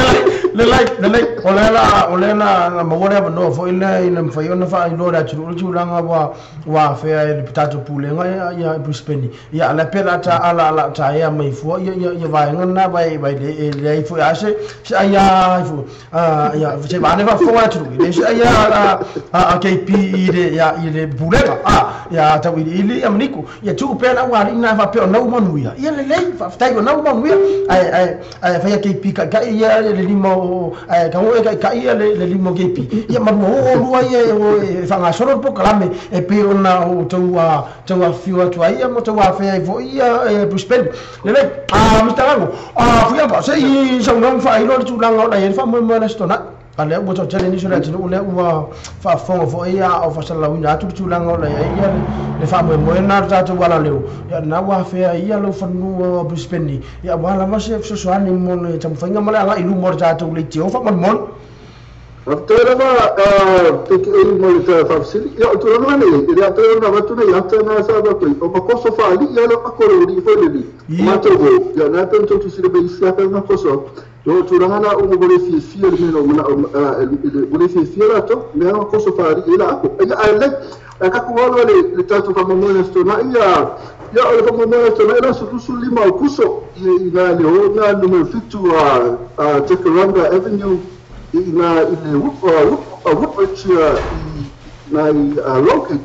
lelei, lelei, o lea la, o lea na maua le avanoa foi lea ina mafai ona faailoa i le atunuu le tulaga ua ua afea e le tatou pulega ia Brisbane. Ia a lea pe la ta ala ala taea mai fua ia ia ia vaega na vai vai le e leai foi a se se ai a fua ia se vaane faafofoga le atunuu e le se ai a a KP i le ia i le pulega a ia Tauiliili ia ma Niko ia tuu pea le aualii na faapea o nau manuia ia lelei faafetai o nau manuia ae ae ae fai a KP kaikai ia le lima o ae tago e kaikai ia le lima o KP ia ma lua oo lua ia e faagasolo le polokalame e pei ona outou tau afifio atu ai ia ma tau afea ai foi ia Brisbane. Lelei, Mister Gago, Fuiava, se i saunoa ma faailoa le tulaga o la i ai le faamoemoe o le Aso Toonai. A lea ua toatele nisi o le atunuu lea ua faafofoga foi a o faasalalauina atu le tulaga o la i ai ia le faamoemoe lena o le tatou alaleo, ia lena ua afea ai ia lou fanua o Brisbane, ia aua lava se fesoasoani mo le taumafaiga ma le agai i luma o le tatou leitio faamolemole. Faafetai lava PKA mo le faafesili. Ia o le tulaga lena e le afai ona avatu nei ata na sa avatu ai, o makoso faalii lava le ako o le aualii foi lele, o matou o, ia na pei ona tou silasila mai i isi ata na koso atu. Ia o le tulaga lena uma ua le fiafia le mea na ou manao ua le fiafia latou, mea na koso faalii ai la ako. Ia ae lelei, ae tatou alo i le tatou faamoemoe i le Aso Toonai, ia o le faamoemoe i le Aso Toonai o le aso 25 Aokuso i ina i le o ina numera 7 Jacaranda Avenue, i ina i le Woodbridge i ina i Logan,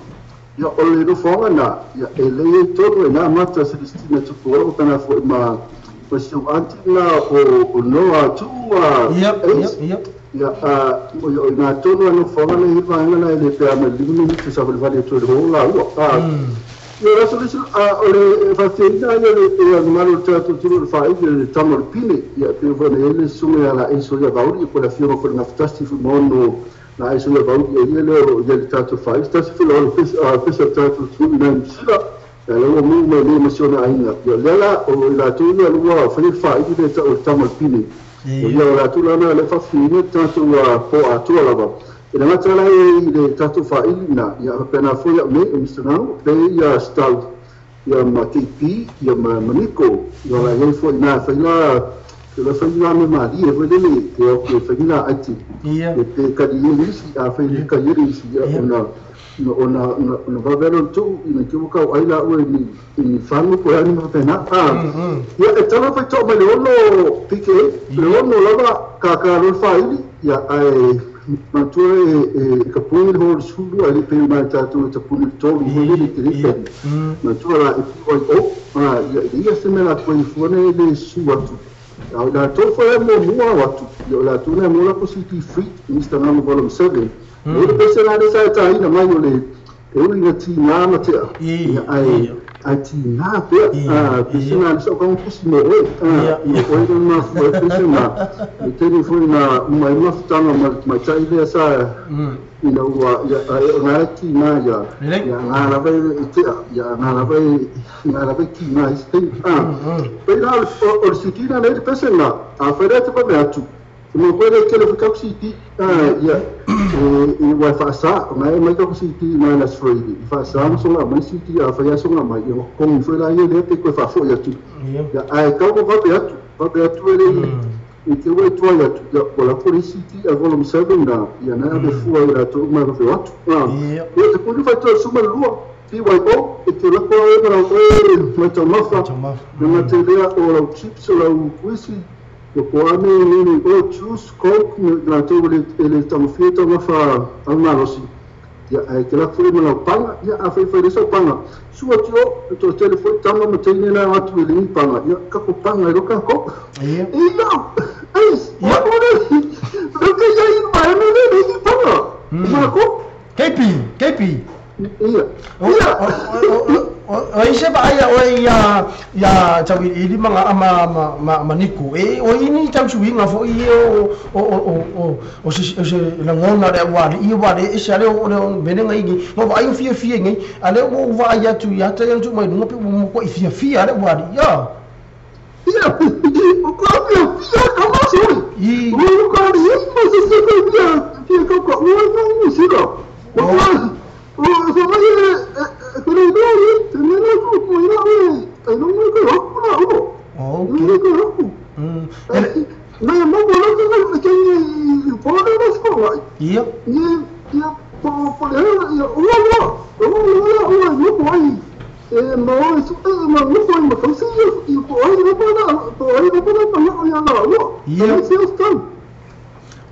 ia o le nofoaga na, ia e lei ai tonu e na mata Celestina Tupuola o tana foi ma si ou aunty na o Noah Tuu Ace, ia o ina tonu a nofoaga nei i vaega na e le pea mai 5 minute sa valevale atu ai le ho laua. Ia o le aso le isi, o le faafeina ia le mamalu o le tatou atunuu i le faaili o le tama o le pine, ia e pei foi ona i ai le susuga ia Laeiso ia Vauli, po o le afioga foi i le Gafatasi Fuimaono Laeiso ia Vauli, e ia lea o lo o i ai i le tatou faaili, se tasi foi o pesa o le tatou atunuu i nai Niu Sila, ia lea ua mu mai nei ma si ona aiga. Ia o lea la, o i latou ia ua faia le faaili lea e tau o le tama o le pine, ia o latou la lea e faafeina le tatou po atoa lava. E le gata la i le tatou faaili na ia faapena foi a'u nei o Mr. Gau pe ia stau ia ma KP ia ma Maniko ia la iai fo'i na faila la fai me malie foi lele te o ke fai la ati e pe kali e isi a fai le kali e isi ia ona ona ona vavelo tu ina ke ka ai la ue ni ni fangu ko ani ma pena a ia e tala fai to mai le ono pike le ono lava ka ka lo faili ia ai matua e ka puni ho sulu ai pe mai ta tu ta puni tolu ho le te le matua la e pi o a ia ia se me la ko i fone le su atu a la to fo mo mua atu ia la tu na mo la possibility free Mr. Namo volume 7 e pe la de sa ta ina mai o le e ui na ti na ma te ai ai ti na pe a pe se na so ka pusi mo e a o e ma fu e pe se na e te ni fu na mai ma tanga ma ma ta ile sa ina ua ia na ti na ia ia na la ve te ia na la ve na la ve ti na este a pe la o si ti na le pe se na a fere te pa me atu mo koe ke le ka si ti ia e wa fa sa mai mai ka si ti na la sfrei fa sa so la mai si ti a fa ya so la mai yo kon foi la ye le pe ko fa fo ya tu ya ai ka ko va pe atu va pe atu ele e te wa tu ya tu ya ko la polisi ti a volume 7 na ya na be fu ai la tu ma fa atu ya te ko fa tu su ma lua ti wa ko e te la ko e ma ko ma ta ma fa na te le o la chips o la kuisi o ko ame ni o juice coke la to le le tamfieta ma fa almalosi ya ai ke la fu ma la panga ya a fa fa so panga su atu o to telefone tama ma te na atu le ni panga ya ka ko panga ro ka ko ia ia ai ya o le lo ke ya i ma no le ni panga ma ko KP KP ia ia o ise ba ia o ia ia tau i lima ama ma ma niku e o ini tau suinga fo i o o o o o se se langona le wa i wa le ese ale o le benenga i mo ba ai fia fia ngai ale o va ia tu ia ta tu mai no pe mo ko i fia fia ale wa ia ia o ko fia fia ka ma so i o ko ri mo se se ko fia fia ko ko o no si ro o o so mai ko le do ni te me na ko ko ina o e no me ko ro na o o me ko ro me mo ko ro ko ke ni po le ro ko ia ni ia po po le ia o o o o o ni ko ai e mo su e ma mo ko ma ko si i ko ai ro po na po ai ro po na ma ia na o ia se o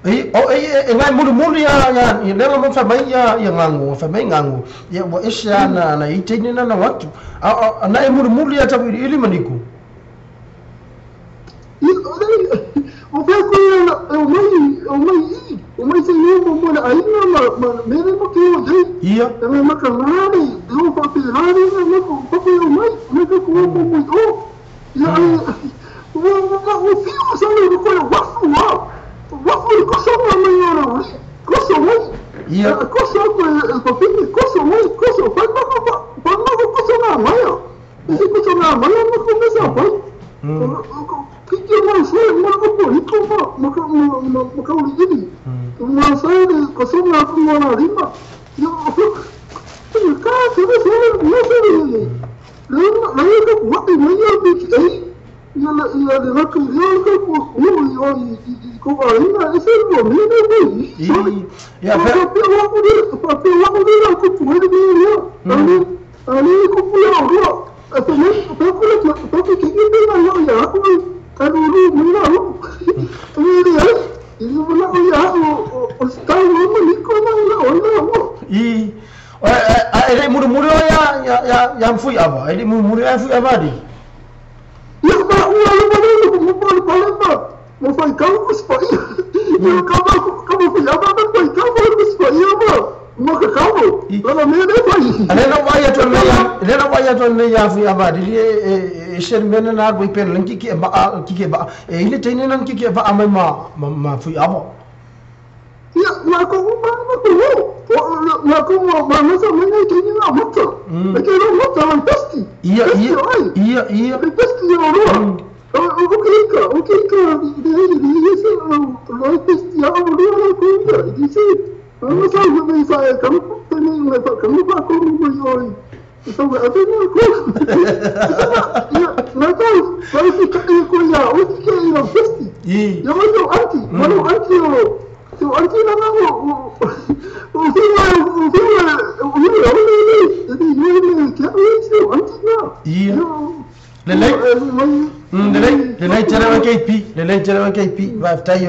e o e ngai muru muru ia ia ia le mo fa mai ia ia ngangu fa mai ngangu ia wa ese na na i te ni na watu a na e muru muru ia tau ili maniku i o fa ko ia o mai o mai o mai se ni mo mo na ai na ma me le mo ke o de ia e ma ka na ni o fa pe na ni na ko ko o mai me ko ko mo mo o ia o o fi o sa le ko wa fu wa Wafu koso ma yoro koso mo ia koso ko ko fi koso mo koso pa pa pa pa koso na mayo ese koso na mayo mo ko mesa pa ko ki mo so mo ko ko ko mo ko mo mo ko ri mo so de koso na ko mo na rima yo ka so so mo so ri le le ko wa mo yo bi ei ia ia le ko yo ko ko yo ko ainda esse é o meu e ia pe pe ko ko ali ko ko yo ko ko ko ko que que na yo ya ko ka no no no ni e no ya o está no ni ko na na o e a ele muru muru ya ya ya fui ava ele muru muru ya fui ava di ya ba o o mo mo mo mo foi calmo se foi eu calmo calmo fui ava foi calmo se foi eu mo ka calmo ela me ne foi ele não vai a tua meia ele não vai a tua meia fui ava di e ser mena na boi per lenki ki ba ki ba e ele tem nem ki ba ma ma ma fui ava ia ma ko ma ma ko ma ko ma ma sa mãe que ni na moto é que não moto é pesti ia ia ia ia pesti eu o que que de esse o pesti a o lo ko disse Ano sa ni sa kamu ni ni kamu pa ko mo yo. Sa wa ate ni ko. Ya, na tau, pa si ka ko ya, o si ke ino festi. Ya mo yo anti, mo anti o. So anti na na o. O si wa o si wa o ni o ni ni ni ni ke o si anti na. Ia. Lelei. Lelei, lelei tele wa KP, lelei tele wa KP. Va tai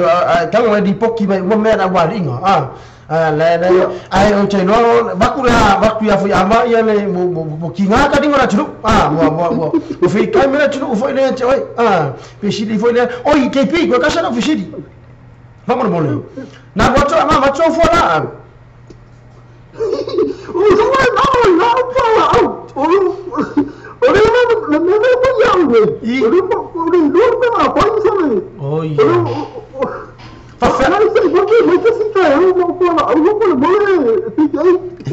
tanga di poki mai mo mea na waringa. Ah. Le le ai o te no bakura baku ya fui ama ia le mo mo kinga ka dingo na tulu. Ah, mo mo mo. O fi kai mena tulu fo ile te oi. Ah, fisili fo ile. Oi KP, ko ka sa fisili. Va mo mo. Na mo to ama ma to fo la. O so wa na na pa au. O o le na na na mo ya o. O le o le lo na pa ni sa le. Oi. Fa fa na se mo ke mo ke se ka o mo ko na o mo mo le ti ke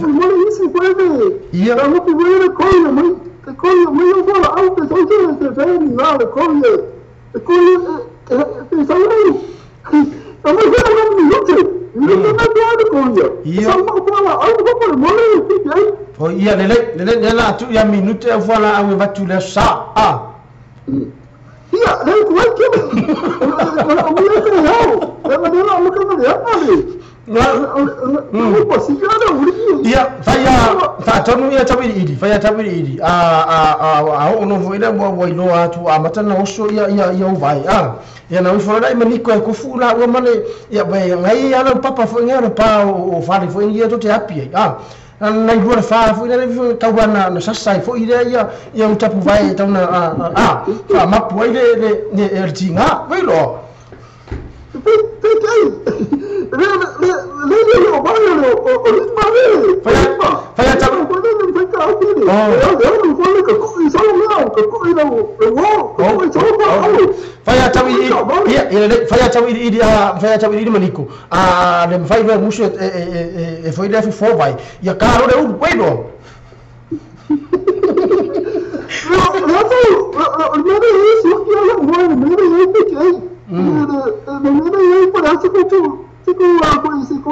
mo le isi ko le. Ia. Na mo ko le ko le mo ko le mo yo ko la au te so se se se ni na le ko le. Ko le te sa le. A mo se na mo ni te. Ni na na ko le. Ia. Sa mo ko la au ko le mo le ti ke. O ia lelei, lelei le la tu ia minute e fo la au e vatu le sa. Ah. Ia, le ko ai ke. O mo le te au. Le ma le mo ka le apa le. Na mo pa si ya na uri. Ia, faia fa tonu ia tawi ili, faia tawi ili. A a a a o no fo ile mo mo iloa atu a matana oso ia ia ia uvai. Ah. Ia na ufo la maniko e kufu la ua male ia be ngai ala papa fo ngai pa o fari fo ia to te api. Ah. Na i lua fa fo ile le tau na na sasai fo ile ia ia utapu vai tau na a fa mapu ai le le le tinga vai lo. Te te le le le le o ba le o o le ma le. Faia tau ko le le ka au le. O le ko le ko i sa le ko ko i le wo ko i sa ba au. Faia tau i ia le faia tau i a faia tau i maniko. A le fai le musu e e foi le fo vai. Ia ka ro le u vai lo. Le le le le le si ki ala mo le le le ke ke. Le le le pa se ko tu se ko a ko se ko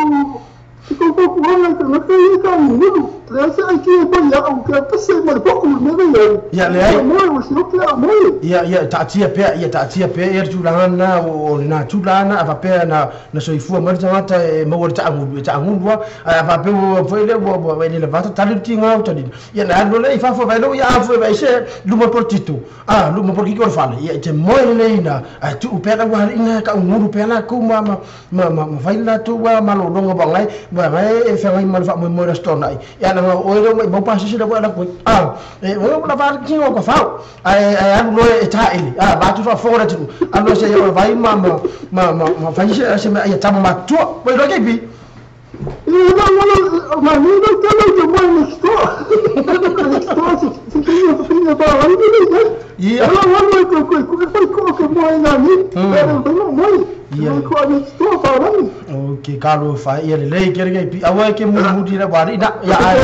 se ko ko ko na ka na ka ka ni le se ai ki pa ya au ka pa se mo ko ko le le. Ia le ai. Mo o si o ka mo. Ia ia taatia pea ia taatia pea ia tulaga na o na tulaga a faapea na na soifua mai le tagata e maua le taagulu e taagulua a faapea ua foi le ua le vata tali tinga tali ia na alu le i fafo vai lo ia afo vai se luma por tito a luma por kiko fale ia te moe le ina a tu pea la ua ina ka unguru pea la ku ma ma ma ma vai la tu wa ma lo longa bangai bangai e fa ngai ma fa mo mo restaurant ai ia na o le mo pa se le la ku a e o la va tinga ko fau ai ai alu lo e ta ele a va tu fa fora tu alu se ia vai ma ma ma ma fa se se ia tama ma tu vai lo ke bi E na na ma ni no ka no te mo ni sto. Sto se se se se pa la ni ni. Ia. Ala wa mo ko ko ko ko ko ko mo ina ni. Pero no mo. Ia. Ko ni sto pa la ni. O ke kalo fa ia le lei ke ke bi awa ke mu mu di la wa ni na ia ai.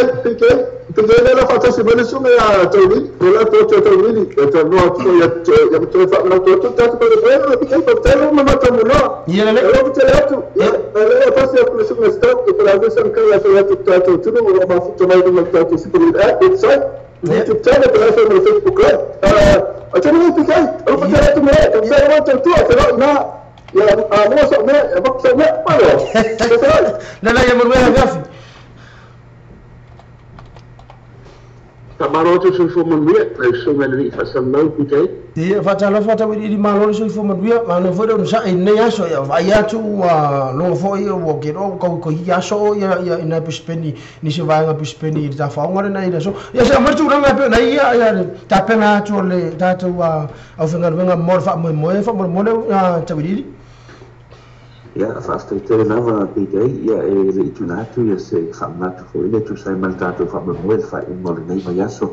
Te te la fa se bene su me a Tony, la to to Tony, e no to ya ya to fa la to to ta pa le ke pa te lo ma to mo no. Ia le le te le tu. Ia le fa se ku su me sto e la vez an ka ya to to to to no ma fu to mai no to to si por e it's right. YouTube channel la fa no Facebook live. A te no te kai, o fa te tu me, te lo to to te na ya a mo so me, ba so me pa lo. La la ya mo ya fi. Tamaro tu soifua manuia, lau susuga i le alii faasalamau pita'i. Ia faatalofa tauiliili malo le soifua manuia, malo foi le onosaʻi i lenei aso ia vaai atu ua logo foi ua keloa ua kauikoia aso o ia ia ina Brisbane nisi o vaega Brisbane i le tafaoga lena i le aso. Ia se aumai le tulaga e pei ona ia ia le tapena atu o le tatou aufaigaluega mo le faamoemoe faamolemole tauiliili. Ia faafetai tele lava pita'i, ia e leʻi tuna atu ia se faamanatu foi le tusa ai ma le tatou faamoemoe le faaiuga o lenei vaiaso.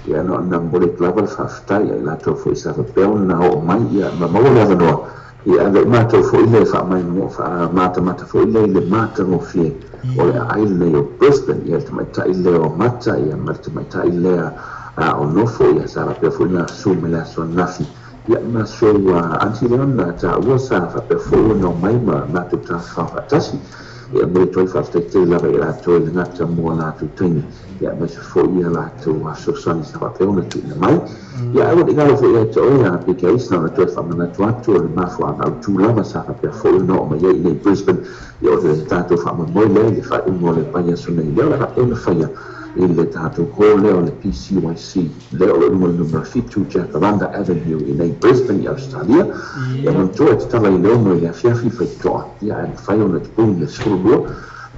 Ia na ona momoli atu lava le faafetai ai latou foi sa faapea ona oo mai ia ma maua le avanoa. Ia ave i matou foi le faamaimoa faamatamata foi le i le matagofie o le aai lenei o Brisbane, ia le tamaitai lea o Mata, ia ma le tamaitai lea o Nofo, ia sa faapea foi na susu mai le aso ananafi. Ia ma so ua anti lea ona taua sa faapea foi ona omai ma matou tafafao faatasi. Ia mo le toe faafetai tele lava ia latou e le gata mo a latou taimi ia aemaise fo'i ia latou fesoasoani sa faapea ona tuuina mai. Ia ae ua le galo fo'i ia te oe a PKs na ona toe faamanatu atu o le mafuaaga autū lava sa faapea fo'i ona oo mai ai i nei Brisbane ia o le tatou faamoemoe lea i le faaiuga o le vaiaso nei lea o le faapea ona faia i le tatou hall lea o le PCYC lea o lo o i luga o le numera 7 Jacaranda Avenue i nei Brisbane i Australia. Ia manatua e tatala i le 6 i le afiafi faitotoa ia ae mafai ona tapuni i le 12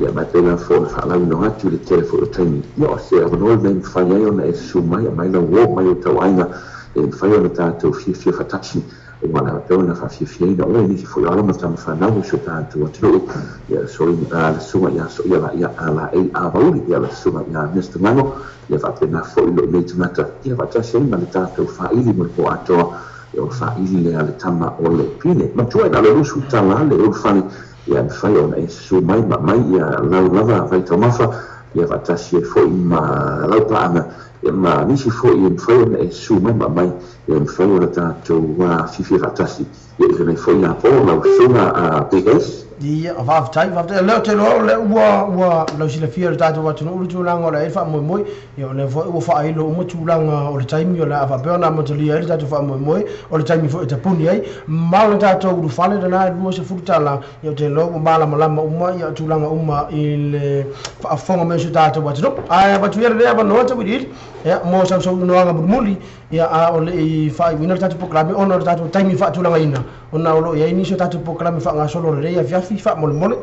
ia ma e pei lava foi ona faalauiloga atu i le tele foi o taimi ia o se avanoa lenei mafai ai ona e susu mai aumai lau uo mai o tauaiga e mafai ona tatou fiafia faatasi ua le faapea ona faafiafiaina oe nisi foi o alo ma tama fanau o si o tatou atunuu ia le susuga ia Soia Laia Laei Avauli ia le susuga ia Mr Ngano ia faapena foi lou nei tagata ia faatasi ai ma le tatou faaili mo le po atoa ia o le faaili lea le tama o le pine matua e na o le $20 le ulufale ia mafai ona e susu mai ma aumai ia lau lava vaitaumafa ia faatasi ai foi ma lau paaga ia ma nisi foi e mafai ona e susu mai ma aumai ia mafai ona tatou fiafia faatasi ia i lenei foi apo lau susuga a PKs. Ia, faafetai, faafetai. O lea ou te iloa o lea ua, ua lausilafia e le tatou atunuu le tulaga o le a i ai le faamoemoe. Ia, o lea foi ua faailo uma tulaga o le taimi o le a faapea ona amatalia ai le tatou faamoemoe, o le taimi foi e tapuni ai. Ma o le tatou ulufale lena e $20. Ia, ou te iloa ua malamalama uma ia tulaga uma i le faafofoga mai o si o tatou atunuu. Ae avatu ia lenei avanoa Tauiliili, ia, mo sau saunoaga mulimuli, ia, a o le i faaiuina le tatou polokalame ona o le tatou taimi faatulagaina, ona o lo o i ai nisi o tatou polokalame faagasolo lelei afiafi faamolemole.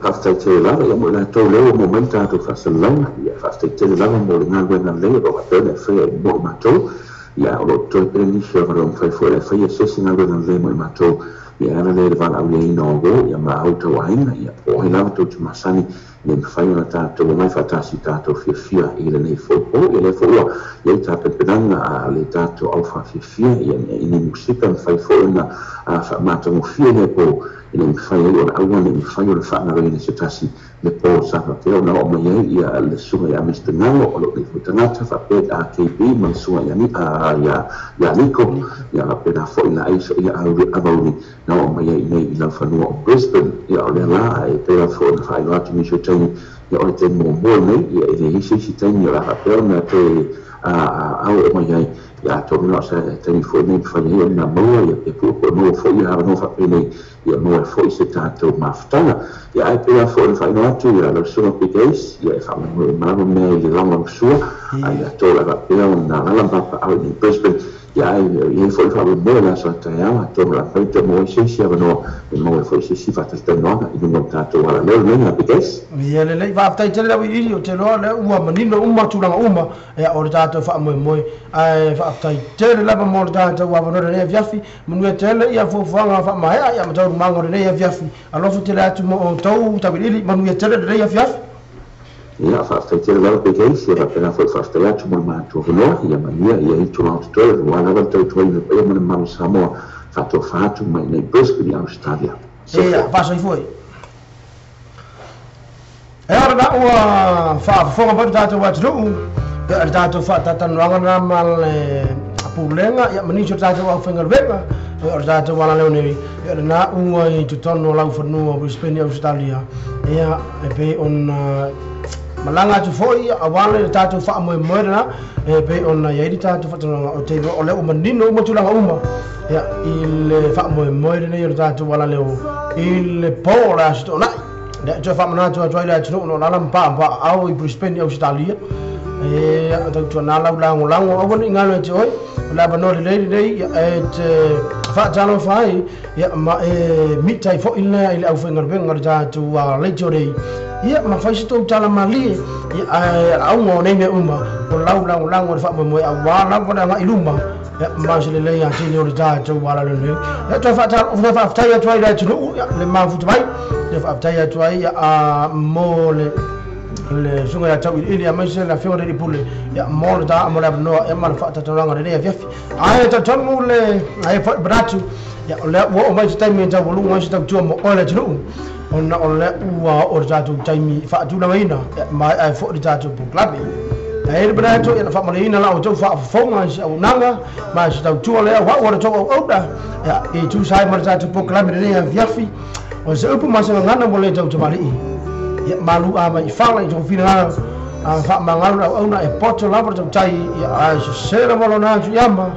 Faafetai tele lava ia mo i latou lea ua maua mai le tatou faasalalauga. Ia faafetai tele lava mo le galuega lelei o lo o faapea ona e faia mo i matou. Ia o lo o totoe pea nisi o avanoa mafai foi ona e faia se isi galuega lelei mo i matou. Ia e ala lea i le valaauliaina o uo ia ma au tauaiga ia po o ai lava tou te masani ina ia mafai ona tatou omai faatasi tatou fiafia i lenei foi po. Ia lea foi ua i ai tapenapenaga a le tatou au faafiafia ia i ni musika mafai foi ona faamatagofie lea po ina ia mafai ai ona aua ne i mafai ona faagaloina se tasi le po sa faapea ona oo mai ai ia le susuga ia Mister Ngalo o lou nei foi tagata faapea i AKB ma le susuga ia ia Niko ia faapena foi la ai Soia Avauli na oo mai ai i nei i laufanua o Brisbane. Ia o lea la e pei lava foi ona faailoa atu nisi o taimi ia o le taimi muamua lenei ia e leai se isi taimi o le a faapea ona toe ao oo mai ai ia atonu la o se taimi foi lenei e mafai ai ona maua ia pe puupuu e maua foi ia avanoa faapenei ia maua ai foi se tatou mafutaga. Ia ae pei lava foi ona faailoa atu ia lau susuga PKs ia e faamoemoe uma lava mea i le lagolagosua a i latou o le a faapea ona alaala ma papaaao i nei Brisbane. Ia ae i ai foi le faamoemoe o le aso a taeao atonu o le a mafai ona toe maua ai se isi avanoa e maua ai foi se isi faatalatalanoaga i luga o le tatou alaleo lenei a PKs. Ia lelei, faafetai tele lau Iliili, ou te iloa o lea ua manino uma tulaga uma ia o le tatou faamoemoe, ae faafetai tele lava mo le tatou avanoa i lenei afiafi. Manuia tele ia fuafuaga faamaea ia ma taualumaga o lenei afiafi. Alofa tele atu mo outou Tauiliili, manuia tele lenei afiafi. Ia, faafetai tele lava PKs, ia faapena foi faafetai atu mo le matou avanoa, ia manuia ia itu lao totoe, aua lava le tautuaina o le paia ma le mamalu o Samoa, faatofa atu mai nei Brisbane i Australia. Ia, Soifua. faasoifua. E ora la ua faafofoga mai lo tatou atunuu ia le tatou faatatalanoaga lena ma le pulega ia ma nisi o le tatou aufaigaluega ia o le tatou alaleo nei ia lena ua i totonu o laufanua o Brisbane i Ausetalia ia e pei ona malaga atu foi aua le tatou faamoemoe lena e pei ona i ai le tatou faatinoga o te iloa o lea ua manino uma tulaga uma ia i le faamoemoe lenei o le tatou alaleo i le po o le Aso Toonai. Lea e toe faamanatu atu ai le atunuu o lo o alaala ma paapaaao i Brisbane i Ausetalia. E tautuana lau lagolago aua ne i galo ia te oe. O le avanoa lelei lenei e te faatalofa ai ia, ma e mita ai foi lea i le aufaigaluega o le tatou Radio nei. Ia, ma fai se tou tala malie, ia, ae auga o nei mea uma, o lau lagolago i le faamoemoe aua lava le agai i luma ia, ma se lelei atili o le tatou alaleo nei. Ia, toe faafetai atu ai i le atunuu ia, le mafuta mai. Ia faafetai atu ai ia, mo le le susuga ia Tauiliili aemaise le afioga i le Alii Pule ia mo le mo le avanoa ia ma le faatalatalanoaga i lenei afiafi. Ae talitonu le ae foi le manatu ia o lea ua oo mai se taimi e taualuga ai se tautua mo oe le atunuu ona o lea ua oo le tatou taimi faatulagaina ia maea ai foi le tatou polokalame. Ae i le manatu ia na faamaleina la outou faafofoga i se auaunaga ma se tautua lea ua au a le tou auauna ia i tusa ai ma le tatou polokalame i lenei afiafi. O se upu ma se gagana mo le tautamalii ia malu a mai fala i tou finagalo a faamagalo le auauna e poto lava le tautai ia ae sese lava lona atu iama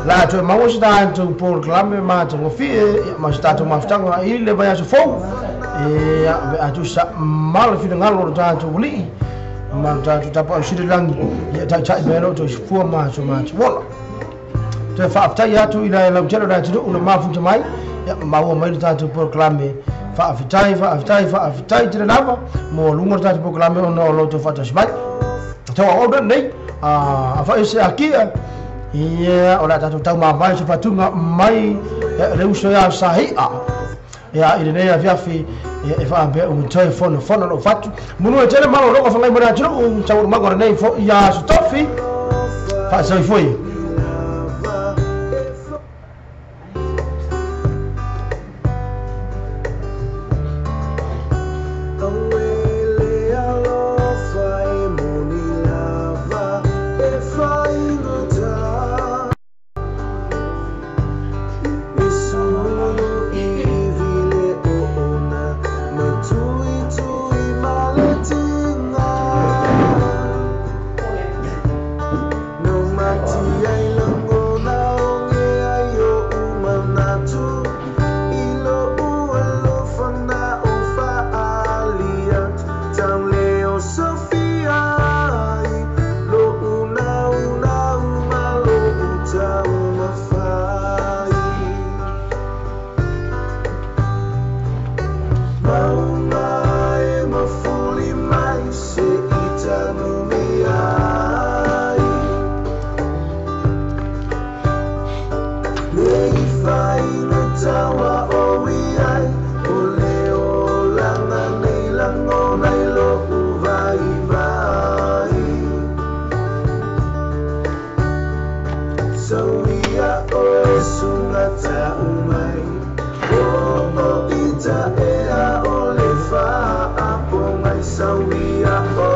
la toe maua se tatou polokalame matagofie ia ma se tatou mafutaga i le vaiaso fou ia vea tusa ma le finagalo o le tatou alii ma le tatou tapaau sili lagi ia taitai mea loo toisifua ma aso matuola. Toe faafetai atu i le lautele o le atunuu na mafuta mai ia maua mai le tatou polokalame. Faafetai faafetai faafetai tele lava mo luga le tatou polokalame ona o loutou faatasi mai. Tau aoao lenei a faese akia ia o le a tatou taumamae se fatuga mai le uso ia Sahi'a ia i lenei afiafi e faapea ua toe fonofono lou fatu. Munu e tele malologa fagai mo le atunuu taualumaga o lenei fo'i aso tofi faasoifoi. So we are.